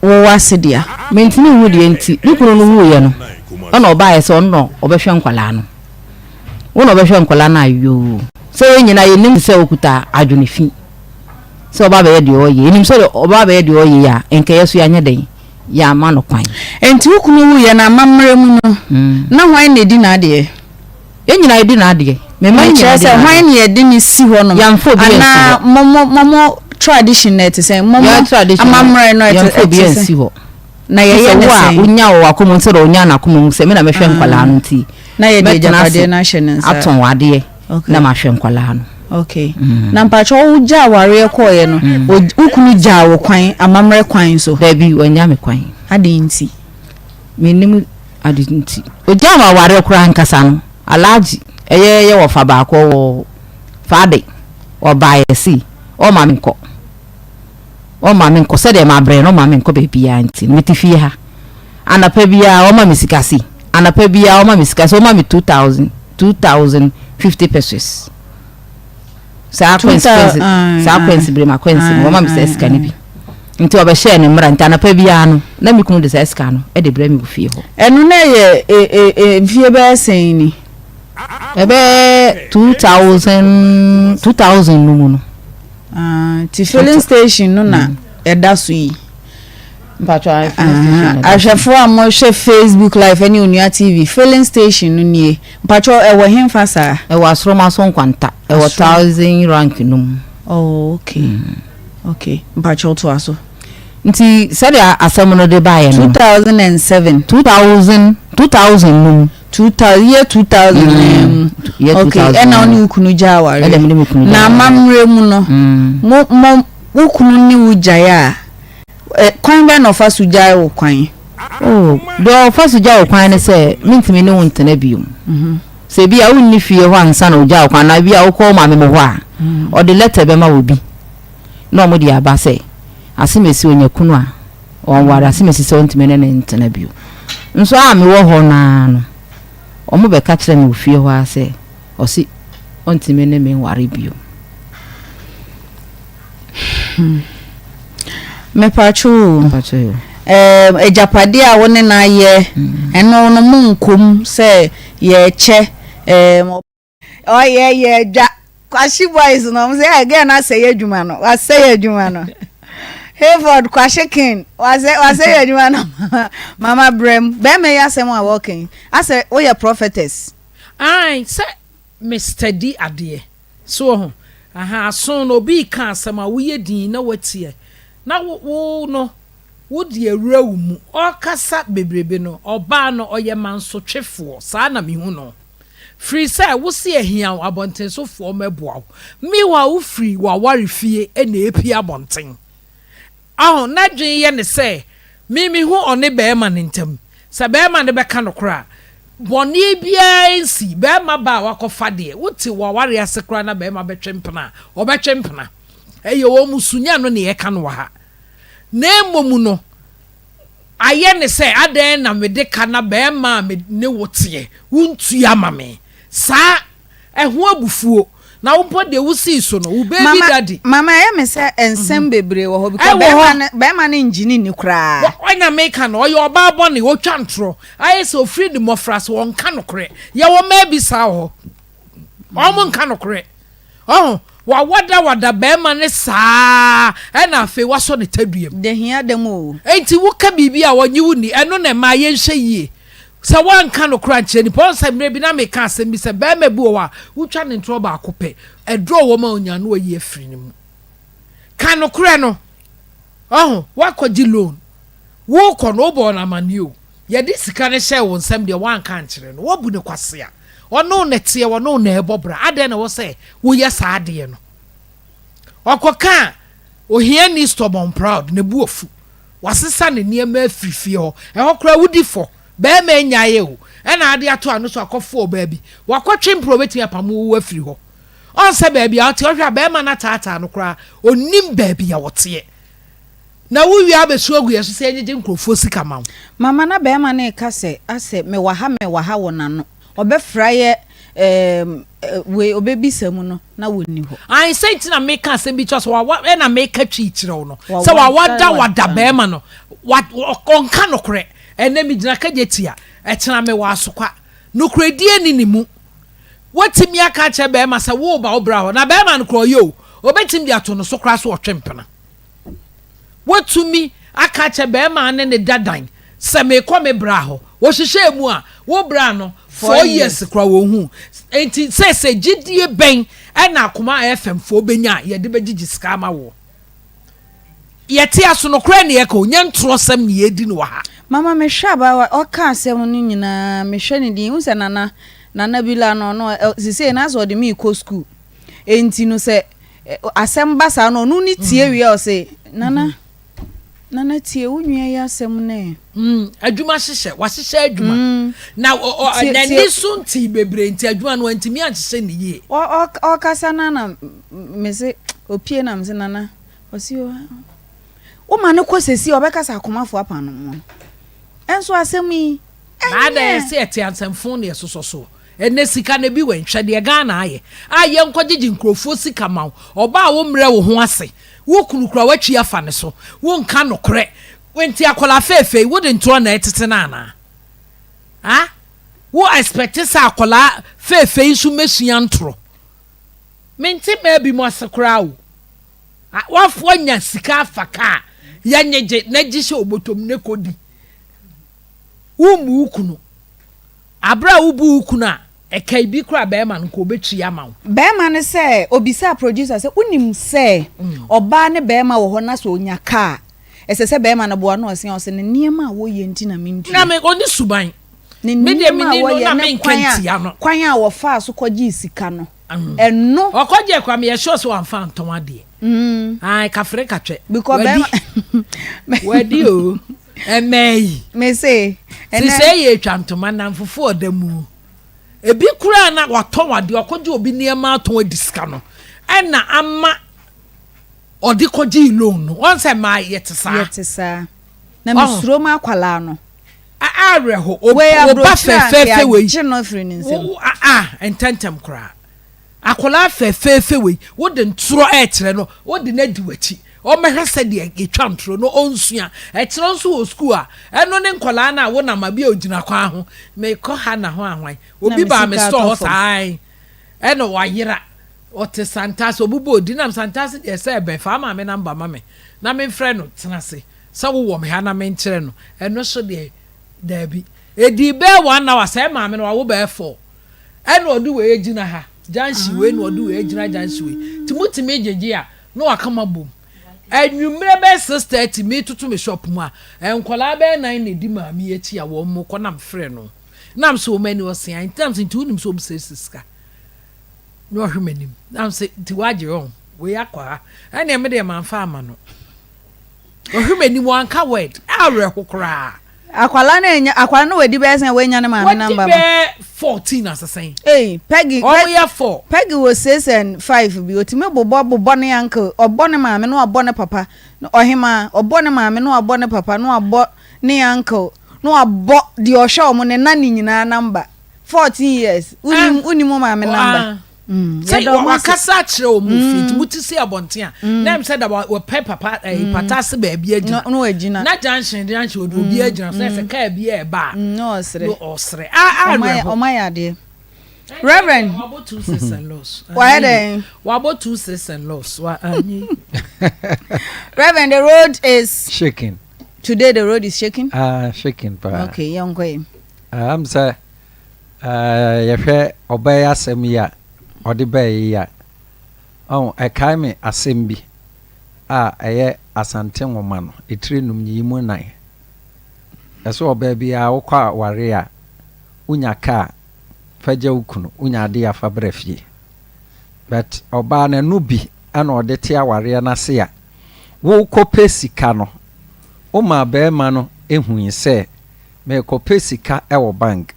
[SPEAKER 3] wo w'ase dea?
[SPEAKER 2] Mentumi nhu deɛ nti. Me kunu no wuiɛ no, ɛna ɔbaeɛ sɛ ɔno na ɔbɛhwɛ nkwadaa no. Wo na ɔbɛhwɛ nkwadaa no a yoo. Sɛ yɛn nyinaa yɛnim sɛ ɔkuta adwene fi sɛ ɔba abɛyɛ deɛ ɔyɛ. Yɛnim sɛ ɔba abɛyɛ deɛ ɔyɛ yi a, nka yɛ so yɛanyɛ dɛn? Yɛamma no kwan.
[SPEAKER 3] Enti wo kunu wuiɛ no amammerɛ mu no, na hwan na ɛdi n'adeɛ?
[SPEAKER 2] Yɛn nyinaa yɛdi n'adeɛ. Me mma nyinaa
[SPEAKER 3] Mekyerɛ
[SPEAKER 2] di
[SPEAKER 3] sɛ
[SPEAKER 2] n'adeɛ.
[SPEAKER 3] hwan na yɛde no si hɔ nom?
[SPEAKER 2] Yɛmfa obi ansi
[SPEAKER 3] Anaa
[SPEAKER 2] hɔ.
[SPEAKER 3] mo mo mo mo tradition no ɛte sɛn? Mo mo
[SPEAKER 2] Yɛn tradition no,
[SPEAKER 3] amammerɛ no ɛte
[SPEAKER 2] yɛmfa obi
[SPEAKER 3] ɛte
[SPEAKER 2] ansi
[SPEAKER 3] sɛn?
[SPEAKER 2] hɔ.
[SPEAKER 3] Na
[SPEAKER 2] Gye
[SPEAKER 3] yɛyɛ
[SPEAKER 2] sɛ
[SPEAKER 3] ne
[SPEAKER 2] wo a
[SPEAKER 3] sɛn?
[SPEAKER 2] wonya wɔ w'akoma mu sɛdeɛ ɔnyaa n'akoma mu sɛ me na mɛhwɛ nkwadaa no nti,
[SPEAKER 3] Na yɛde
[SPEAKER 2] mɛtena
[SPEAKER 3] agyapadeɛ
[SPEAKER 2] ase
[SPEAKER 3] no ahyɛ ne nsa.
[SPEAKER 2] atɔn w'adeɛ
[SPEAKER 3] Okay.
[SPEAKER 2] na mahwɛ nkwadaa no.
[SPEAKER 3] Okay. Na mpakyɛ wo gyaa awareɛ kɔɔeɛ no, wo kunu gyaa wo kwan amammerɛ kwan so?
[SPEAKER 2] Dabi, wannya me kwan.
[SPEAKER 3] Adɛn nti?
[SPEAKER 2] Mennim ade nti. Ogyaa me awareɛ koraa ankasa no, Alhaji, ɛyɛ yɛ wɔfa baako ɔwɔ Faade, ɔbaeɛ sei, ɔmma menkɔ. Ɔmma menkɔ, sɛdeɛ mabrɛ no ɔmma menkɔ baabiara nti no, mete fie ha. Anɔpa biara ɔma me sika sei, anɔpa biara ɔma me sika sei, ɔma me 2000, 2050 pesos. Saa kwansi kwansi, saa kwansi bere ma kwansi no, wɔma me saa sika no bi. Nti ɔbɛhyɛɛ ne mmara nti anɔpa biara no na me kunu de saa sika no de brɛ me wɔ fie hɔ.
[SPEAKER 3] Ɛno na ɛyɛ e, e, e, mfie bɛyɛ sɛn ni?
[SPEAKER 2] Ɛbɛyɛ 2000 2000 no mu no.
[SPEAKER 3] Ah, nti filling station no na mm. ɛda so yi. Ahwɛfoɔ a mohwɛ Facebook live ne Onua TV filling station no nie. Mpakyɛw ɛwɔ henfa saa?
[SPEAKER 2] Ɛwɔ Asoroma so Nkwanta. Ɛwɔ thousand rank no mu.
[SPEAKER 3] Oh okay. Mm. Okay. Mpakyɛw toa so.
[SPEAKER 2] Nti sɛdeɛ asɛm no de baeɛ no.
[SPEAKER 3] 2007.
[SPEAKER 2] 2000 2000 no mu.
[SPEAKER 3] 2000 year 2000 mm. mu.
[SPEAKER 2] Year 2000.
[SPEAKER 3] Okay. Ɛna wo ne wo kunu gyaa aware.
[SPEAKER 2] Ɛna me ne me kunu gyaa
[SPEAKER 3] Na amammerɛ mu no.
[SPEAKER 2] Mm.
[SPEAKER 3] Mo mo wo kunu ne wo gyae a. Kwan bɛn na ɔfa so gyae wo kwan?
[SPEAKER 2] Oh, deɛ ɔfa so gya wo kwan ne sɛ, mentumi ne wo ntena bio. Sɛ ebia wonni fie hɔ ansa na ɔgya wo kwan anaa ebia wokɔ wo maame mo hɔ a, ɔde lɛtɛ bɛma wɔ bi na wɔde aba sɛ, Asemesi onya kunu a, ɔnware. Asemesi sɛ ɔntumi ne no ntena bio. Nso a mewɔ hɔ no ara no, wɔbɛka kyerɛɛ me wɔ fie hɔ ara sɛ ɔse ɔntumi ne me nware bio.
[SPEAKER 3] Hmm. Mepatwo o.
[SPEAKER 2] Mepatwo yo.
[SPEAKER 3] Ɛɛm agyapadeɛ a wo ne no ayɛ hmm. ɛno no mo nkom sɛ yɛkyɛ ɛɛm. Ɔyɛ yɛ dwa Kwahye boys no ɔmo sɛ ɛ girl no asɛe adwuma no wasɛe adwuma no Hayford Kwahye king wasɛ wasɛe adwuma no mama brɛm bɛrima yi asɛm a wɔka yi asɛ woyɛ prophetess.
[SPEAKER 4] Ae sɛ me study adeɛ so wɔ ho ahaa aso no obi reka asɛm a woyɛ din na watie na wo wo no wo de awura wo mu ɔrekasa bebrebe no ɔbaa no ɔyɛ mansotwefoɔ saa na mehu no. Firi sɛ wo se ahia wo, abɔntensofoɔ mmɛboa wo. Meanwhile wo firi w'aware fie na ɛrepue abɔnten. Aho, n'adwene yɛ ne sɛ, me mehu ɔne barima no ntam. Sɛ barima no bɛka nokorɛ a, bɔne biara nsi. Barima ba a wakɔfa deɛ, wote w'aware ase koraa na barima bɛtwe mpena a, ɔbɛtwe mpena. Ɛyɛ wɔn su, nyɛ ɛno na yɛreka no wɔ ha. Na mmom no, Ayɛ ne sɛ adɛn na mede ka na bɛɛma a me ne wo teɛ wontua ma me saa ɛho abufuo na wo mpo deɛ wo sii so no wo baby
[SPEAKER 3] Mama,
[SPEAKER 4] daddy.
[SPEAKER 3] mama ɛyɛ me sɛ nsɛm bebree wɔ hɔ because
[SPEAKER 4] Ɛwɔ hɔ.
[SPEAKER 3] bɛɛma no bɛɛma no ngye ne nni koraa.
[SPEAKER 4] Wɔ ɔnya meka no ɔyɛ ɔbaa bɔne ɔtwa ntorɔ ayɛ sɛ ɔfiri ne mmɔfra so ɔnka nokorɛ yɛwɔ mmaa bi saa wɔ hɔ wɔn nka nokorɛ. Ɔho, wawadawada bɛɛma no saa ɛna afei wasɔ ne tadua mu.
[SPEAKER 3] Da hia da mu o.
[SPEAKER 4] Enti woka biribi a ɔnye wo nni, ɛno na ɛma yɛnhwɛ yie. Sɛ woanka nokorɛ ankyerɛ nipa, ɔhu sɛ mmerɛ bi na meka asɛm bi sɛ bɛɛma bi wɔ hɔ a, wotwa ne ntorɔ baako pɛ, aduro wɔ mu a ɔnya no wayi afiri ne mu. Ka nokorɛ no. Ɔho, woakɔgye loan, wokɔ no wobɔɔ no amaneɛ o, yɛde sika no hyɛɛ wo nsam deɛ woanka ankyerɛ no, woabu no kwasea. Ɔne wo na ɛteɛ, ɔne wo na ɛrebɔ bra. Adɛn na ɛwɔ sɛ woyɛ saa adeɛ no? Ɔkɔkaa ohiani stubborn proud, ne bo afu. Wasesa ne nneɛma afiri fie hɔ. Ɛhɔ koraa wodi fɔ. Barima nnyaeɛ o. Ɛna ade ato ano so akɔfo ɔbaa bi. Wakɔtwe mpena ɔbɛtumi apamo wo afiri hɔ. Ɔnsɛ baabi a ɔte. Ɔhwɛ a barima no ataataa no koraa. Ɔnnim baabi a ɔteɛ. Na wo wie a bɛsu agu yɛn so sɛ yɛngyegye nkurɔfoɔ sika ma wo.
[SPEAKER 3] Mama na bɛɛma no reka sɛ asɛ mewɔ ha mewɔ ha wɔ n'ano ɔbɛfra yɛ ɛɛm wei ɔbɛbisa mu no na wɔnni hɔ.
[SPEAKER 4] Ae sɛ nti na meka asɛm bi kyerɛ sɛ wawa ɛna meka twi kyerɛ wo no sɛ wawada wada bɛɛma no wa ɔnka nokorɛ ɛnɛ megyina kagye tia ɛkyena mewɔ asokwa nokorɛdie ni ne mu watumi aka akyerɛ bɛɛma sɛ woba wo bra hɔ na bɛɛma no korɔ ɔyɛ o ɔbɛtumi de ato no so koraa so ɔtwe mpena. Woatumi aka akyerɛ barima a ne ne da dan sɛ merekɔ me bra hɔ. Wɔhyehyɛɛ mu a, wo bra no, four years koraa wɔnhuu. Enti seesei gyidie bɛn na Akoma FM foɔ bɛnya a yɛde bɛgyegye sika ama woɔ? Yɛte aso, nokorɛ na yɛka o, nyɛ ntorɔsɛm na yɛredi no wɔ ha.
[SPEAKER 3] Mama mehwɛ abaayewa ɔka asɛm no nyinaa mehwɛ ne din wohu sɛ nana nana bila no ɔno sesei na asɛ ɔde me rekɔ school enti no sɛ Asɛm ba saa no ɔno ne tie wie a ɔse nana nana tie wo nua yi asɛm no ɛ.
[SPEAKER 4] Mm, adwuma hyehyɛ, wahyehyɛ adwuma. Mm. Na n'ani so nti bebree nti adwuma no wantumi anhyehyɛ ne yie.
[SPEAKER 3] Ɔkasa na na mese opie na mese nana ɔse o woma no kɔ sɛsi ɔbɛkasa akomafo apa no mu. Ɛnso asɛm yi
[SPEAKER 4] Na adɛn ɛsɛ yɛte ansɛmfo na yɛsosɔ soɔ. Ɛnɛ sika no ebi wɛn hwɛ deɛ Ghana ayɛ a yɛnkɔ gyegye nkurɔfoɔ sika ma wo ɔbaa a wo mmerɛ wo ho ase wo kunu koraa watwi afa ne so wo nka nokorɛ nti akwadaa feefei wo de ntorɔ na ɛtete no anaa ah wo expect sɛ akwadaa feefei nso mɛsua ntorɔ mente mmaa bi mu ase koraa o wafoɔ nya sika afa kaa yɛnyegye na gye hyɛ obotom ne kɔdi wo mmu wo kunu Aber a wobu wo kunu a, ɛkae bi koraa a barima no nka obetua ama wo.
[SPEAKER 3] Barima no sɛ obisaa producer sɛ wonim sɛ ɔbaa ne barima wɔ hɔ na sɛ ɔnya ka a ɛsɛ sɛ barima no boa no ɔse ɔse ne nneɛma a wɔyɛ nti na mentua.
[SPEAKER 4] Na me ɔne suban.
[SPEAKER 3] Ne
[SPEAKER 4] Me deɛ
[SPEAKER 3] nneɛma a
[SPEAKER 4] menni no
[SPEAKER 3] wɔyɛ
[SPEAKER 4] na
[SPEAKER 3] ne
[SPEAKER 4] menka
[SPEAKER 3] kwan a
[SPEAKER 4] ntia no.
[SPEAKER 3] kwan a wɔfaa so kɔgyee sika no ɛno.
[SPEAKER 4] Ɔkɔgyee koraa meyɛ sure sɛ wamfa antɔn adeɛ. Ae kafre katwɛ.
[SPEAKER 3] Because
[SPEAKER 4] Wadi.
[SPEAKER 3] barima.
[SPEAKER 4] Wadi o. Ɛmɛɛ yi.
[SPEAKER 3] Me se.
[SPEAKER 4] Ɛnɛ. Sisɛ yɛ etwa ntoma nnamfofo ɔda mu. Ebi koraa na watɔn adeɛ ɔkɔgye obi nneɛma atɔn adi sika no ɛna ama. ɔde kɔgyee loan no. Wɔn sɛ mmaa yɛte saa.
[SPEAKER 3] Yɛte saa. Na mesuro ma akwadaa no.
[SPEAKER 4] Awerɛho. Oba fɛfɛɛfɛ wei.
[SPEAKER 3] Gye no afiri ne nsam.
[SPEAKER 4] A ntɛntɛm koraa. Akwadaa fɛfɛɛfɛ wei, wode ntorɔ ɛrekyerɛ no, wode no adi w'akyi. Ɔmmɛhwɛ sɛdeɛ yɛtwa ntorɔ no, ɔnsua. Ɛkyerɛ nso wɔ sukuu a, ɛno ne nkwadaa no a wonam a bi a ɔgyina kwan ho, mekɔ ha na ho ahwan. Obi baa me store hɔ saa ɛna wayera. Ɔte Santase, ɔbobɔ odi nam Santase deɛ sɛ ɛbɛn, fa maame number ma me na memfrɛ no tena ase sɛ wowɔ me ha na menkyerɛ no. Ɛno so deɛ, daabi. Ɛdii bɛyɛ one hour, sɛɛ maame no wawo bɛyɛ four. Ɛna ɔde wei agyina ha, junction wei na ɔde wei agyina junction wei. Nti motumi gyegye a, na waka mo abom. Anwummerɛ bɛyɛ 6:30 metoto me shop mu a, nkwadaa bɛyɛ nan na ɛdi maame yi akyi a wɔn kɔ na mefrɛ no. Na mesɛ wɔn ani ɔse ae, nti na mesɛ nti wonim sɛ wɔn sɛ sika. Na ɔhwɛ m'anim. Na mesɛ nti wagye wɔn, wei akɔ ha. Ɛnneɛ me deɛ mamfa ama no. Ɔhwɛ m'anim wanka word. Awerɛho koraa.
[SPEAKER 3] Akwalaa no anya akwalaa no wadi bɛyɛ sɛn wanya ne maame number
[SPEAKER 4] no. Wadi bɛyɛ 14 asesɛn.
[SPEAKER 3] Ei Peggy.
[SPEAKER 4] Wɔn yɛ four.
[SPEAKER 3] Peggy wɔ six and five bi otumi bobɔ bobɔ ne uncle ɔbɔ ne maame na wabɔ ne papa ɔhemaa ɔbɔ ne maame na wabɔ ne papa na wabɔ ne uncle na wabɔ deɛ ɔhwɛ wɔn ne nanny nyinaa number 14 years wonim wonim wo maame number.
[SPEAKER 4] Sɛ wakasa akyerɛ wɔn wɔ fie nti mo ti si abɔnten a na ɛm sɛ da wɔpɛ papa ɛyi pata ase baabi agyina na junction junction obi obi agyina so sɛ kaa bi ɛɛba a
[SPEAKER 3] na ɔsrɛ
[SPEAKER 4] na ɔsrɛ a awerɛho
[SPEAKER 3] ɔma yɛ adeɛ Reverend
[SPEAKER 4] wabɔ 26 and loss
[SPEAKER 3] wayɛ dɛn
[SPEAKER 4] wabɔ 26 and loss wa anyi
[SPEAKER 3] Reverend the road is
[SPEAKER 7] shaking
[SPEAKER 3] today the road is shaking
[SPEAKER 7] ah shaking paa
[SPEAKER 3] okay yɛn kɔ yi
[SPEAKER 7] ah am sɛ Yɛhwɛ ɔbaa yi asɛm yi a ɔde baeɛ yi a, ɔho, ɛkae me asɛm bi a ɛyɛ Asante nwoma no, etire num nyiyimu nnan. Ɛsɛ ɔbaa biara wokɔ aware a, wonya kaa fa gya wo kunu, wonya adeɛ a fa bra fie. But ɔbaa no ɛno bi na ɔde te awareɛ no ase a, wokɔpɛ sika no, womaa barima no hui sɛ Merekɔpɛ sika wɔ bank.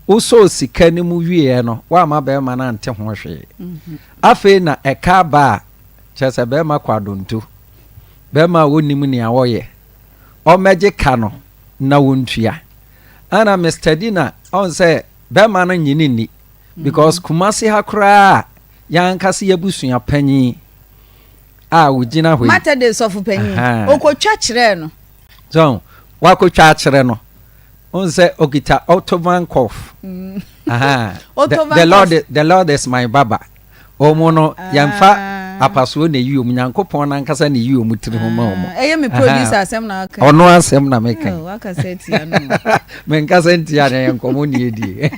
[SPEAKER 7] Wosɔɔ sika no mu wieɛ no, woamma barima no ante ho hwee. Afei na ɛka aba a, kyerɛ sɛ barima kɔ adonto. Barima a ɔnnim nea ɔyɛ. Ɔmmɛgye ka no na wɔntua. Ɛna Mister Dina, ɔhu sɛ barima no nnye no nni. Because Kumasi ha koraa a, yɛn ankasa yɛn abusua panyin a ɔgyina hɔ yi.
[SPEAKER 3] Methodist sɔfo panyin, ɔkɔtwa kyerɛɛ no.
[SPEAKER 7] So wakɔtwa akyerɛ no wohu sɛ ɔkita Ottoman cough mm. the, the, Lord, the Lord is my baba ɔmu no yɛmfa ah. apasoɔ na ɛyi ɔmu nyankopɔn no ankasa na ɛyi ɔmu tiri ho ma ɔmu
[SPEAKER 3] ah, ɛyɛ me producer asɛm na aka
[SPEAKER 7] ɔno asɛm na meka
[SPEAKER 3] oh, wakasa tia no
[SPEAKER 7] menkasa ntia no yɛ nkɔmmɔ ne yɛdie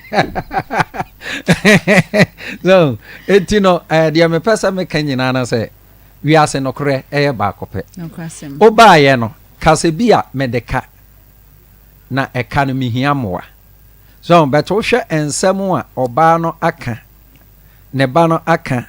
[SPEAKER 7] so ɛnti no eh, deɛ mepɛ sɛ meka nyinaa no sɛ Wiase nokorɛ yɛ baako pɛ. Wobaeɛ no, ka sɛ bi a mede ka, na ɛka no mehia mmoa. So but wohwɛ nsɛm a ɔbaa no aka, ne ba no aka,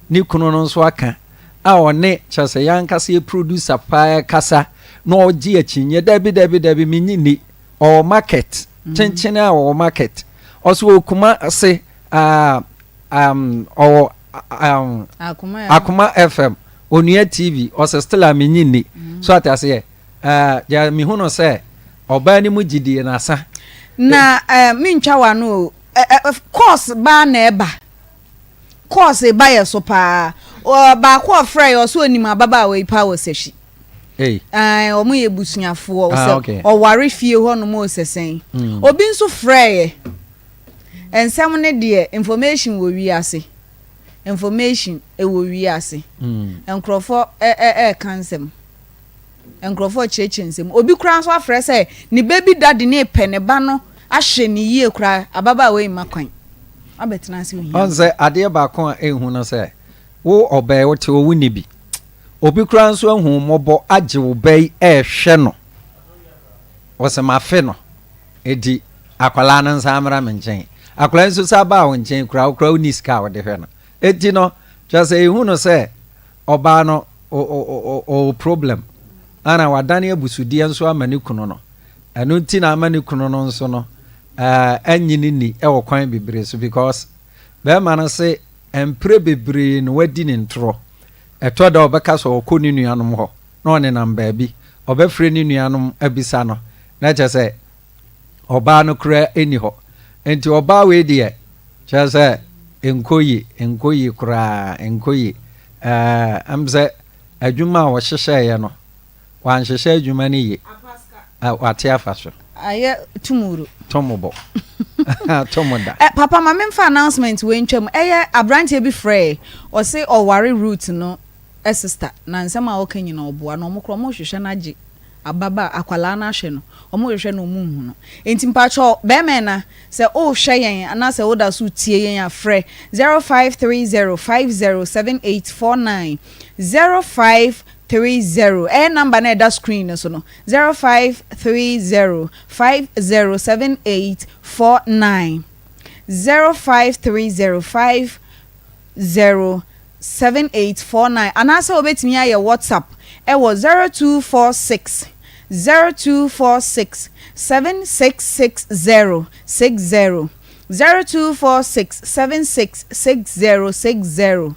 [SPEAKER 7] ne kunu no nso aka, a ɔne kyerɛ sɛ yɛn ankasa yɛ producer paa kasa na ɔgye akyinnye, dabi dabi dabi menye nni, ɔwɔ market, kyenkyene a ɔwɔ market, ɔso wɔ Kumase, ah, um, ɔwɔ um, Akoma FM, Onua TV, ɔsɛ still a menyi nni. Mm. So ate aseɛ, uh, deɛ mehu no sɛ ɔbaa no mu gyidie no asa.
[SPEAKER 3] Na uh, mentwa w'ano o, uh, uh, course baa na ɛba. Course ba yɛ so paa. Uh, baako ɔfrɛ yɛ ɔsɛ onim ababaawa yi paa wɔ sahwi.
[SPEAKER 7] Hey.
[SPEAKER 3] Uh, wɔn yɛ busuafoɔ
[SPEAKER 7] ah,
[SPEAKER 3] sɛ
[SPEAKER 7] okay.
[SPEAKER 3] ɔware fie hɔ nom ɔsɛ sɛn.
[SPEAKER 7] Mm.
[SPEAKER 3] Obi nso frɛ yɛ. Nsɛm no deɛ information wɔ wiase information ɛwɔ wiase nkorɔfoɔ ɛɛka nsɛm nkorɔfoɔ kyerɛkyerɛ nsɛm obi koraa nso afrɛ sɛ ne ba bi dadi ne pɛ ne ba no ahwɛ ne yie koraa ababaawa yi mma kwan abɛtena ase ohia.
[SPEAKER 7] Ɔn sɛ adeɛ baako a ɛnhu no sɛ wo ɔbaa yi wote hɔ wonni bi obi koraa nso ahu wo mmɔbɔ agye wo ba yi ɛɛhwɛ no ɔsɛ mafe no Enti akwadaa no nsan mmra me nkyɛn. Akwadaa yi nso san baa wo nkyɛn koraa, wo koraa wonni sika a wode hwɛ no. Enti no, kyerɛ sɛ ehu no sɛ ɔbaa no ɔwɔ problem. Ana wadane abusudeɛ nso ama ne kunu no. Ɛno nti na ama ne kunu no nso no anyi ne ni wɔ kwan bebree so because bɛrima no se mprɛ bebree na wadi ne ntorɔ. Ɛtɔ da a ɔbɛka sɛ ɔkɔ ne nuanom hɔ na ɔnenam baabi. Ɔbɛfrɛ ne nuanom abisa no na kyerɛ sɛ ɔbaa no koraa nni hɔ. Nti ɔbaa wei deɛ kyerɛ sɛ ɛnkɔ yie, ɛnkɔ yie koraa, ɛnkɔ yie. Ɛɛ ɛm sɛ adwuma a ɔhyehyɛeɛ no, wanhyehyɛ adwuma no yie. Wate afa so.
[SPEAKER 3] Ayɛ tumoro.
[SPEAKER 7] Tomobɔ. Tomoda.
[SPEAKER 3] Eh, papa ma memfa announcement wei ntwam. Ɛyɛ aberanteɛ bi frɛɛ, ɔse ɔware Ruth no sister, na nsɛm a ɔka nyina ɔboa, na ɔmo koraa ɔmo hwehwɛ no agye ababa akwadaa no ahwɛ no, ɔmo hwehwɛ no ɔmo nhu no. Enti mpakyɛw bɛɛma ɛna, sɛ wohwɛ yɛn anaasɛ woda so tie yɛn a, frɛ 0530 507849, 05 30, ɛyɛ number no a ɛda screen no so no, 0530 507849, 0530 507849, anaasɛ wobɛtumi ayɛ WhatsApp ɛwɔ 0246 0246 7660 60. 0246 76 60 60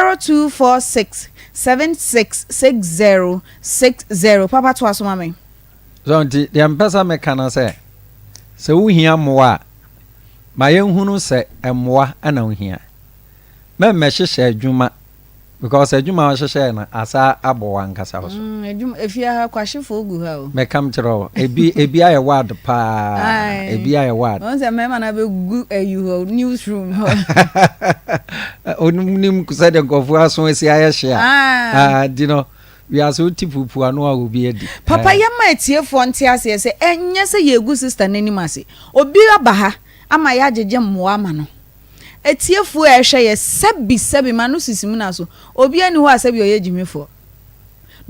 [SPEAKER 3] 0246 76 60 60 Papa toa so ma me.
[SPEAKER 7] So nti deɛ mpɛ sɛ meka no sɛ, sɛ wohia mmoa a, ma yɛnhunu sɛ mmoa na wohia. Mɛmmɛhyehyɛ adwuma Because adwuma a wohyehyɛɛ no asa abɔ w'ankasa wo so.
[SPEAKER 3] Mm, adwuma efie ha kwahyefoɔ gu ha o.
[SPEAKER 7] Mɛka kyerɛ wo, ebi ebi ayɛ ward paa, ebi ayɛ ward.
[SPEAKER 3] Wɔn sɛ mmarima na abɛgu ayi hɔ newsroom hɔ.
[SPEAKER 7] Onim sɛdeɛ nkurɔfoɔ aso asi ayɛ hye a. Ah, nti no wiase wote pupu ano a obi adi.
[SPEAKER 3] Papa yɛma atiefoɔ nte aseɛ sɛ ɛnyɛ sɛ yɛregu sister no anim ase. Obi aba ha ama yɛagyegye mmoa ama no. Atiefoɔ a ɛhwɛ yɛ sɛbi sɛbi m'ano sisi mu na so obiara nni hɔ a sɛbi ɔyɛ gyimifoɔ.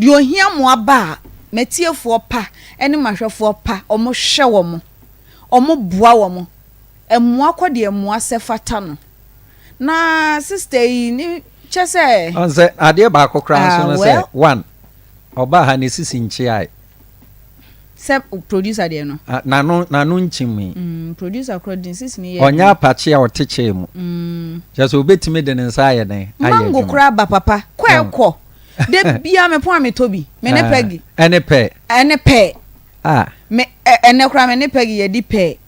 [SPEAKER 3] Deɛ ɔhia mmoa ba a, m'atiefoɔ pa ne m'ahwɛfoɔ pa, wɔhwɛ wɔn, wɔboa wɔn. Mmoa kɔ deɛ mmoa sɛ fata no. Na sister yi ne kyɛ sɛ.
[SPEAKER 7] Ɔn sɛ adeɛ baako koraa nso no sɛ, one, ɔbaa ha ne sisi nkyeae.
[SPEAKER 3] Sɛ producer deɛ no.
[SPEAKER 7] Ah, n'ano n'ano nkyim yi.
[SPEAKER 3] Mm, producer korɔ din sisi ne yɛ.
[SPEAKER 7] Ɔnyɛ apakye a ɔte kyɛɛ mu. Mm. Kyerɛ sɛ obetumi de ne nsa ayɛ dɛn ayɛ adwuma.
[SPEAKER 3] Mango koraa ba papa kɔ ɛkɔ. De bia me pon a metɔ bi. Me ne ah, Peggy.
[SPEAKER 7] Ɛne pɛ.
[SPEAKER 3] Ɛne pɛ.
[SPEAKER 7] Ah.
[SPEAKER 3] Me ɛnɛ koraa me ne Peggy yɛ di pɛ.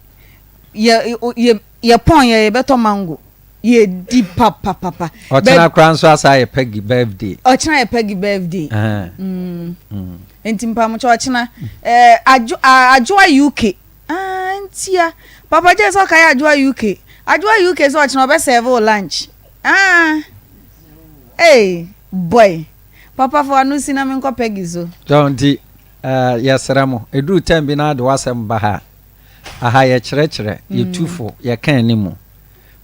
[SPEAKER 3] Yɛ yɛ yɛ pɔn yɛ yɛbɛtɔ mango. Yɛdi papapapa.
[SPEAKER 7] Ɔkyena koraa nso asa ayɛ Peggy birthday.
[SPEAKER 3] Ɔkyena yɛ Peggy birthday. Mm. Mm. Nti mpamokyɛ ɔkyena eh, adwo, Adwoa UK. Ah, ntia. Papa J sɛ ɔkae Adwoa UK. Adwoa UK sɛ ɔkyena ɔbɛ serve wo lunch. Ah. Hey, boy. Papa fa w'ano si na menkɔ Peggy so.
[SPEAKER 7] So nti uh, yɛsrɛ mo, ɛduru time bi na ade w'asɛm ba ha. Aha yɛkyerɛkyerɛ, yɛtu fo, yɛka anim.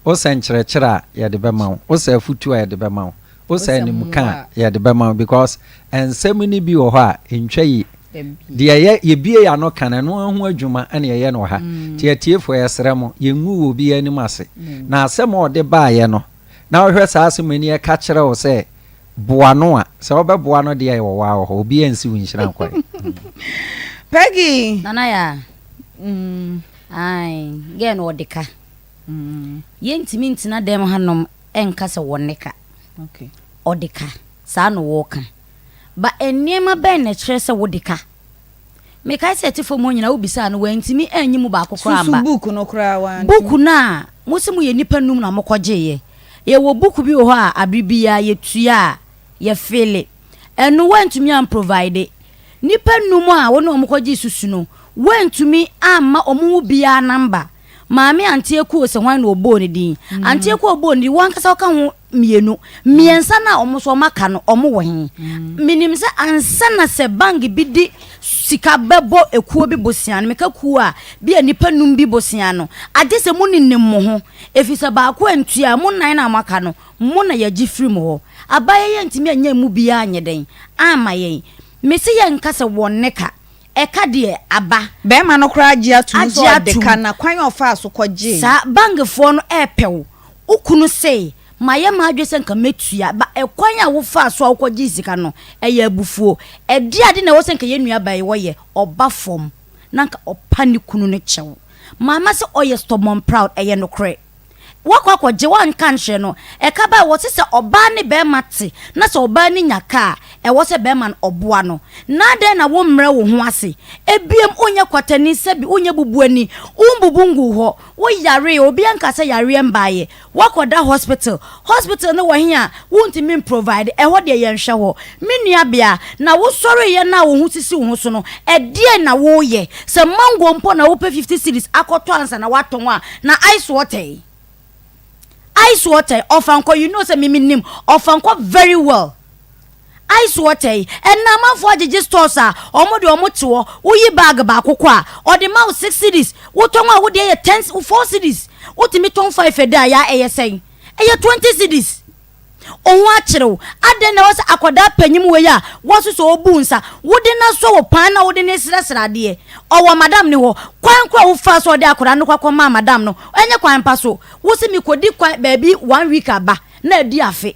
[SPEAKER 7] Wosɛ nkyerɛkyerɛ a, yɛde bɛma wo. Wosɛ afutuo a, yɛde bɛma wo. Wosɛ animka a, yɛde bɛma wo because nsɛm no bi wɔ hɔ a, ɛntwa yie. Deɛ yɛ yɛbie yɛn ano ka no, ɛno ara ho adwuma na yɛyɛ no wɔ ha. Nti atiefoɔ yɛsrɛ mo, yɛngu wɔ obiara anim ase. Na asɛm a ɔde baeɛ no, na wohwɛ saa asɛm yi na yɛka kyerɛ wo sɛ boa no a, sɛ wobɛboa no deɛ ɛwɔ wo ara wɔ hɔ. Obiara nsi wo nhyira kwan.
[SPEAKER 3] Peggy!
[SPEAKER 6] Nana Yaa, ae, girl no ɔde ka. Yɛntumi ntena dɛm hanom nka sɛ wɔnne ka. Ɔde ka. Saa na wɔka. Ba nneɛma bɛn na ɛkyerɛ sɛ wode ka? Mekae sɛ ɛte fam hɔ nyinaa wobisaa no wantumi anyi mu baako koraa
[SPEAKER 3] Susu
[SPEAKER 6] amba.
[SPEAKER 3] book no koraa wantumi.
[SPEAKER 6] Book no a mose moyɛ nnipa num na mokɔgyeeɛ. Yɛwɔ book bi wɔ hɔ a abere biara yɛtua a yɛfeele. Ɛno woantumi amprovide. Nnipa num a wo ne wɔn kɔgyee susu no woantumi amma wɔn mu biara number. Maame Auntie Akuo sɛ hwan na ɔbɔɔ ne din? Auntie Akuo ɔbɔɔ ne din, wo ankasa woka ho mmienu. Mmiɛnsa no a wɔn nso wɔn aka no, wɔn wɔ he? Menim sɛ ansa na sɛ bank bi de sika bɛbɔ ekuo bi bosea no, meka kuo a, bi a nnipa num bi bosea no, agye sɛ mo ninim mo ho. Ɛfiri sɛ baako antua a, mo nnan no a moaka no, mo na yɛgye firi mo hɔ. Abayɛ yi antumi annya emu biara anyɛ dɛn? Amma yɛn. Mese yɛnka sɛ wɔn ne ka. Ɛka deɛ aba.
[SPEAKER 3] Bɛɛma no koraa agye atum sɛ ɔde ka na kwan a ɔfaa so kɔgyee.
[SPEAKER 6] Saa bankfoɔ no ɛɛpɛ wo. Wo kunu se mayɛ m'adwene sɛ nka mɛtua but ɛkwan a wofaa so a wokɔgyee sika no ɛyɛ abufuo. Ɛdeɛ ade na ɛwɔ sɛ nka yɛn nua baa yi ɔyɛ? Ɔba fam na nka ɔpa ne kunu no kyɛw. Mama sɛ ɔyɛ stubborn proud ɛyɛ nokorɛ. Woakɔ akɔgye, woanka ankyerɛ no. Ɛka ba a, wɔse sɛ ɔbaa ne barima te na sɛ ɔbaa no nya ka a, ɛwɔ sɛ barima no ɔboa no. Na adɛn na wommrɛ wo ho ase? Ebiem, wonyɛ kwatani, sɛbi wonyɛ bubuani, wombubu nguu hɔ, woyaree, obiara nkaa sɛ yareɛ mbaeɛ, Woakɔda hospital, hospital no wɔ he a wontumi mprovide, ɛhɔ deɛ yɛnhwɛ hɔ. Me nuabea, na wosɔreeɛ no a wo ho sisi wo ho so no, ɛdeɛn na woreyɛ? Sɛ mango mpo na wopɛ 50 cedis akɔtɔ ansa na woatɔn a, na ice water yi? Ice water yi, ɔfankɔ, you know sɛ me menim ɔfankɔ very well. Ice water yi, ɛnnɛ amanfoɔ agyegye stores a wɔn deɛ wɔn te hɔ, woyi bag baako kɔ a, ɔde ma wo six cedis, wotɔn a wodeɛ yɛ ten, four cedis, wotumi tɔn five a day a, ɛyɛ sɛn? Ɛyɛ 20 cedis. Wo ho akyere wo, adɛn na ɛwɔ sɛ akwadaa panyim wei a waso sɛ ɔbu nsa, wode no asɔ wo paa na wode no resrɛsrɛ adeɛ? Ɔwɔ madam no hɔ, kwan koraa a wofaa so a ɔde akwadaa no kɔ akɔmaa madam no, ɛnyɛ kwan pa so. Wose mekɔdi kwan baabi one week aba na adi afe.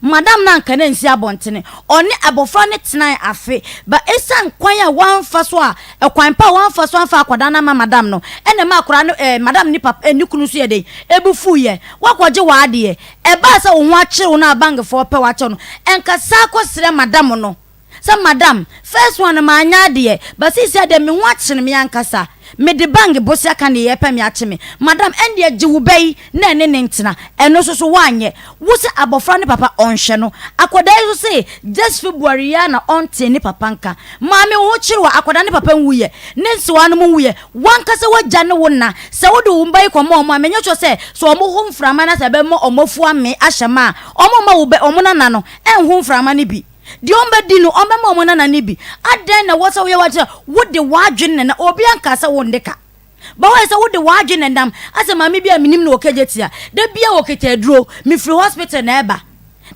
[SPEAKER 6] Madam no anka no ansi abɔntene. Ɔne abɔfra no tenae afe, but esiane kwan a wamfa so a, kwan pa a wamfa so amfa akwadaa no amma madam no, ɛna ɛma akwadaa no, eh, madam ne papa, eh, ne kunu nso yɛ dɛn? Ebu fuiɛ. Woakɔgye w'adeɛ. Ɛbaa sɛ wo ho akyere wo no a bankfoɔ pɛ w'akyɛw no, ɛnka san kɔsrɛ madam no. Sɛ madam, first one no manyɛ adeɛ, but seesei deɛ me ho akyere me ankasa. Mede bank bosea ka deɛ yɛpɛ me akye me. Madam, ɛndeɛ gye wo ba yi na ɛne no ntena. Ɛno nso so woanyɛ. Wo se abɔfra no papa ɔnhwɛ no. Akwadaa yi nso se just February yi ara na ɔntee ne papa nka. Maame wo ho kyere wo a, akwadaa no papa nwuiɛ, ne nsewaa nom nwuiɛ. W'ankasa w'agya ne wo na. Sɛ wode wo mma yi kɔma wɔn a, menyɛ sure sɛ sɛ wɔn ho mframa no asɛ bɛma wɔn afu amee ahyɛ ma a, wɔmma wo ba, wɔn nana no nho mframa no bi. Deɛ wɔbɛdi no, wɔbɛma wɔn nana no bi. Adɛn na ɛwɔ sɛ woyɛ w'adwene sɛ wode w'adwene na ɛnam? Obiara nkaa sɛ wonde ka. But woayɛ sɛ wode w'adwene na ɛnam. Asɛ maame bi a menim no wɔ Kejetia, da biara ɔkita aduro. Mefiri hospital na ɛreba.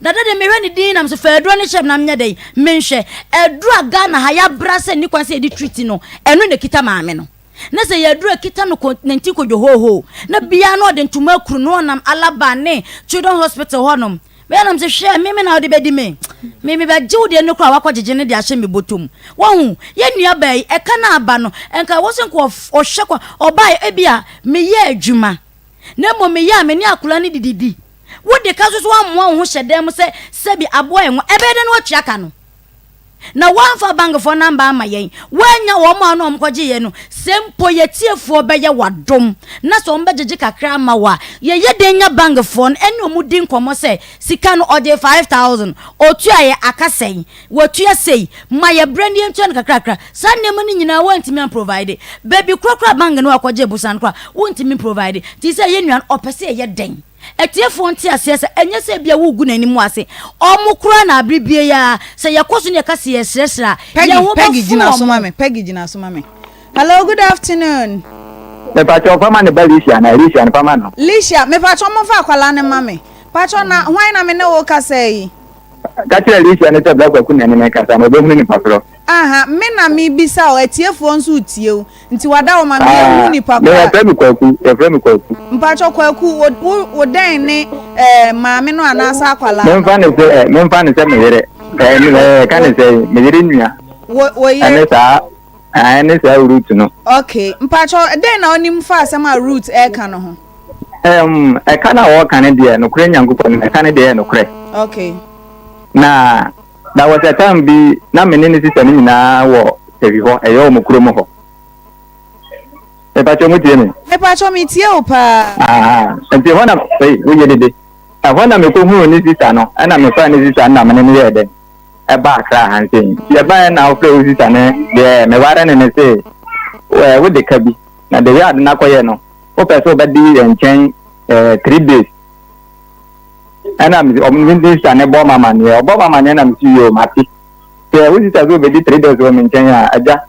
[SPEAKER 6] Na da deɛ mehwɛ ne din na mesɛ fa aduro no hyɛ me na menyɛ dɛn? Menhwɛ. Aduro a Ghana ha yɛabra sɛ nni kwan sɛ yɛde treat no, ɛno na ɛkita maame no. Na sɛ yɛ aduro a ɛkita no kɔ nanti kɔdwo hoohoo. Na biara na ɔde ntoma akuru no ɔnam Alaba ne Children Hospital hɔnom. Bɛyɛ nam sɛ hwɛ me me na wode bɛdi me. Me mebɛgye wo deɛ no koraa wakɔgyegye no de ahyɛ me bɔtɔ mu. Wahu, yɛn nua baa yi, ɛka no aba no, nka ɛwɔ sɛ nka ɔhwɛ kwa, ɔbaa ebi a meyɛ adwuma. Na mmom meyɛ a me ne akwadaa no dididi. Wode ka nso so ammoa wo ho hyɛ dan mu sɛ sɛbi aboa yɛn ho, ɛbɛyɛ dɛn na watua ka no? Na woamfa bankfoɔ namba amma yɛn, woannya wɔn a na wɔkɔgyeeɛ no, sɛ mpo yɛtiefoɔ bɛyɛ wo adom na sɛ wɔbɛgyegye kakra ama wo a, yɛyɛ dɛn nya bankfoɔ no ɛne wɔn di nkɔmmɔ sɛ sika no ɔgyee 5000, ɔtuaeɛ aka sɛn, watua sei, ma yɛ berɛ na yɛntua no kakrakra. Saa nneɛma no nyinaa woantumi amprovide. Baabi korakora bank no akɔgye bosan koraa wontumi mprovide. Nti sɛ yɛn nua no ɔpɛ sɛ yɛyɛ dɛn? Atiefoɔ nte aseɛ sɛ ɛnyɛ sɛ ebia woregu n'anim ase. Wɔn koraa na abere bie yi ara, sɛ yɛkɔ so na yɛka sɛ yɛresrɛsrɛ a,
[SPEAKER 3] Peggy,
[SPEAKER 6] yɛn ho
[SPEAKER 3] Peggy
[SPEAKER 6] bɛfo
[SPEAKER 3] gyina so ma
[SPEAKER 6] wɔn.
[SPEAKER 3] me. Peggy gyina so ma me. Hello, good afternoon.
[SPEAKER 10] Mepakyɛw fa ma ne ba Licia anaa Licia no fa ma no.
[SPEAKER 3] Licia, mepakyɛw momfa akwadaa no ma me. Pakyɛw na hwan na me ne wo kasa yi?
[SPEAKER 10] Ka kyerɛ Licia no sɛ Bra Kwaku na ɛne me rekasa na ɔbɛhunu nipa korɔ.
[SPEAKER 3] Aha, me na mebisa o, atiefoɔ nso retie o. Nti wada wo ma me yɛnhu
[SPEAKER 10] Ah,
[SPEAKER 3] nipa
[SPEAKER 10] me
[SPEAKER 3] korɔ a.
[SPEAKER 10] yɛfrɛ me Kwaku, yɛfrɛ me Kwaku.
[SPEAKER 3] Mpakyɛw Kwaku, wo wo wo dɛn ne eh, maame no anaasɛ akwadaa no?
[SPEAKER 10] Memfa ne sɛ, memfa ne sɛ me yere, eh, me, eh, ka ne sɛ me yere nua.
[SPEAKER 3] Wo wo yere.
[SPEAKER 10] Ɛne saa, ah, ɛne saa Ruth no.
[SPEAKER 3] Okay, mpakyɛw dɛn na wonim fa asɛm a Ruth ɛreka no ho?
[SPEAKER 10] Um, ɛka no a wɔreka no deɛ, nokorɛ Nyankopɔn no, ɛka no deɛ ɛyɛ nokorɛ.
[SPEAKER 3] Okay.
[SPEAKER 10] Na there was a time bi na me ne ne sista no nyinaa wɔ Sɛwi hɔ, ɛyɛ wɔn kurom hɔ. Mepakyɛ mo tie me?
[SPEAKER 3] Mepakyɛ me tie wo paa.
[SPEAKER 10] Ah, nti hɔ na ei, woyɛ dede. Ɛhɔ na mekɔhuu ne sista no, ɛna mefaa ne sista no na me ne no yɛɛ dɛn? Ɛbaa Accra ha nsei. Nti yɛbaeɛ na wofrɛ wo sista no deɛ meware no no se, wode ka bi, na the way ade no akɔyɛ no, wopɛ sɛ wobɛdi yɛn nkyɛn eh, 3 days. Ɛna me ɔmo ne sista no bɔ ma amaneɛ, ɔbɔ ma amaneɛ na mesi yoo mate. Sɛ wo sista sɛ obedi 3 days wɔ me nkyɛn a, agya,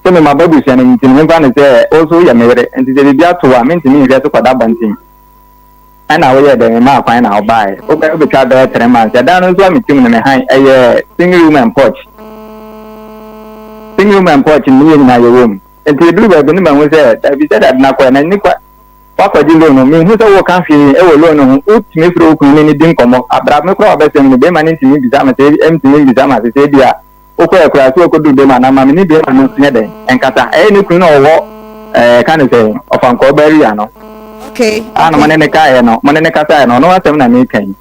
[SPEAKER 10] sɛ me maba abusua no mu nti no, memfa no sɛ wo nso woyɛ me yere, nti sɛ biribi ato wo a, mentumi nhwɛ so kɔda abɔnten. Ɛna woyɛɛ dɛn? Memaa kwan na wobaeɛ. Wobɛ wobɛtwa bɛyɛ 3 months. Ɛdan no nso a metim no, me han, ɛyɛ single room and porch. Single room and porch no, ne yɛn nyinaa yɛwɔ mu. Nti ɛduru baabi no mahu sɛ, dabi sɛdeɛ ade no akɔɛ no, ɛnni kwa. Woakɔgye loan no, menhu sɛ woreka hwee wɔ loan no ho, wotumi frɛ wo kunu ne no di nkɔmmɔ, abra me koraa a ɔbɛsɛm no, bɛrima no ntumi mbisa me sɛ, ntumi mbisa me ase sɛ ebia wokɔɛ koraa sɛ wokɔduru bɛrima anaa ma me ne bɛrima no nyɛ dɛn nkasa, ɛyɛ ne kunu na ɔwɔ ɛɛ ka ne sɛn, ɔfankɔɔ barrier no.
[SPEAKER 3] Okay.
[SPEAKER 13] A na mo ne ne kaeɛ no, mo ne ne kasaeɛ no, ɔno asɛm na meka yi.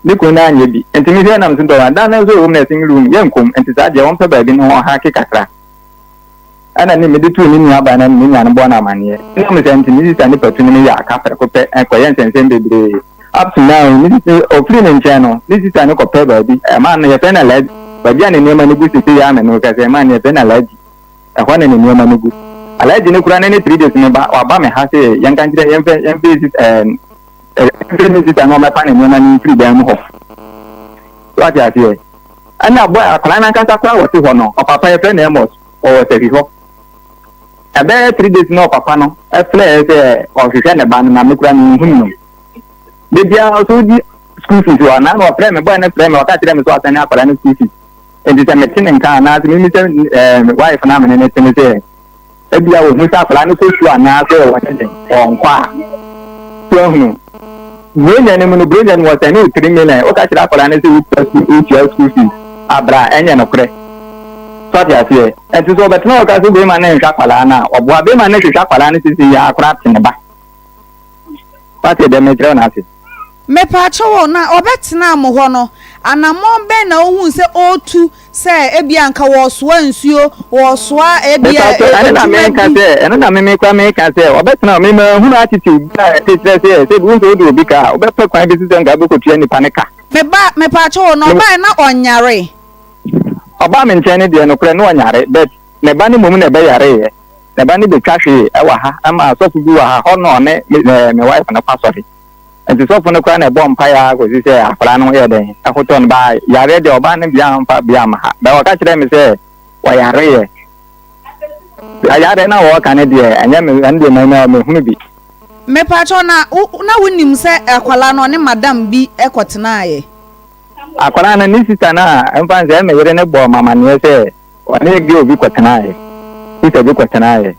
[SPEAKER 13] Me kunu no anyɛ bi. Nti mehwɛɛ na mese ntɔ dan no nso ɛwɔ mu na single room, yɛnkɔ mu. Nti saa deɛ wɔmpɛ baabi ne ɔhake kakra. Ɛna ne mede too ne nuabaa no anim, ne nua no bɔɔ no amaneɛ. Ɛnam saa nti, me sista ne patu no ne yɛ aka prɛko pɛ, kɔyɛ nsɛnsɛm bebree. Up to now, me sista, ɔfiri ne nkyɛn no, ne sista no kɔpɛ baabi, ɛmaa no, yɛfrɛ no Alhaji, baabi a ne nneɛma no gu seesei ara me ne wo kasa yi, ɛmaa no yɛfrɛ no Alhaji, ɛhɔ na ne nneɛma no gu. Alhaji no koraa ne ne 3 days no ba, waba me ha sɛ yɛnka nkyerɛ, yɛmfɛ, yɛmfɛ sista, ɛɛ, yɛmfrɛ ne sista no ɔmmɛfa ne nneɛma no mfiri dan mu hɔ. So wate aseɛ? Ɛna boy akwadaa no ankasa koraa wɔte hɔ no, ɔpapa yɛfrɛ no Amos, ɔwɔ Sɛhwi hɔ. Ɛbɛyɛ 3 days na ɔpapa no frɛɛ sɛ ɔhwehwɛ ne ba no na me koraa menhunu no. Da biara ɔsɛ wodi school fees wɔ anaa na ɔfrɛ me, boy no frɛ me, ɔka kyerɛ me sɛ ɔasɛne akwadaa no school fees. Nti sɛ mete ne nka anaasɛ memmisa ɛɛ wife no a me ne no te no sɛ Ebia ohu sɛ akwadaa no kɔ sukuu anaasɛ ɔnyɛ dɛn, ɔnkɔ a. So ahunu? Buronya no mu no, Buronya no wɔsɛne wo 3 million, woka kyerɛ akwadaa no sɛ wotua sukuu, wotua school fees a, bra, ɛnyɛ nokorɛ. So ate aseɛ? Ɛnti sɛ ɔbɛtena hɔ ka sɛ bɛrima no nhwɛ akwadaa no a, ɔboa. Bɛrima no hwehwɛ akwadaa no sisi yɛ akora te ne ba. Wate deɛ mekyerɛ wo no ase?
[SPEAKER 3] Mepaakyɛw o, na ɔbɛtenaa mo hɔ no, anammɔn bɛn na wohuu sɛ ɔretu sɛ ebia anka wɔresoa nsuo, wɔresoa ebia
[SPEAKER 13] Mepaakyɛw, ɛno na
[SPEAKER 3] adwuma
[SPEAKER 13] meka
[SPEAKER 3] bi?
[SPEAKER 13] sɛ, ɛno na me koraa meka sɛ, ɔbɛtena hɔ, me manhunu attitude bi a ɛte kyerɛ sɛ, sɛ wohu sɛ wode obi ka a, wobɛpɛ kwan bi so sɛ nka wobɛkɔtua nipa no ka.
[SPEAKER 3] Me ba, mepaakyɛw o, na ɔbaeɛ na ɔnyare?
[SPEAKER 13] Ɔbaa me nkyɛn no deɛ, nokorɛ na ɔnyare, but ne ba no mmom na ɛbɛyareeɛ. Ne ba no bɛtwa hwee wɔ ha ma sɔfo bi wɔ ha, hɔ na ɔne me, me wife no kɔ asɔre. Nti sɔfo no koraa na ɛbɔɔ mpaeɛ ara kɔsi sɛ akwadaa no ho yɛɛ dɛn, ɛhotɔɔ no. Baa yareɛ deɛ ɔbaa no bia amfa bia amma ha. Bɛ ɔka kyerɛɛ me sɛ ɔyareeɛ. Yareɛ no a wɔreka no deɛ ɛnyɛ me, ɛno deɛ manya mehunu bi.
[SPEAKER 3] Mepakyɛw na wo na wonim sɛ akwadaa no ɔne madam bi kɔtenaeɛ?
[SPEAKER 13] Akwadaa no ne sista no a ɛmfa no sɛ me yere no bɔɔ me amaneɛ sɛ ɔne girl bi kɔtenaeɛ, sista bi kɔtenaeɛ.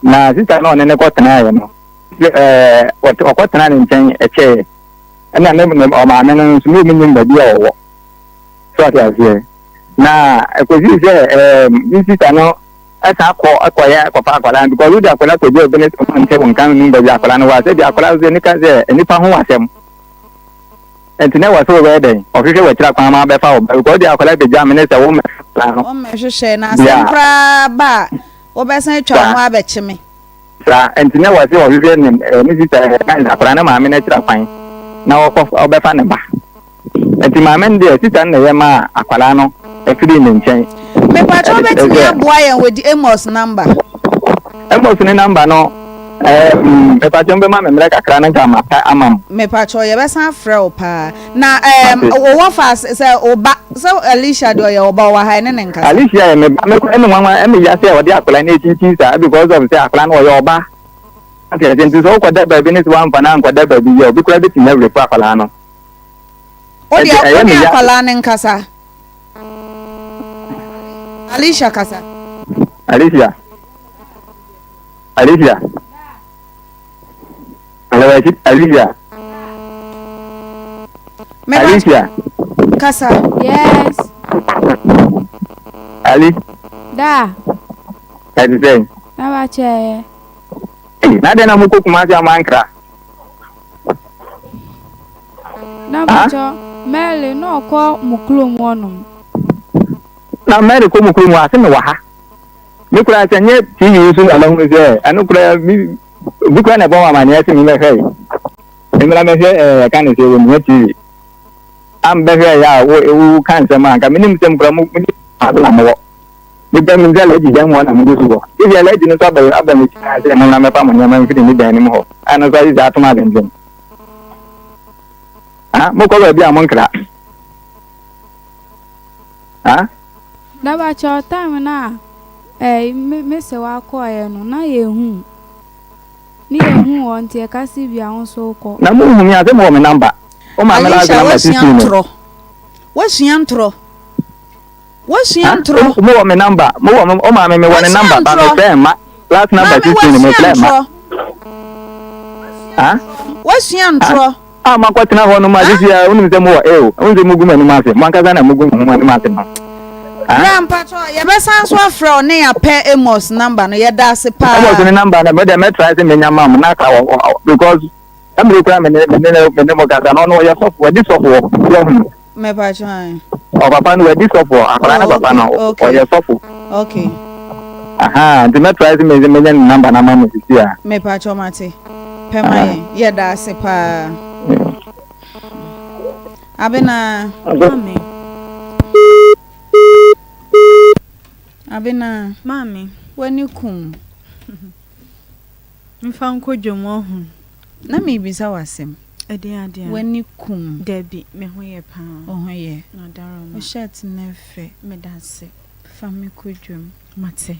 [SPEAKER 13] Na sista no a ɔne no kɔtenaeɛ no, ɛɛ ɔkɔtena ne nkyɛn ɛkyɛɛ ɛna ne ne ɔmaame no nso ne ɔmu nim baabi a ɔwɔ so ate aseɛ na ɛkɔsii sɛ ɛɛ ne sista no ɛsan kɔ ɛkɔyɛ kɔfa akwadaa no because wode akwadaa kɔgya obi ne sɛ ɔma nkyɛ wɔn nka no baabi akwadaa no wɔ a sɛbi akwadaa sɛ nika sɛ nipa ho asɛm nti na ɛwɔ sɛ wɔbɛyɛ dɛn ɔhwehwɛ wɔakyira kwan ma abɛfa wo ba because wode akwadaa bɛgya me ne sɛ wo mɛhwɛ no
[SPEAKER 3] wɔmmɛhwehwɛ na asɛm koraa ba a wobɛsan atwa wo ho abɛkye me
[SPEAKER 13] Saa nti na wɔse ɔhwehwɛ ne ne sista ɛɛ ne akwadaa no maame no akyira kwan na ɔkɔ ɔbɛfa ne ba. Nti maame no deɛ sista no na ɛyɛ maa akwadaa no ɛfirii ne nkyɛn.
[SPEAKER 3] Mepakyɛ wobɛtumi aboa yɛn with Amos number?
[SPEAKER 13] Amos ne number no ɛɛ mepakyɛ mobɛma me mmerɛ kakra na nka mapɛ ama mo.
[SPEAKER 3] Mepakyɛ yɛbɛsan afrɛ wo paa. Na ɛɛm wowɔ fa sɛ wo ba sɛ Alicia deɛ ɔyɛ wo ba ɔwɔ ha ɛne ne nkasa.
[SPEAKER 13] Alicia yɛ me ba me kora ɛmi nwanwa ɛmi ya sɛ ɔde akwadaa no ekyinkyin saa because of sɛ akwadaa no ɔyɛ ɔba ate ase nti sɛ wokɔ da baabi ne sɛ wamfa no ankɔ da baabi yɛ obi kora betumi awurefo akwadaa no.
[SPEAKER 3] Wo deɛ wo ne akwadaa no nkasa. Alicia kasa.
[SPEAKER 13] Alicia Alicia. Alicia. Alicia.
[SPEAKER 3] Kasa.
[SPEAKER 9] Yes.
[SPEAKER 13] Ali.
[SPEAKER 9] Da.
[SPEAKER 13] Ɛte sɛn?
[SPEAKER 9] Na wakyɛ.
[SPEAKER 13] Ee, na dɛn na mokɔ Kumasi a moankra?
[SPEAKER 9] Na bakyɛ Mary na ɔkɔ mo kurom hɔnom.
[SPEAKER 13] Na Mary kɔ mo kurom hɔ ase mewɔ ha. Me koraa sɛ nyɛ TV yi so na mahunu sɛ ɛno koraa bi obi koraa na ɛbɔ me amaneɛ sɛ memmɛhwɛ yi. Memmra mɛhwɛ ɛɛ yɛka ne sɛ wɔ Nua TV. A mbɛhwɛ yɛ a wo wo ka nsɛm a nka menim sɛ mkora mo mo ase na mowɔ. Mepɛ menim sɛ alagye dan mu hɔ na mode so wɔ. Sisi alagye no nso aba aba me kyerɛ sɛ mommra mɛfa mo nneɛma mfiri ne dan no mu hɔ. Ɛno nso ayɛ sɛ atom adwendwen. Ah, mokɔ baabi a monkra. Ah?
[SPEAKER 9] Dabakyɛw time no a eh me me sewa kɔɔeɛ no na yɛnhu ne yɛnhu hɔ nti ɛka se bia wo nso wokɔ.
[SPEAKER 13] Na mo nhu me a sɛ mo wɔ me number. Wo maame last
[SPEAKER 3] Alicia
[SPEAKER 13] number
[SPEAKER 3] woasua
[SPEAKER 13] sisi no.
[SPEAKER 3] ntorɔ woasua ntorɔ woasua
[SPEAKER 13] Ah,
[SPEAKER 3] ntorɔ.
[SPEAKER 13] mo wɔ me number mo wɔ wo maame me wɔ ne
[SPEAKER 3] Woasua
[SPEAKER 13] number ba me
[SPEAKER 3] ntorɔ.
[SPEAKER 13] frɛ mma last number
[SPEAKER 3] Maame
[SPEAKER 13] sisi no me
[SPEAKER 3] woasua
[SPEAKER 13] frɛ mma.
[SPEAKER 3] ntorɔ
[SPEAKER 13] Ah?
[SPEAKER 3] woasua
[SPEAKER 13] Ah?
[SPEAKER 3] ntorɔ.
[SPEAKER 13] A moakɔtena hɔ nom a sisi a wonim sɛ mowɔ eo, wonim sɛ mugu m'anim ase, mo ankasa na mugu mo ho anim ase no.
[SPEAKER 3] Bra mpakyɛw yɛbɛsan so afrɛ wo ne yɛapɛ Amos number no yɛda ase paa.
[SPEAKER 13] Amos ne number no mede mɛ try sɛ menya ma mo na ka wɔ because ɛmere kura me ne me ne me ne mo kasa no ɔno ɔyɛ sɔfo wadi sɔfoɔ yɛhunu.
[SPEAKER 3] Mɛpakyɛw ae.
[SPEAKER 13] Ɔpapa no wadi sɔfoɔ akwadaa no papa no ɔyɛ sɔfo.
[SPEAKER 3] Okay.
[SPEAKER 13] Aha nti mɛ try sɛ menya ne number no ama mo sisi a.
[SPEAKER 3] Mɛpakyɛw mate pɛ ma yɛn yɛda ase paa. Abena.
[SPEAKER 12] Maame.
[SPEAKER 3] Abena.
[SPEAKER 14] Maame.
[SPEAKER 3] W'ani kum.
[SPEAKER 14] Mfa nkɔ dwam ɔho.
[SPEAKER 3] Na mebisa wo asɛm.
[SPEAKER 14] Ɛdeɛn adeɛ a?
[SPEAKER 3] W'ani kum.
[SPEAKER 14] Dabi, me ho yɛ paa.
[SPEAKER 3] Wo ho yɛ?
[SPEAKER 14] Ɔdaroma.
[SPEAKER 3] Wo shirt no fɛ.
[SPEAKER 14] Meda ase.
[SPEAKER 3] Fa me kɔ dwam.
[SPEAKER 14] Mate.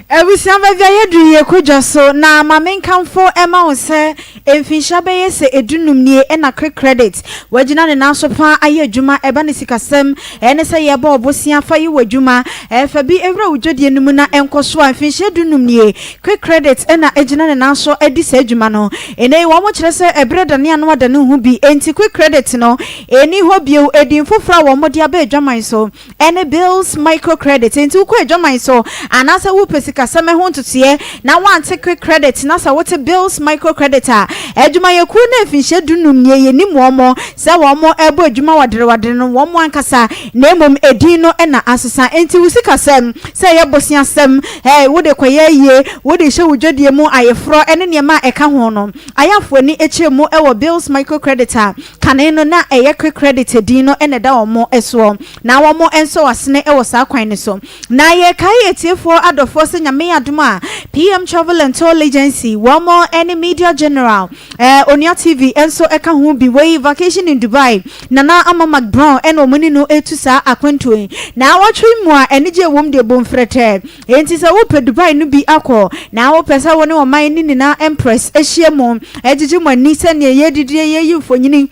[SPEAKER 15] Abusua baabi a yɛaduru yi yɛkɔ dwa so na ma menkamfo ma wo sɛ mfinhyia bɛyɛ sɛ edunum nie na Quick Credit wagyina ne nan so paa ayɛ adwuma ɛba ne sikasɛm ɛne sɛ yɛbɔ wo bosea fa yɛ w'adwuma fa bi wura wo dwadie no mu na ɛnkɔ so a mfinhyia dunum nie Quick Credit na agyina ne nan so adi saa adwuma no ɛnɛ yi wɔn kyerɛ sɛ ɛberɛ dane ano adane ho bi enti Quick Credit no ɛni hɔ bio edin foforɔ a wɔn de aba adwaman so Ɛne Bills Microcredit. Enti wokɔ adwaman so anaasɛ wopɛ sikasɛm ho ntotoeɛ na woante Quick Credit na sɛ wote Bills Microcredit a, adwumayɛkuo no a mfinhyia dunum nie yɛnim wɔn sɛ wɔn rebɔ adwuma waderewadere no wɔn ankasa na mmom edin no na asesa. Enti wo sikasɛm, sɛ ɛyɛ boseasɛm, wode kɔyɛ ayie, wode hyɛ wo dwadie mu, ayeforɔ ne nneɛma a ɛka ho no, Ayafo ani kyerɛ mu wɔ Bills Microcredit a Kane no na ɛyɛ Quick Credit din no na ɛda wɔn soɔ, na wɔn nsɔ asene wɔ saa kwan no so. Na yɛkae atiefoɔ adɔfoɔ sɛ Nyame adom a, PM Travel and Tour Agency, wɔn ne Media General, eh, Onua TV nso ka ho bi, wei Vacation in Dubai, Nana Ama McBrown na wɔn ne no retu saa akwantuo yi. Naawɔtwe yi mu a anigye wɔ mu deɛ bom frɛtɛɛ. Enti sɛ wopɛ Dubai no bi akɔ, na wopɛ sɛ wo ne ɔman no nyinaa empress ahyia mu, gyegye mo ani sɛnea yɛredidie, yɛreyi mfonini,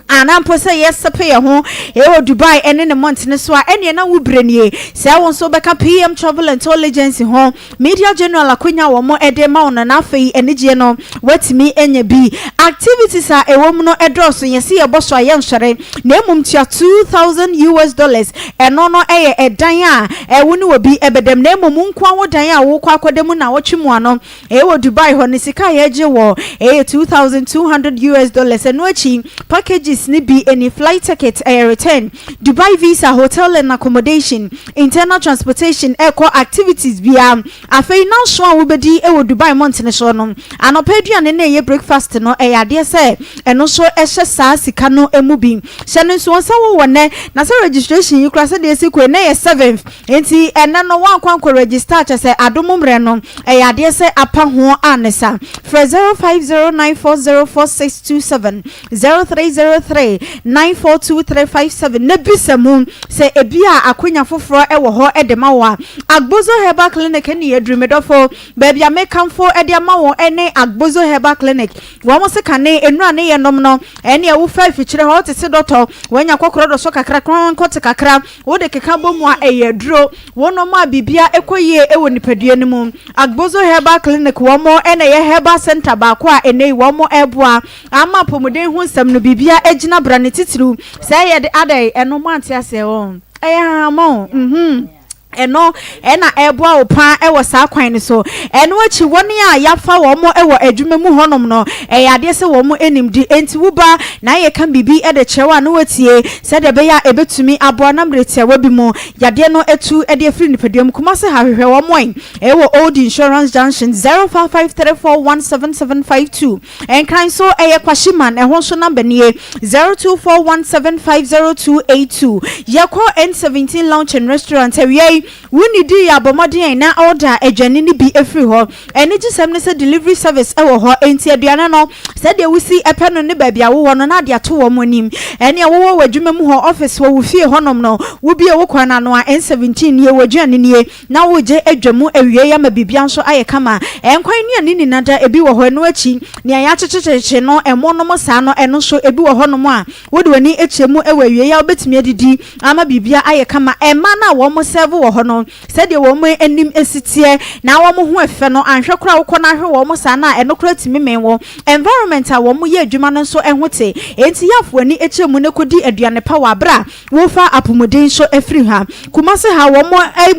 [SPEAKER 15] anaa mpo sɛ yɛresepe yɛn ho wɔ Dubai ne ne mmɔntene so a, ɛnneɛ na wo berɛ nie sɛ wo nso wobɛka PM Travel and Tour Agency ho. Media General akwanya a wɔde rema wo no, na afei anigyeɛ no woatumi anya bi. Activities a ɛwɔ mu no dɔɔso, yɛse yɛbɔ so a yɛnsɔre. Na mmom tua 2000 US dollars, ɛno no yɛ ɛdan a wo ne obi bɛda mu, na mmom wo nkoa wo dan a wokɔ akɔda mu naawɔtwe mu ano wɔ Dubai hɔ no sika a yɛgye wɔ ɛyɛ 2200 US dollars, ɛno akyi packages no bi ni, flight ticket ɛyɛ return, Dubai visa, hotel and accommodation, internal transportation ɛkɔ activities biara. Afei nnanson a wobedi wɔ Dubai mmɔntene soɔ no, anɔpa aduane no a ɛyɛ breakfast no, ɛyɛ adeɛ sɛ ɛno nso hyɛ saa sika no mu bi. Hyɛ no nso sɛ wowɔ nnɛ, na sɛ registration yi koraa sɛdeɛ ɛsi kɔ yi, nnɛ yɛ seventh, enti ɛnnɛ no woankɔ ankɔ register a, kyerɛ sɛ adom mmerɛ no, ɛyɛ adeɛ sɛ apa ho a ne sa. Frɛ 0509404627. 0303 942357 na bisa mu sɛ ebia akwanya foforɔ wɔ hɔ de ma wo a. Agbozo Herbal Clinic ne aduru me dɔfo. Baabi a mekamfo de ama wo ne Agbozo Herbal Clinic. Wɔn se kane nnura ne yɛnom no, ɛneɛ wofa afikyire hɔ wotete dɔtɔ, woanya kɔkorɔ dɔsɔ kakra, kronkɔte kakra, wode keka bɔ mu a ɛyɛ aduro. Wonom a biribiara kɔ yie wɔ nipadua no mu. Agbozo Herbal Clinic wɔn na ɛyɛ herbal center baako a ɛnnɛ yi wɔn reboa Ama apɔmuden ho nsɛm no biribiara agyina bra ne titiriw sɛ ɛyɛ de adɛn ɛno moante aseɛ wɔn ɛyɛ hahamɔ o mhm ɛno ɛna ɛboa wo paa ɛwɔ saa kwan no so ɛno akyi wɔn a yafa wɔn ɛwɔ adwuma mu hɔnom no ɛyɛ adeɛ sɛ wɔn anim di enti wo ba na yɛka biribi ɛde kyerɛ wo a na watie sɛdeɛ ɛbɛyɛ a ɛbɛtumi aboa na mmerɛ tiawa bi mu yadeɛ no atu ɛde afiri nipadua mu Kumasi ha hwehwɛ wɔn ɛwɔ Old Insurance Junction 0553417752 Nkran nso ɛyɛ Kwashiman, ɛhɔ nso number nie, 0241750282. Yɛkɔ N17 Lounge and Restaurant awia yi, wo nnidi yɛ abɔ mmɔden na order aduane no bi firi hɔ. Anigyesɛm ne sɛ delivery service wɔ hɔ, enti aduane no sɛdeɛ wosi pɛ no ne baabi a wowɔ no na ade ato wɔn anim. Ɛnea wowɔ w'adwuma mu hɔ, office wɔ wo fie hɔnom no, wobue wo kwan ano a, N17 nie, w'aduane nie. Na wogye adwa mu awiei ama biribiara nso ayɛ kama. Nkwan nnuane nyinaa da, ebi wɔ hɔ, ɛno akyi, nea yɛakyekyekyekye no, ɛmo nom saa no, ɛno nso, ebi wɔ hɔnom a, wode w'ani kyerɛ mu wɔ awiei a wobɛtumi adidi ama biribiara ayɛ kama. Mmaa no a wɔsɛɛvo wɔ. wɔ hɔ no, sɛdeɛ wɔn anim si teɛ na wɔn ho ɛfɛ no, anhwɛ koraa a wokɔ na ahwɛ wɔn saa no a, ɛno koraa tumi mee wo. Environment a wɔyɛ adwuma no nso ho te. Enti yɛ afoa ani kyerɛ mu na kɔdi aduane pa wɔ aberɛ a wofa apomuden nso firi ha. Kumasi ha wɔn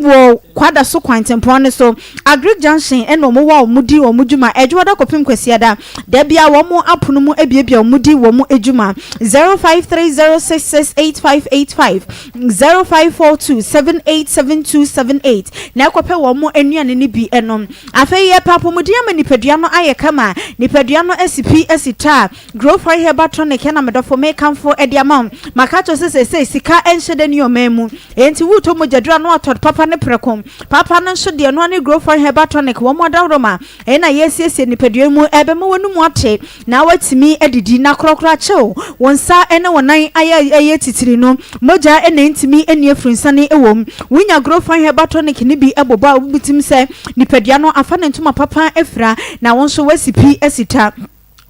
[SPEAKER 15] wɔ Kwadaso kwantempɔn no so, Agric Junction na wɔn wɔ a wɔn di wɔn dwuma Ɛdwoada kɔpem Kwasiada. Da biara wɔn apono mu abiabia wɔn di wɔn dwuma. 0530668585, 0542787278 na ɛkɔpɛ wɔn nnuane no bi nom. Afei yɛpɛ apɔmuden ama nipadua no ayɛ kama, nipadua no asi pi asi ta. Grow Fine Herbal Tonic na me dɔfo mekamfo de ama wo. Maka akyerɛ wo sɛ seesei sika nhyɛ da nni ɔman mu. Enti woretɔ mogyaduru a na woatɔ papa no prɛko. Papa no nso deɛ, ɛno ara ne Grow Fine Herbal Tonic. Wɔn adaworoma na yɛresiesie nipadua yi mu, ɛbɛma w'anum ate na woatumi adidi na korɔkorɔ akyɛ wo. Wo nsa ne wo nan ayɛ ayɛ titiri no, mogya na ɛntumi nni afirinsane wɔ mu. Wonya Grow Fine Herbal Tonic no bi bobɔ a, wobɛtumi sɛ nipadua no afa ne ntoma papa afira na wo nso woasi pi asi ta.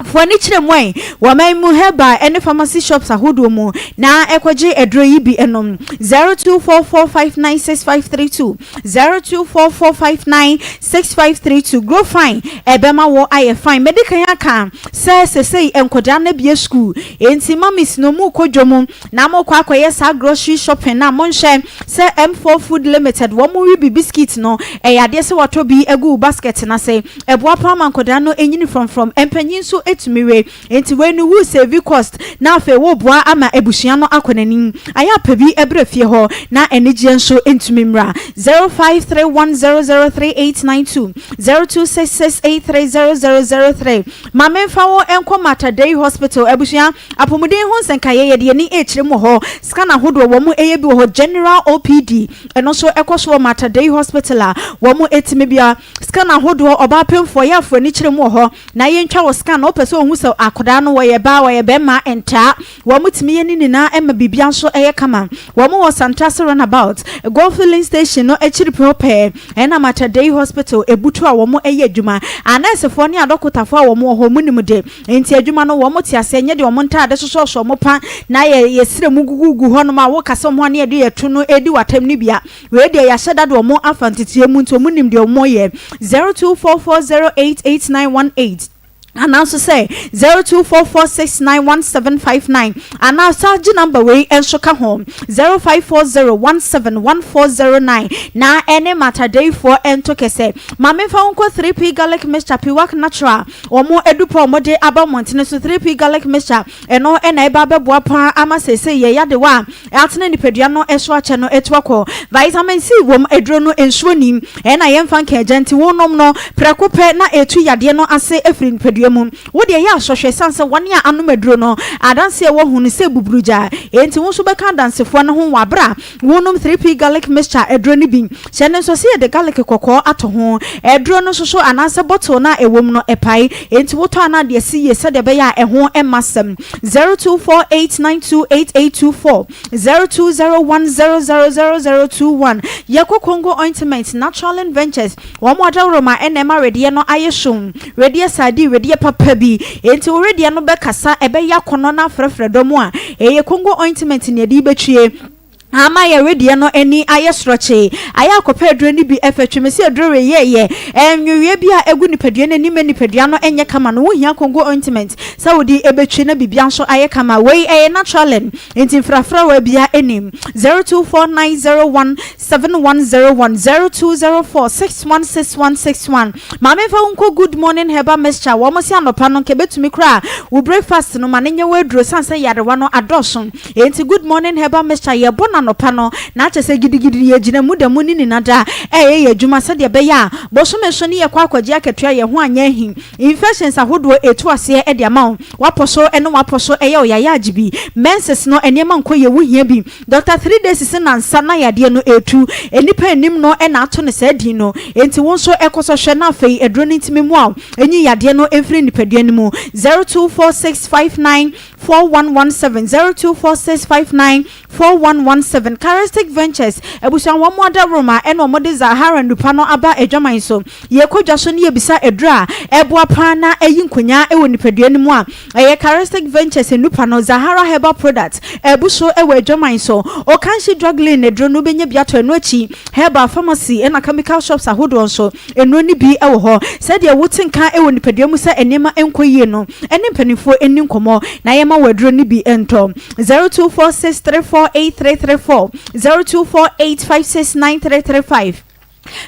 [SPEAKER 15] Fa w'ani kyerɛ mu ɛ wɔ ɔman mu herbal ne pharmacy shops ahodoɔ mu na kɔgye aduro yi bi nom. 0244596532, 0244596532 Grow Fine ɛbɛma wo ayɛ fine. Madi kan aka sɛ sesei nkwadaa no abue sukuu enti mummies no morekɔ dwam na morekɔ akɔyɛ saa grocery shopping no a monhwɛ sɛ M4 Food Limited wɔn rebi biscuit no ɛyɛ adeɛ sɛ watɔ bi agu wo basket no ase. Ɛboa paa ma nkwadaa no nyini frɔmfrɔm, mpanyin nso tumi we. Enti wei no wo save cost na afei woboa ama abusua no akɔ n'anim. Ayɛ a pɛ bi brɛ fie hɔ na anigyeɛ nso ntumi mmra. 0531003892, 0266830003 Ma memfa wo nkɔ Mater Dei Hospital abusua apɔmuden ho nsɛnkaeɛ yɛde yɛn ani rekyerɛ mu wɔ hɔ. Scan ahodoɔ wɔn yɛ bi wɔ hɔ, General OPD ɛno nso ɛkɔ so wɔ Mater Dei Hospital a wɔn tumi bia. Scan ahodoɔ, ɔbaa pemfoɔ yɛ afo ani kyerɛ mu wɔ hɔ na yɛntwa wo scan na wopɛ sɛ ohu sɛ akɔdaa no wɔyɛ baa wɔyɛ bɛɛma ntaa wɔn tumi yɛ ne nyinaa ɛma biribia nso ɛyɛ kama wɔn wɔ Santase run about Gold filling station no akyiri pɛ hɔ pɛɛ ɛna Mater Dei hospital ebutu a wɔn ɛyɛ adwuma anɛɛsefoɔ ne adɔkotafoɔ a wɔn wɔ hɔ wɔn nim de nti adwuma no wɔn te aseɛ nyɛ deɛ wɔn ntaade sosɔsɔ wɔn pa na yɛ yɛsrɛ mu gugugu hɔ nom a wokasa wɔn ho a ne yɛde yɛto no ɛdi watam no bia Wei deɛ yɛahyɛ da de wɔn afa nteteɛ mu nti wɔn nim deɛ wɔn yɛ. 0244088918 anaa nso sɛ 0244691759 anaa saa gye number wei nso ka ho 0540171409 na ɛne Matadeifoɔ nto kɛsɛ. Ma memfa wo nkɔ 3P Garlic Mixture Piwak Natural wɔn adupɔ a wɔde aba mmɔntene so 3P Garlic Mixture ɛno na ɛba abɛboa paa ama seesei yɛ yadewa a atena nipadua no so akyɛ no atu akɔ. Vitamin C wom, aduro no nsuo nnim, ɛna yɛmfa nka agya nti wonom no prɛko pɛ na ɛtu yadeɛ no ase afiri nipadua mu. Wo deɛ yɛ asɔhwɛ ɛsiane sɛ wɔn a anom aduro no adanseɛ wɔ ho no sɛ buburugya enti wo nso bɛka adansefoɔ no ho wɔ aberɛ a Wonom 3P Garlic Mixture aduro no bi. Hyɛ no nso sɛ yɛde garlic kɔkɔɔ ato ho. Aduro no soso anaasɛ bottle no a ɛwɔ mu no ɛpae, enti wotɔ a na ade asi yie sɛdeɛ ɛbɛyɛ a ɛho mma asɛm. 0248928824, 0201000021 Yɛkɔ Congo Ointment, Naturalin Ventures, wɔn adaworoma na ɛma wedeɛ no ayɛ sonn. Wedeɛ sardine, wedeɛ papa bi. Enti wo wedeɛ no bɛkasa, ɛbɛyɛ akɔnnɔ na afrɛfrɛ dɔm a ɛyɛ Congo Ointment na yɛde rebɛtwie. Ama yɛ wedeɛ no ani ayɛ sorɔkyee, ayɛ akɔpɛ aduro no bi ɛfɛ twe me sɛ aduro wei yɛ yɛ ɛnweweɛ bi a ɛgu nipadua no ani ma nipadua no nyɛ kama no wohia Congo ointment sɛ wode ɛbɛtwi na biribia nso ayɛ kama wei ɛyɛ naturalen nti mfrafrawa bia ɛnim 0249017101 0204616161 Maame mfa wo nkɔ Good Morning Herbal Mixture wɔn se anɔpa no nka ɛbɛtumi koraa wo breakfast no ma no nyɛ wo aduro sane sɛ yarewa no adɔɔso Enti good morning herbal mixture yɛbɔ no anɔpa no na kyerɛ sɛ gidigidi yɛgyina mu da mu ne nina da ɛyɛ yɛn adwuma sɛdeɛ ɛbɛyɛ a bosome so ne yɛkɔ akɔgye akatua yɛn ho anyɛ ahi infections ahodoɔ ɛtu aseɛ de ama wo wapɔ so ne wapɔ so ɛyɛ wo yayaagye bi menses no nneɛma nkɔ yie wo hia bi doctor 3 days se nansa na yadeɛ no ɛtu nnipa nnim no na ato no saa din no enti wo nso kɔ so hwɛ na afei aduro no ntumi mmoa wo nyi yadeɛ no mfiri nipadua no mu 024659 4117 0246594117. 7. Charistic Ventures abusua wɔn adaworoma ɛna wɔde Zahara nnupa no aba adwaman so. Yɛkɔ dwa so na yɛbisa aduro a ɛboa paa na ɛyi nkonyaa wɔ nipadua no mu a, ɛyɛ Charistic Ventures nnupa no, Zahara Herbal Products, abu so wɔ adwaman so. Okanshi Drug Lane aduro no wobɛnya bi atɔ, ɛno akyi Herbal Pharmacy ɛna Chemical Shops ahodoɔ nso nnuro no bi wɔ hɔ. Sɛdeɛ wote nka wɔ nipadua mu sɛ nneɛma nkɔ yie no, ɛne mpanimfoɔ nni nkɔmmɔ na yɛmma wo aduro no bi ntɔ. 0246348334, 0248569335.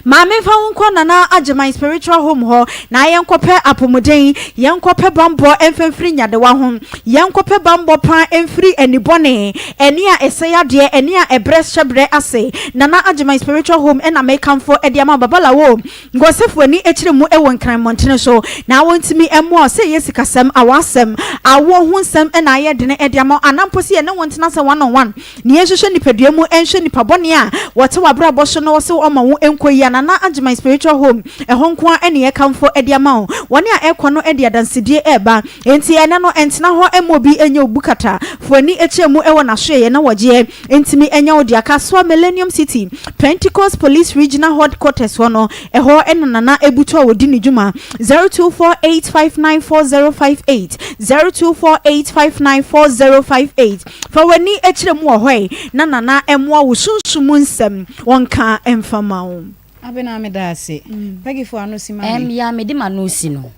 [SPEAKER 15] Maame mfa wo nkɔ Nana Agyeman Spiritual Home hɔ na yɛnkɔpɛ apomuden, yɛnkɔpɛ bammɔ mfa mfiri nyadewa ho, yɛnkɔpɛ bammɔ pa mfiri ani bɔne, ani a ɛsɛe adeɛ, ani a ɛbrɛ hyɛbrɛ ase. Nana Agyeman Spiritual Home na mekamfo de ama wo. Babalawo, Nkɔsɛfo ani kyerɛ mu wɔ Nkran mmɔntene so na wɔntumi mmoa wo sɛ ɛyɛ sikasɛm, awɔasɛm, awoɔ ho nsɛm na ayɛ dene de ama wo anaa mpo sɛ yɛne wo ntena sɛ one on one. Nea ɛnhwehwɛ nipadua mu nhwɛ nipa bɔne a wɔte w'abrabɔ so na wɔse wɔma wo nkɔ yi a Nana Agyeman Spiritual Home ɛhɔ nko ara ne yɛkamfo de ama wo. Wɔn a ɛkɔ no de adansedie reba. Enti ɛnnɛ no ntena hɔ mma obi nyɛ wo bukata. Fa w'ani kyerɛ mu wɔ n'asoɛeɛ na wɔgyeɛ ntumi nyɛ wo dea. Kasoa Millennium City Pentecost Police Regional Headquarters hɔ no ɛhɔ na Nana butu a ɔdi ne dwuma. 0248594058 0248594058. Fa w'ani kyerɛ mu wɔ hɔ ɛ, na Nana mmoa wo sunsum mu nsɛm wɔnka mfa ma wo.
[SPEAKER 3] Abena meda ase. Peggy fo ano si ma me.
[SPEAKER 6] Ɛm ya mede m'ano si no.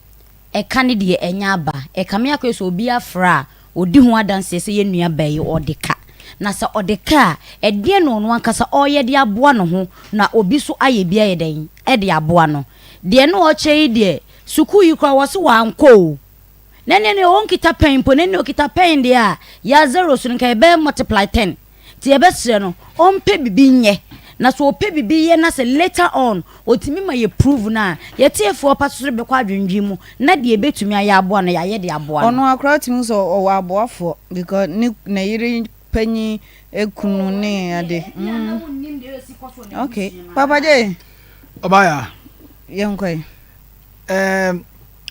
[SPEAKER 6] Ɛka ne deɛ ɛnyɛ aba. Ɛkame akɔyɛ sɛ obi afrɛ a ɔdi ho adanseɛ sɛ yɛn nua baa yi ɔde ka. Na sɛ ɔde ka a, ɛdeɛn na ɔno ankasa ɔreyɛ de aboa ne ho na obi nso ayɛ bi ayɛ dɛn de aboa no. Deɛ na ɔrekyɛ yi deɛ, sukuu yi koraa wɔse wankɔ o. Na ɛneɛ neɛ ɔnkita pɛn mpo na ɛneɛ ɔkita pɛn deɛ a yɛ zero so no nka yɛbɛyɛ multiply ten nti yɛbɛsrɛ no ɔmpɛ bibi nyɛ na sɛ ɔpɛ bibi yɛ na sɛ later on ɔtumi ma yɛ prove no a yɛtiefoɔ pa so bɛkɔ adwendwen mu na deɛ ɛbɛtumi ayɛ aboa no yɛayɛ de aboa no.
[SPEAKER 3] Ɔno akora wotumi hu sɛ ɔwɔ aboafoɔ because ne ne yere panyin ekunu ne ade. Mm. Okay. Papa J.
[SPEAKER 5] Ɔbaa
[SPEAKER 3] Yɛnkɔ yi.
[SPEAKER 5] Ɛɛm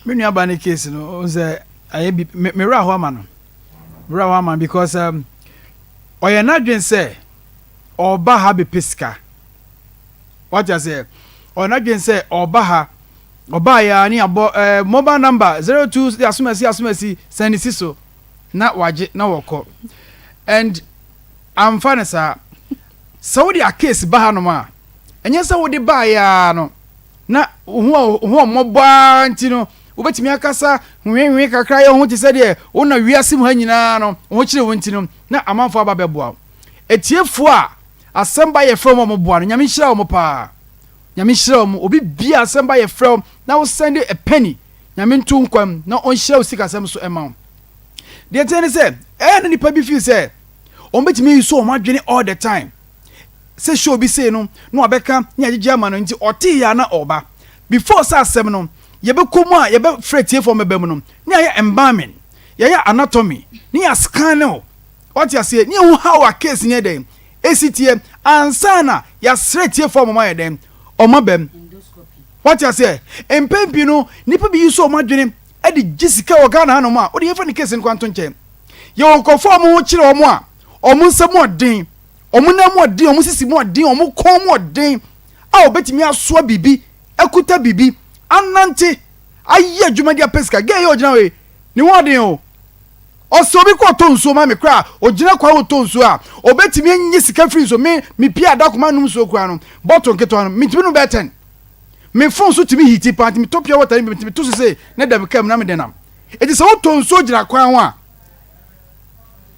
[SPEAKER 5] me nua ba ne case no n sɛ ayɛ bi me me werɛ aho ama no me werɛ aho ama no because um, ɔyɛ n'adwene sɛ ɔreba ha bɛpɛ sika wate aseɛ ɔyɛ n'adwene sɛ ɔreba ha ɔbaa yɛ a ne abɔ ɛɛ eh, mobile number 02 asomasi asomasi sɛn ne si so na wagye na wɔkɔ and amfa ne saa sɛ wode a case ba hanom a ɛnyɛ sɛ wode baeɛ ara no na wo ho a wo ho mmɔbɔ ara nti no, wobɛtumi akasa hwehwee kakra yɛ wo ho te sɛ deɛ wo na wiase mu ha nyinaa no wo ho kyere wo nti no, na amanfoɔ aba bɛboa wo. Atiefoɔ a asɛm ba yɛfrɛ wɔn a wɔboa no, Nyame nhyira wɔn paa. Nyame nhyira wɔn. Obi bia asɛm ba yɛfrɛ wo na wo send a penny, Nyame nto wo nkwa mu na ɔnhyira wo sikasɛm so ɛma wo. Deɛ ɛteɛ ne sɛ, ɛyɛ na nipa bi feel sɛ wɔn bɛtumi ayi so wɔn adwene all the time. sɛ show bi sei no na wabɛka ne agyegye ama no nti ɔtee yɛ a na ɔba before sɛ asɛm no yɛbɛkɔ mu a yɛbɛfrɛ tiefoɔ mɛba mu no ne yɛayɛ embalming yɛayɛ anatomy ne yɛ scan no wate aseɛ ne yɛhu how a case no yɛ dɛn ɛsi teɛ ansa na yɛasrɛ tiefoɔ a wɔn ayɛ dɛn wɔn aba mu wate aseɛ mpɛn pii no nipa bi yi so wɔn adwene de gye sika wɔ Ghana hanom a wode yɛmfa ne case no kwan to nkyɛn yɛwɔ nkurɔfoɔ a wɔn ho kyerɛ wɔn a wɔn nsa mu ɔden Wɔn nan mu ɔden, wɔn sisi mu ɔden, wɔn kɔn mu ɔden a wɔbɛtumi asoa biribi, akuta biribi, anante, ayɛ adwuma de apɛ sika. Gɛɛ yi a ɔgyina hɔ yi, ne ho ɔden o. Ɔsɛ obi kɔ ɔtɔ nsuo ma me koraa, ɔgyina kwa ɔtɔ nsuo a, ɔbɛtumi anya sika firi nsuo. Me, mepie adakoma nom nsuo koraa no, bɔtol nketewa no, metumi nom bɛyɛ tɛn. Me phone so tumi hiti paa, nti metɔ pure water no bi, metumi to so sei, na ɛda me kaa mu na mede nam. Enti sɛ wotɔ nsuo gyina kwan ho a,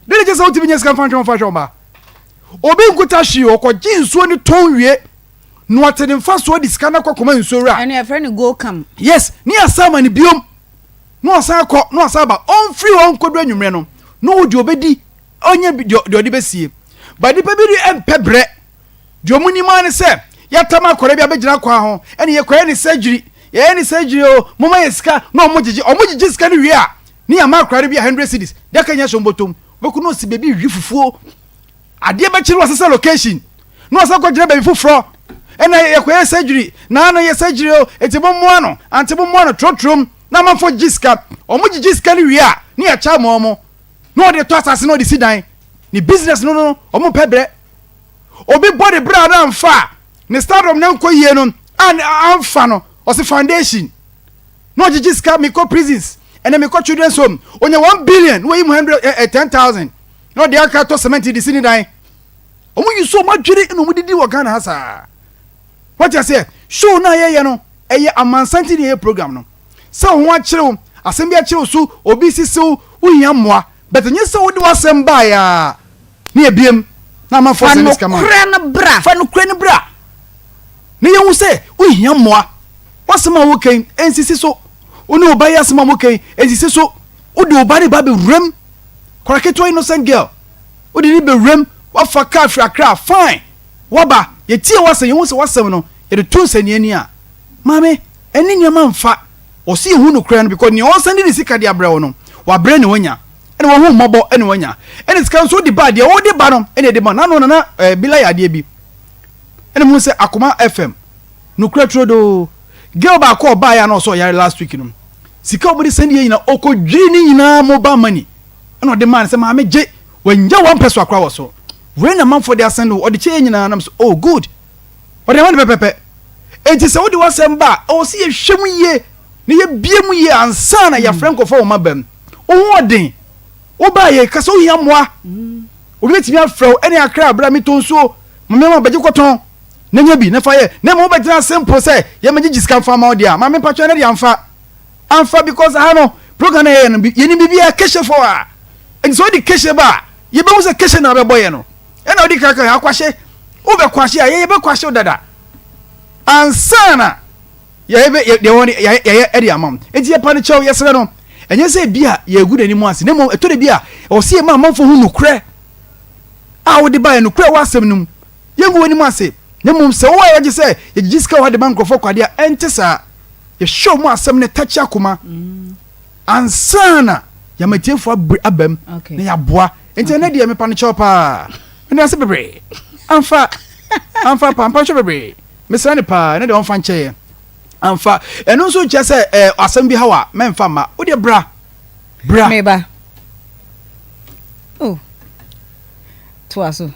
[SPEAKER 5] Dɛn na ɛkyerɛ sɛ wotumi nya sika mfa nhwɛ wɔn mfa nhwɛ wɔn mma? Obi nkuta hwee, ɔkɔgye nsuo no tɔn wie na ɔte ne mfasoɔ de sika no akɔ akɔma nsuo wura.
[SPEAKER 3] Ɛno yɛfrɛ no go come.
[SPEAKER 5] Yes, ne yɛasan ama no biom na ɔsan akɔ na ɔsan aba. Ɔmfiri hɔ nkɔdu anwummerɛ no na ɔwɔ deɛ ɔbɛdi, ɔnya bi deɛ ɔde bɛsie. But nnipa bi de mpɛ brɛ. Deɛ wɔn nim ara ne sɛ yɛatam akwadaa bi abɛgyina kwan ho ɛne yɛkɔyɛ ne surgery, yɛyɛ ne surgery o, momma yɛ sika na wɔn gyegye. Wɔn gyegye sika no wie a, Ne yɛ ama akora no bi a hundred cedis daka nya som bɔtɔm bɛkɔ na ɔsi baabi wi fufuo adeɛ bɛkye no wasesa location na wasan kɔgyina baabi foforɔ ɛna yɛkɔyɛ surgery na ano yɛ surgery o eti mo mmoa no ante mo mmoa no trɔtrɔm na amanfoɔ gyegye sika wɔn gyegye sika no wie a ne yɛkyɛ ama wɔn na wɔde tɔ asase na wɔde si dan ne business no no wɔn pɛ brɛ. Obi bɔ ne bra na amfa a, ne stardom na nkɔ yie no a amfa no, ɔse foundation. Na ɔgyegye sika, mekɔ prisons, ɛnɛ mekɔ children's home, onya 1 billion na wayi mu 100, eh, eh, 10,000 na ɔde aka tɔ cement de si ne dan. Wɔn yi so wɔn adwene na wɔn didi wɔ Ghana ha saa. Wate aseɛ? Show no a yɛyɛ no, ɛyɛ amansan ti na yɛyɛ program no. Sɛ wo ho akyere wo, asɛm bi akyere wo so, obi sisi wo, wohia mmoa. But ɛnyɛ sɛ wode w'asɛm baeɛ a, na yɛbiem na amanfoɔ
[SPEAKER 3] Fa
[SPEAKER 5] sɛne sika ma wo.
[SPEAKER 3] nokorɛ no bra.
[SPEAKER 5] Fa nokorɛ no bra na yɛhu sɛ wohia mmoa. W'asɛm a woka yi, ɛnsisi so. Wo ne wo ba yi asɛm a moka yi, ɛnsisi so. Wode wo ba no ba bɛwuram. Akwadaa ketewa innocent girl, wode no bɛwuram, woafa kaa firi Accra, fine. Woaba, yɛtie w'asɛm, yɛhu sɛ w'asɛm no, yɛde to nsɛnniani a, maame, ɛne nneɛma mfa. Ɔse yɛhu nokorɛ no because nea ɔresan de ne sika de abrɛ wo no, wabrɛ na wanya, ɛna wahu wo mmɔbɔ ɛna wanya. Ɛna sika nso wode ba a, deɛ wode ba no ɛna yɛde ma. N'ano Nana eh, Bila yɛ adeɛ bi, ɛna mehu sɛ Akoma FM, nokorɛ turodoo, girl baako a ɔbaeɛ a na ɔsɛ ɔyare last week no, sika a wɔde sɛndeɛ nyinaa, ɔkɔdwiri ne nyinaa mobile money, ɛna ɔde maa no sɛ maame gye, wanya one pɛsoa koraa wɔ so. Wei na manfoɔ de asɛn no, ɔde kyɛ yɛn nyinaa, nam so, oh good, ɔde ama no pɛpɛpɛ. Enti sɛ wode w'asɛm ba a, ɛwɔ sɛ yɛhwɛ mu yie na yɛbie mu yie ansa na yɛafrɛ nkurɔfoɔ wɔn aba mu. Wo ho ɔden, wobaa yɛ ka sɛ wohia mmoa. Obi bɛtumi afrɛ wo ɛne akra berɛ a metɔ nsuo, ma mema bɛgye kɔtɔn na nya bi na fa yɛ. Na mmom wobɛtena ase mpo sɛ yɛmmɛgyegye sika mfa ma wo deɛ a, maame mpakyɛ ɛnɛ deɛ amfa. Amfa because aha no program na yɛyɛ no yɛnim biribiara kɛhyɛ fo a. Enti sɛ wode kɛhyɛ ba a, yɛbɛhu sɛ kɛhyɛ na wabɛbɔ yɛ no. Ɛna wode kaka akwahye, wobɛkwahye a yɛyɛ bɛkwahye wo dada. Ansa na yɛbɛ deɛ wɔn yɛyɛ ɛde ama wo. Enti yɛpa no kyɛw, yɛsrɛ no. Ɛnyɛ sɛ ebi a yɛgu n'anim ase, na mmom ɛtɔ da bi a ɛwɔ sɛ yɛma amanfoɔ hu nokorɛ a wode baeɛ, nokorɛ wɔ asɛm no mu. Yɛngu w'anim ase, na mmom sɛ wowɔ ayɛgye sɛ yɛgyegye sika wɔ ha de ma nkurɔfoɔ kwadeɛ a, ɛnte saa. Yɛhwɛ wɔn asɛm no takyi akoma ansa na yɛama atiefoɔ abere aba mu na yɛaboa. Nti ɛnɛ deɛ mepa no kyɛw paa. Meda ase bebree. Amfa amfa paa mpa nkyɛ bebree. Mesrɛ no paa ɛnɛ deɛ ɔmfa nkyɛ yɛ. Amfa. Ɛno nso nkyɛ sɛ ɛɛ asɛm bi haw a mɛmfa mma. Wo deɛ bra. Bra.
[SPEAKER 3] Meba. Oh. Toa so.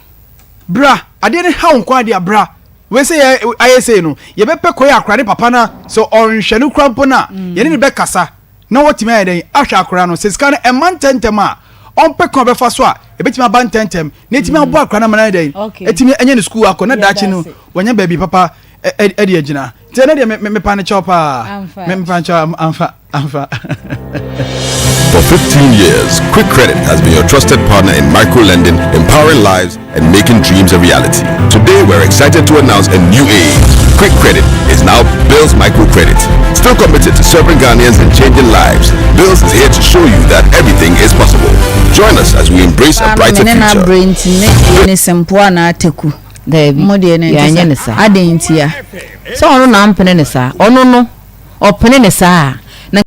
[SPEAKER 5] Bra. Adeɛ no haw nko adeɛ a bra. Wei sɛ yɛ ayɛ sei no yɛbɛpɛ kwan akora ne papa no sɛ ɔnhwɛ no kura mpo no a yɛne no bɛkasa na watumi ayɛ dɛn ahwɛ akora no. Sɛ sika no ɛmma ntɛmntɛm a, ɔmpɛ kwan a ɔbɛfa so a ɛbɛtumi aba ntɛmntɛm na ɛtumi aboa akora no ama no ayɛ dɛn atumi anya ne sukuu akɔ na daakye no wanya baabi papa ɛde agyina. Nti ɛnɛ deɛ mepa no kyɛw paa. Mepa no kyɛw amfa amfa.
[SPEAKER 16] For 15 years, Quick Credit has been your trusted partner in micro-lending, empowering lives, and making dreams a reality. Today, we're excited to announce a new age. Quick Credit is now Bills Microcredit. Still committed to serving Ghanaians and changing lives, Bills is here to show you that everything is possible. Join us as we embrace a brighter future.
[SPEAKER 2] Daabi, yɛanyɛ no saa.
[SPEAKER 3] Adɛn ntia?
[SPEAKER 2] Sɛ ɔno na ampene no saa. Ɔno no, ɔpene no saa a, na.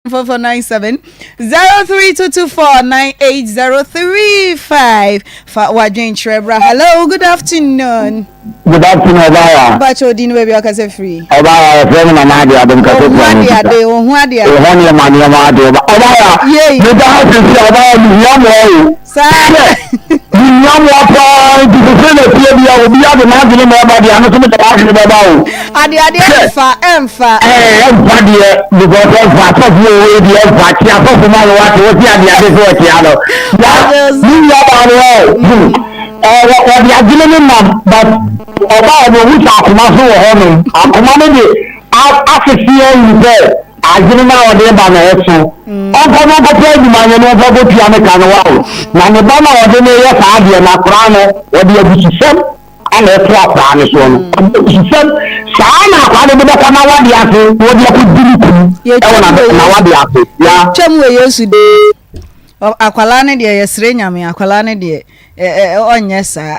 [SPEAKER 3] 4497 03224 98035 fa wadwenkyerɛ bra. Hello, good afternoon.
[SPEAKER 17] Good afternoon, Ɔbaawa.
[SPEAKER 3] Mpakyɛ odin ne baabi a ɔkasa firi.
[SPEAKER 17] Ɔbaawa, yɛfrɛ me Nana Ade Adom kasa
[SPEAKER 3] Ohu
[SPEAKER 17] firi
[SPEAKER 3] ade
[SPEAKER 17] Ahemfita.
[SPEAKER 3] ade, ohu ade ade.
[SPEAKER 17] Ohu nneɛma nneɛma ade. Ɔba Ɔbaawa,
[SPEAKER 3] Yei.
[SPEAKER 17] meda ha sisi a ɔbaawa mehia mmoa o.
[SPEAKER 3] Saa.
[SPEAKER 17] Hwɛ, mehia mmoa paa nti sese na fie bia obi ade n'adwene na ɛba deɛ ano so mede m'adwene bɛba o.
[SPEAKER 3] Ade ade
[SPEAKER 17] Hwɛ.
[SPEAKER 3] ɛmfa, ɛmfa.
[SPEAKER 17] Ɛɛ ɛmfa deɛ because ɛmfa asɔfo wɔ hɔ yi deɛ ɛmfa kye asɔfo ma no wate wote ade ade so ɔkyea no. Ya,
[SPEAKER 3] Ados.
[SPEAKER 17] me nua baa no ɔ, hmm. Ɛɛ wɔ wɔde adwene no nam but ɔbaa no ohu sɛ akoma so wɔ hɔnom. Akoma no de a asese ahu sɛ adwene no a ɔde ba no ɛso. Ɔnkɔ no ɔnkɔpɛ adwuma nyɛ no ɔmfa kɔtua ne ka no wawo. Na ne ba no a ɔde no reyɛ saa adeɛ no akwadaa no ɔde abususɛm ana ɛto akwadaa no soɔ no. Ɔde abususɛm saa na akwadaa no de bɛkɔ n'awadeɛ ase na ɔde akɔdi ne kunu ɛwɔ n'awadeɛ ase. Ya.
[SPEAKER 3] Twam wɔ Yesu din. Akwadaa no deɛ yɛsrɛ Nyame akwadaa no deɛ ɔnyɛ saa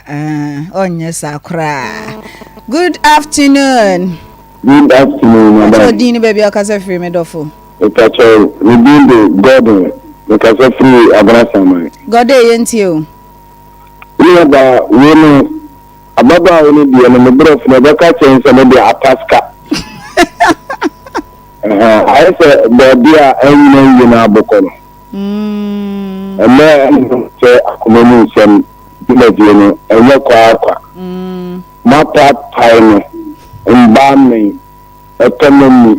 [SPEAKER 3] ɔnyɛ saa koraa. Good afternoon.
[SPEAKER 18] Good afternoon madam.
[SPEAKER 3] Ɔkyɛ odin ne baabi a ɔkasa firi me dɔfo.
[SPEAKER 18] Mepakyɛw me din de Gordon mekasa firi Abena Saman.
[SPEAKER 3] Gordon yɛntie o.
[SPEAKER 18] Me nua baa wei no ababaawa no deɛ no me brɔfo no ɔbɛka kyerɛ no sɛ ne deɛ ataska. Ayɛ sɛ baabi a ɛnyina yie no abokɔ no. Ɛnɛ sɛ akoma mu nsɛm dwumadie. Ɛnyɛ kwaakwa. Moapaapae no mbaa mmɛn, ɛtɔ m'ani,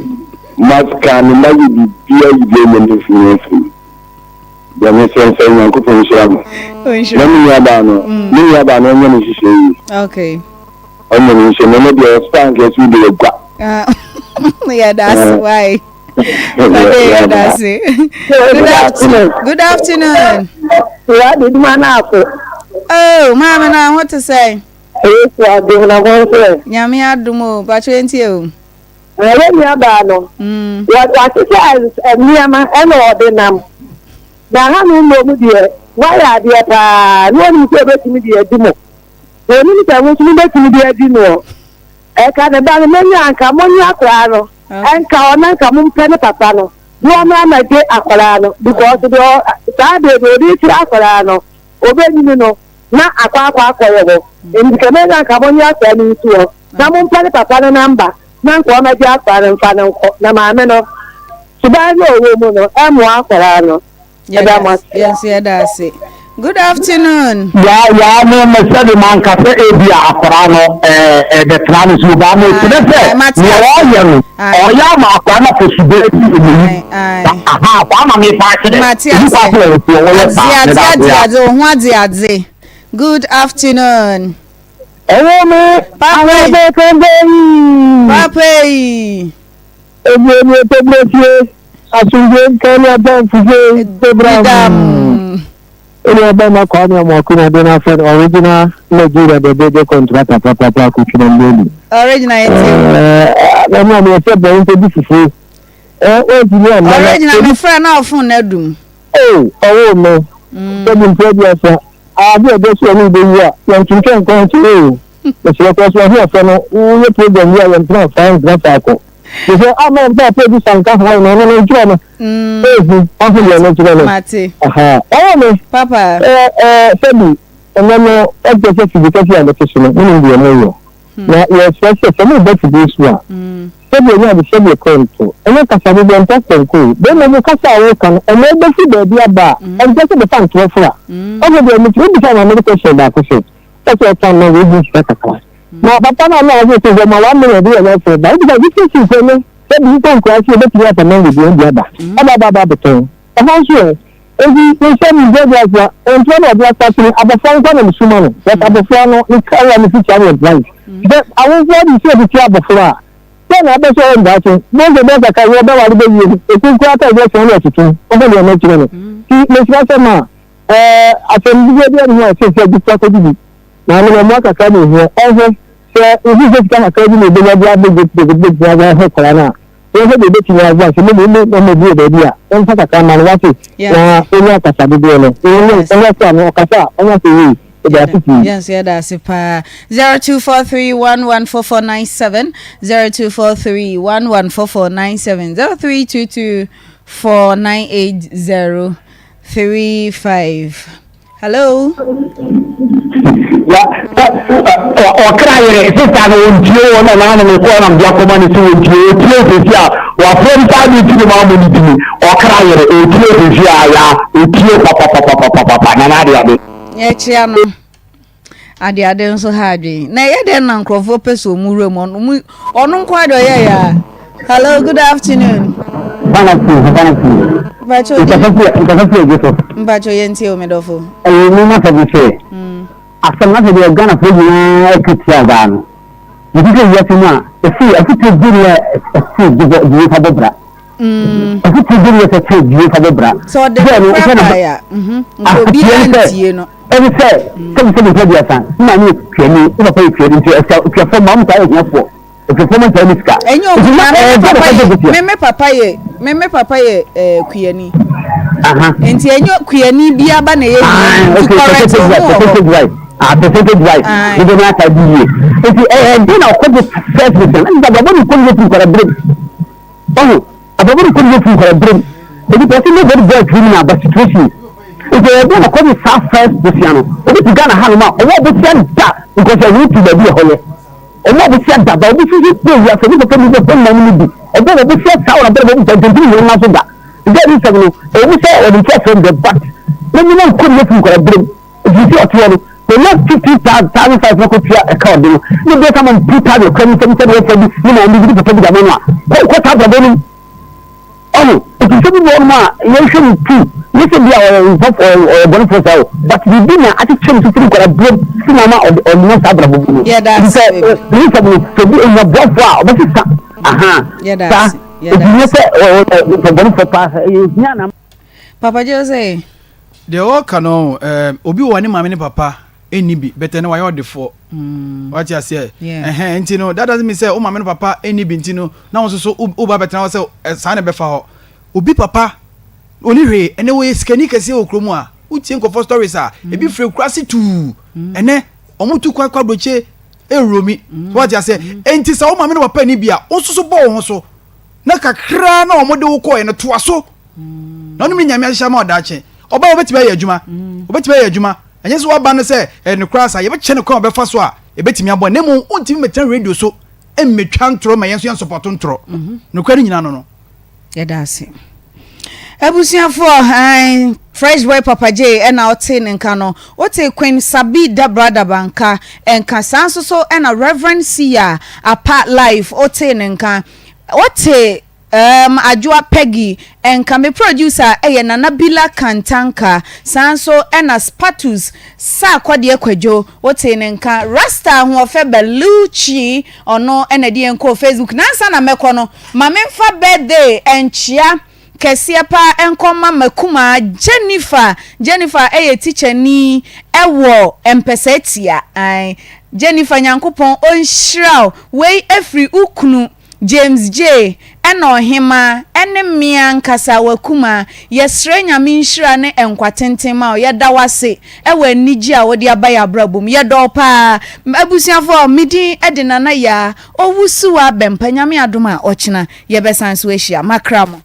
[SPEAKER 18] moascan no, moayɛ biribiara yi deɛ ɛnyɛ me mfiri me mfiri. Deɛ mesrɛ sɛ Nyankopɔn nhyira mo. Na me nuabaa no, me nuabaa no ɔnyɛ ne nhyehyɛe yie.
[SPEAKER 3] Okay.
[SPEAKER 18] Ɔnyɛ ne nhyehyɛe, na ɛno deɛ ɔspa anka ɛsɛ wode agua.
[SPEAKER 3] Yɛda ase, why? Yɛda ase. Good afternoon. Good afternoon. Oh, maame na ho te sɛ.
[SPEAKER 17] Yesu adom na ho nso.
[SPEAKER 3] Nyame adom o, patro ntie o.
[SPEAKER 17] Ɛyɛ nua baa no. Wahyehyɛ nneɛma ɛna ɔde nam. Na ha no mmom deɛ wayɛ adeɛ paa na onim sɛ obetumi de adi mo. Onim sɛ mo nso mobetumi de adi noɔ. Ɛka ne ba no menya anka monye akwaraa no nka hɔ na nka mompɛ ne papa no na ɔmmra mmɛgye akwaraa no because deɛ saa deɛ deɛ ɔde rekyerɛ akwaraa no ɔbɛnyini no na akɔ akɔ akɔyɛ hɔ nti ka menya nka monye akwaraa no nsi hɔ na mompɛ ne papa no namba na nka ɔmmɛgye akwaraa no mfa no nkɔ na maame no suban no ɔwɔ mu no ɛmmoa akwaraa no.
[SPEAKER 3] Yɛda mo ase. Yɛn nso yɛda ase. Good afternoon.
[SPEAKER 17] Ya ya me me sɛde manka sɛ ebi a akwadaa no ɛɛ ɛbɛtena ne so ba me kyerɛ sɛ nea ɔyɛ no ɔyɛ ama akwadaa no akɔ suban bi wɔ ne mu aha saa na mepa akyerɛ ebi pa sɛ ɔyɛ seɛ wɔyɛ saa
[SPEAKER 3] adze adze adze wo ho adze adze good afternoon.
[SPEAKER 17] Ɛwɔ me
[SPEAKER 3] papa yi papa yi.
[SPEAKER 17] Ebi ebi etobrosie. Asomdwoe nka ne adamfo sei Abraham. Ɛne ɔba ma Kwame Amoako na de n'afɛ no original Nigeria the big contractor papapa akotwina mbɛni.
[SPEAKER 3] Original yɛ ti.
[SPEAKER 17] Ɛɛ ɛmu a meyɛ sɛ bɛn nkɔ di fufuo. Ɛɛ wɔntumi amma na.
[SPEAKER 3] Original me fura na ɔfon na dum.
[SPEAKER 17] Oo ɔwɔ me. Sɛbi mpɛ bi asa. Ade a ɛbɛ so ɔne wobɛwu a yɛntwentwɛn kwan nkyerɛ o. Mesrɛ kɔ so ahoɔfɛ no woyɛ program yi a yɛntena saa ntena faako. Mesɛ ama ah, mpa pɛ bi sanka ho no no no nkyerɛ no. Ehu aho deɛ no kyerɛ no.
[SPEAKER 3] Mate.
[SPEAKER 17] Aha. Ɔwɔ me.
[SPEAKER 3] Papa.
[SPEAKER 17] Ɛɛ ɛɛ sɛbi ɛnɛ no ɛkyɛ sɛ fidi kɛse a mete so no menim deɛ moyɛ. Na yɛsrɛ sɛ sɛ moba fidie so a sɛdeɛ ɛnyɛ ade sɛdeɛ kɔ nto ɛnyɛ kasa dodoɔ ntɔ pɔnkɔ o bɛmmɔ mu kasa a woka no ɛnɛ ɛbɛfi baabi aba a ɛnkyɛ sɛ bɛfa ntorɔ fra. Ɔsɛ deɛ metumi bisa maame no question baako sɛ Ɔsɛ ɔtɔn na oedi sika kakra. Na papa no a nna ɔdze to hɔ ma one million de yɛ welfare ba, obisa dze sisi sɛ no sɛ bi nkɔ nkuraase obetumi afa mango bi ɔde aba, ɔba aba aba abɛtɔn. Ɛhɔ nso ɛ? Ntsi mehyɛ no dua dua dua, ntoa na ɔdze asase no, abɔfra nko na mesuma no, but abɔfra no ne career ne future no yɛ bright. Sɛ awofoɔ de si ɔde tua abɔfra a, sɛ na abɛsɛ ɔyɛ daakye, bohu sɛ bɛyɛ kakra yi ɔbɛware bɛwie no, ɛku koraa sɛ ɔde ahyɛ no ɔtoto, wohu deɛ mɛkyerɛ no. Nti mesrɛ sɛ ma Ɛɛ, asɛm biara nni hɔ a ɛsen sɛ gye sika kogye bi. Maame no, mmoa kakra na ohia. Ɔnhwɛ, sɛ ohu sɛ sika kakra bi na obenya de abegye de betumi adze ahwɛ akwadaa no a, wɔnhwɛ deɛ obetumi adze a, sɛ mmom ɔmo ɔmo bi wɔ baabi a, wɔmfa kakra mma no, wate, na onya kasa dodoɔ no. Ɔnyɛ ɔnyɛ sɛ ano ɔkasa a, ɔnyɛ sɛ wei, yɛda ase pii.
[SPEAKER 3] Yɛn nso yɛda ase paa. 0243114497, 0243114497, 03224980. 35 hello.
[SPEAKER 17] Ya ɔkra yere sista no wɔntie wɔ na naa no mekɔɔ na mede akɔma no sɛ wɔntie ɔtie sɛsi a wafrɛ m saa de ti ne maa mu no timi ɔkra yere ɔtie sɛsi a ya ɔtie papapapapapa na na ade ade.
[SPEAKER 3] Yɛkyea no. Adeade nso ha adwene. Na ɛyɛ dɛn na nkurɔfoɔ pɛ sɛ wɔn wura mu ɔno mu ɔno nko ara deɛ ɔyɛ ya. Hello, good afternoon. Mpacho di.
[SPEAKER 17] Nkasa fi egye so.
[SPEAKER 3] Mpacho yɛn ti o mi dɔfo.
[SPEAKER 17] Ɛyɛ mi na fɛ bi sɛ. Asɛm na fɛ deɛ Ghana fo nyinaa ɛka tia ɔbaa no. Yɛte sɛ wiase mu a ɛsi afutuo bi ne ɛsi dibɔ dibɔ fa bɔ bra. Afutuo bi ne ɛsɛ sɛ dibɔ fa bɔ bra.
[SPEAKER 3] Sɛ ɔde ne kura paa ya. Nka obiara ntie no.
[SPEAKER 17] Ɛne sɛ, sɛbisɛbi mfe aduasa, me maame yɛ kuani, me papa yɛ kuani, nti ɛsɛ akuafoɔ mma, wɔn taa yɛ ahiafoɔ. Akuafoɔ mma ntaa nni sika.
[SPEAKER 3] Ɛnyɛ
[SPEAKER 17] Nti
[SPEAKER 3] obi
[SPEAKER 17] na
[SPEAKER 3] na me
[SPEAKER 17] ɛyɛ
[SPEAKER 3] me
[SPEAKER 17] dɛ
[SPEAKER 3] papa
[SPEAKER 17] papa
[SPEAKER 3] yɛ
[SPEAKER 17] gye
[SPEAKER 3] me me papa yɛ me me papa yɛ ɛɛ kuani.
[SPEAKER 17] Aha.
[SPEAKER 3] Nti ɛnyɛ kuani bi aba na ɛyɛ
[SPEAKER 17] Ah,
[SPEAKER 3] hiani. Nti
[SPEAKER 17] okay,
[SPEAKER 3] correct
[SPEAKER 17] percentage
[SPEAKER 3] wɔn
[SPEAKER 17] wise,
[SPEAKER 3] wɔ hɔ.
[SPEAKER 17] percentage wise. Ah, percentage wise.
[SPEAKER 3] Aye.
[SPEAKER 17] Dodo no ata di yie. Nti ɛyɛ dɛ na ɔkɔ de first position. Ɛnti sɛ abrabɔ ne kɔ ne yɛ firi nkwadaa berem. Ɔho, abrabɔ no kɔ no yɛ firi nkwadaa mu. Enti pɛ sɛ nobody go dreaming about situation. Nti ɛyɛ dɛn na kɔgye saa first bosea no? Obi te Ghana hanom a, ɔwɔ bosea da because ɛho ti baabi ɛhɔ yɛ. Ɔwɔ bosea da ba obi soso pɛ wiase ne papa ni bɛ hɔ nam no bi. Ɛbɛ wɔ bosea saa wɔ n'abrabɔ mu ntɛntɛntɛm nyɛ nna so da. Nti ɛde nsɛm no, ɛwɔ mu sɛ ɔde nkyerɛ fam deɛ but n'anim nkɔ no yɛ firi nkwadaa berɛ mu. Ɛfiri sɛ ɔte hɔ no. Ɔnya 15,500 na kɔtua ɛka ɔde no, ne deɛ ka ma no 2,000 kora ne nsam sɛ deɛ ɔfa bi ne maame bi ne papa bi de ama no a, kɔ kɔ saa abrabɔ no mu. Ɔho, nti sɛ bi wɔ hɔnom a yɛnhwɛ no tu, nyɛ sɛ bi a ɔyɛ nsɔfo, ɔyɛ ɔyɛ bɔnefoɔ saa o, but biribi na akyekyere no so firi nkwadaa berɛm si na ama ɔde ɔnya saa abrabɔ bi no.
[SPEAKER 3] Yɛda
[SPEAKER 17] Nti
[SPEAKER 3] ase
[SPEAKER 17] sɛ
[SPEAKER 3] baby.
[SPEAKER 17] ne nsɛm no, sɛ obi ɔnya boafoɔ a ɔbɛsesa, aha,
[SPEAKER 3] Yɛda
[SPEAKER 17] saa,
[SPEAKER 3] ase, yɛda
[SPEAKER 17] nti nyɛ
[SPEAKER 3] ase.
[SPEAKER 17] sɛ ɔyɛ ɔyɛ bɔnefoɔ paa, ɛyɛ hia na.
[SPEAKER 3] Papa Jose.
[SPEAKER 5] Deɛ ɔreka no ɛɛ obi wɔ ne maame ne papa ɛnni bi bɛtɛ no wayɛ ɔdefoɔ mm. wate aseɛ ɛhɛn nti no that doesn't mean sɛ wo maame ne papa ɛnni bi nti no na wo nso so woba bɛtena hɔ sɛ saa na ɛbɛfa hɔ obi papa ɔni hwee ɛnɛ wɔyɛ sikani kɛseɛ wɔ kurom a wotie nkɔfoɔ stories a mm. ebi firi kura se tuu mm. ɛnɛ wɔn tu kwan kɔ aburokye ɛwuromi wate aseɛ nti sɛ wo maame ne papa ɛnni bi a wo nso so bɔ wo ho so na kakra na wɔn de wo kɔɛ no toa so na ɔnom ne nyame ahyehyɛ ama ɔdaakye ɔba wɔbɛtumi ayɛ adwuma wɔbɛtumi ayɛ adwuma ɛnyɛ sɛ waba no sɛ ɛyɛ no koraa saa yɛbɛkyɛ no kwan a ɔbɛfa so a ɛbɛtumi aboa na mmom wontumi mmɛtena radio so mmetwa ntorɔ ma yɛn nso yɛnsɔpɔto ntorɔ mhm. nokorɛ no nyinaa no no
[SPEAKER 3] yɛda ase abusuafoɔ ae fresh boy papa j ɛna ɔte ne nka no wote queen sabi dabradaba nka ɛnka saa nso so ɛna reverend siya apa life wote ne nka wote Erm Adwoa Peggy nka me producer yɛ Nana Bila Kantanka saa nso na Spatus Sarkodie Kwadwo wotee ne nka Rasta Ahoɔfɛ Belucci ɔno na ɛde yɛn kɔɔ Facebook na ansa na mɛkɔ no ma memfa birthday nkyea kɛseɛ paa nkɔ ma m'akumaa Jennifer Jennifer yɛ tikyani wɔ Mpɛsɛatia ae Jennifer Nyankopɔn ɔnhyira wo wei ɛfiri wo kunu James Jay ɛna ɔhemaa ɛne me ankasa w'akumaa yɛsrɛ Nyame nhyira ne nkwa tenten ma wo yɛda wo ase ɛwɔ anigye a wode aba yɛn abrabɔ mu yɛdɔ wo paa abusuafoɔ me din de Nana Yaa Owusuwa Bɛmpa Nyame adom a ɔkyena yɛbɛsan so ahyia makra mo.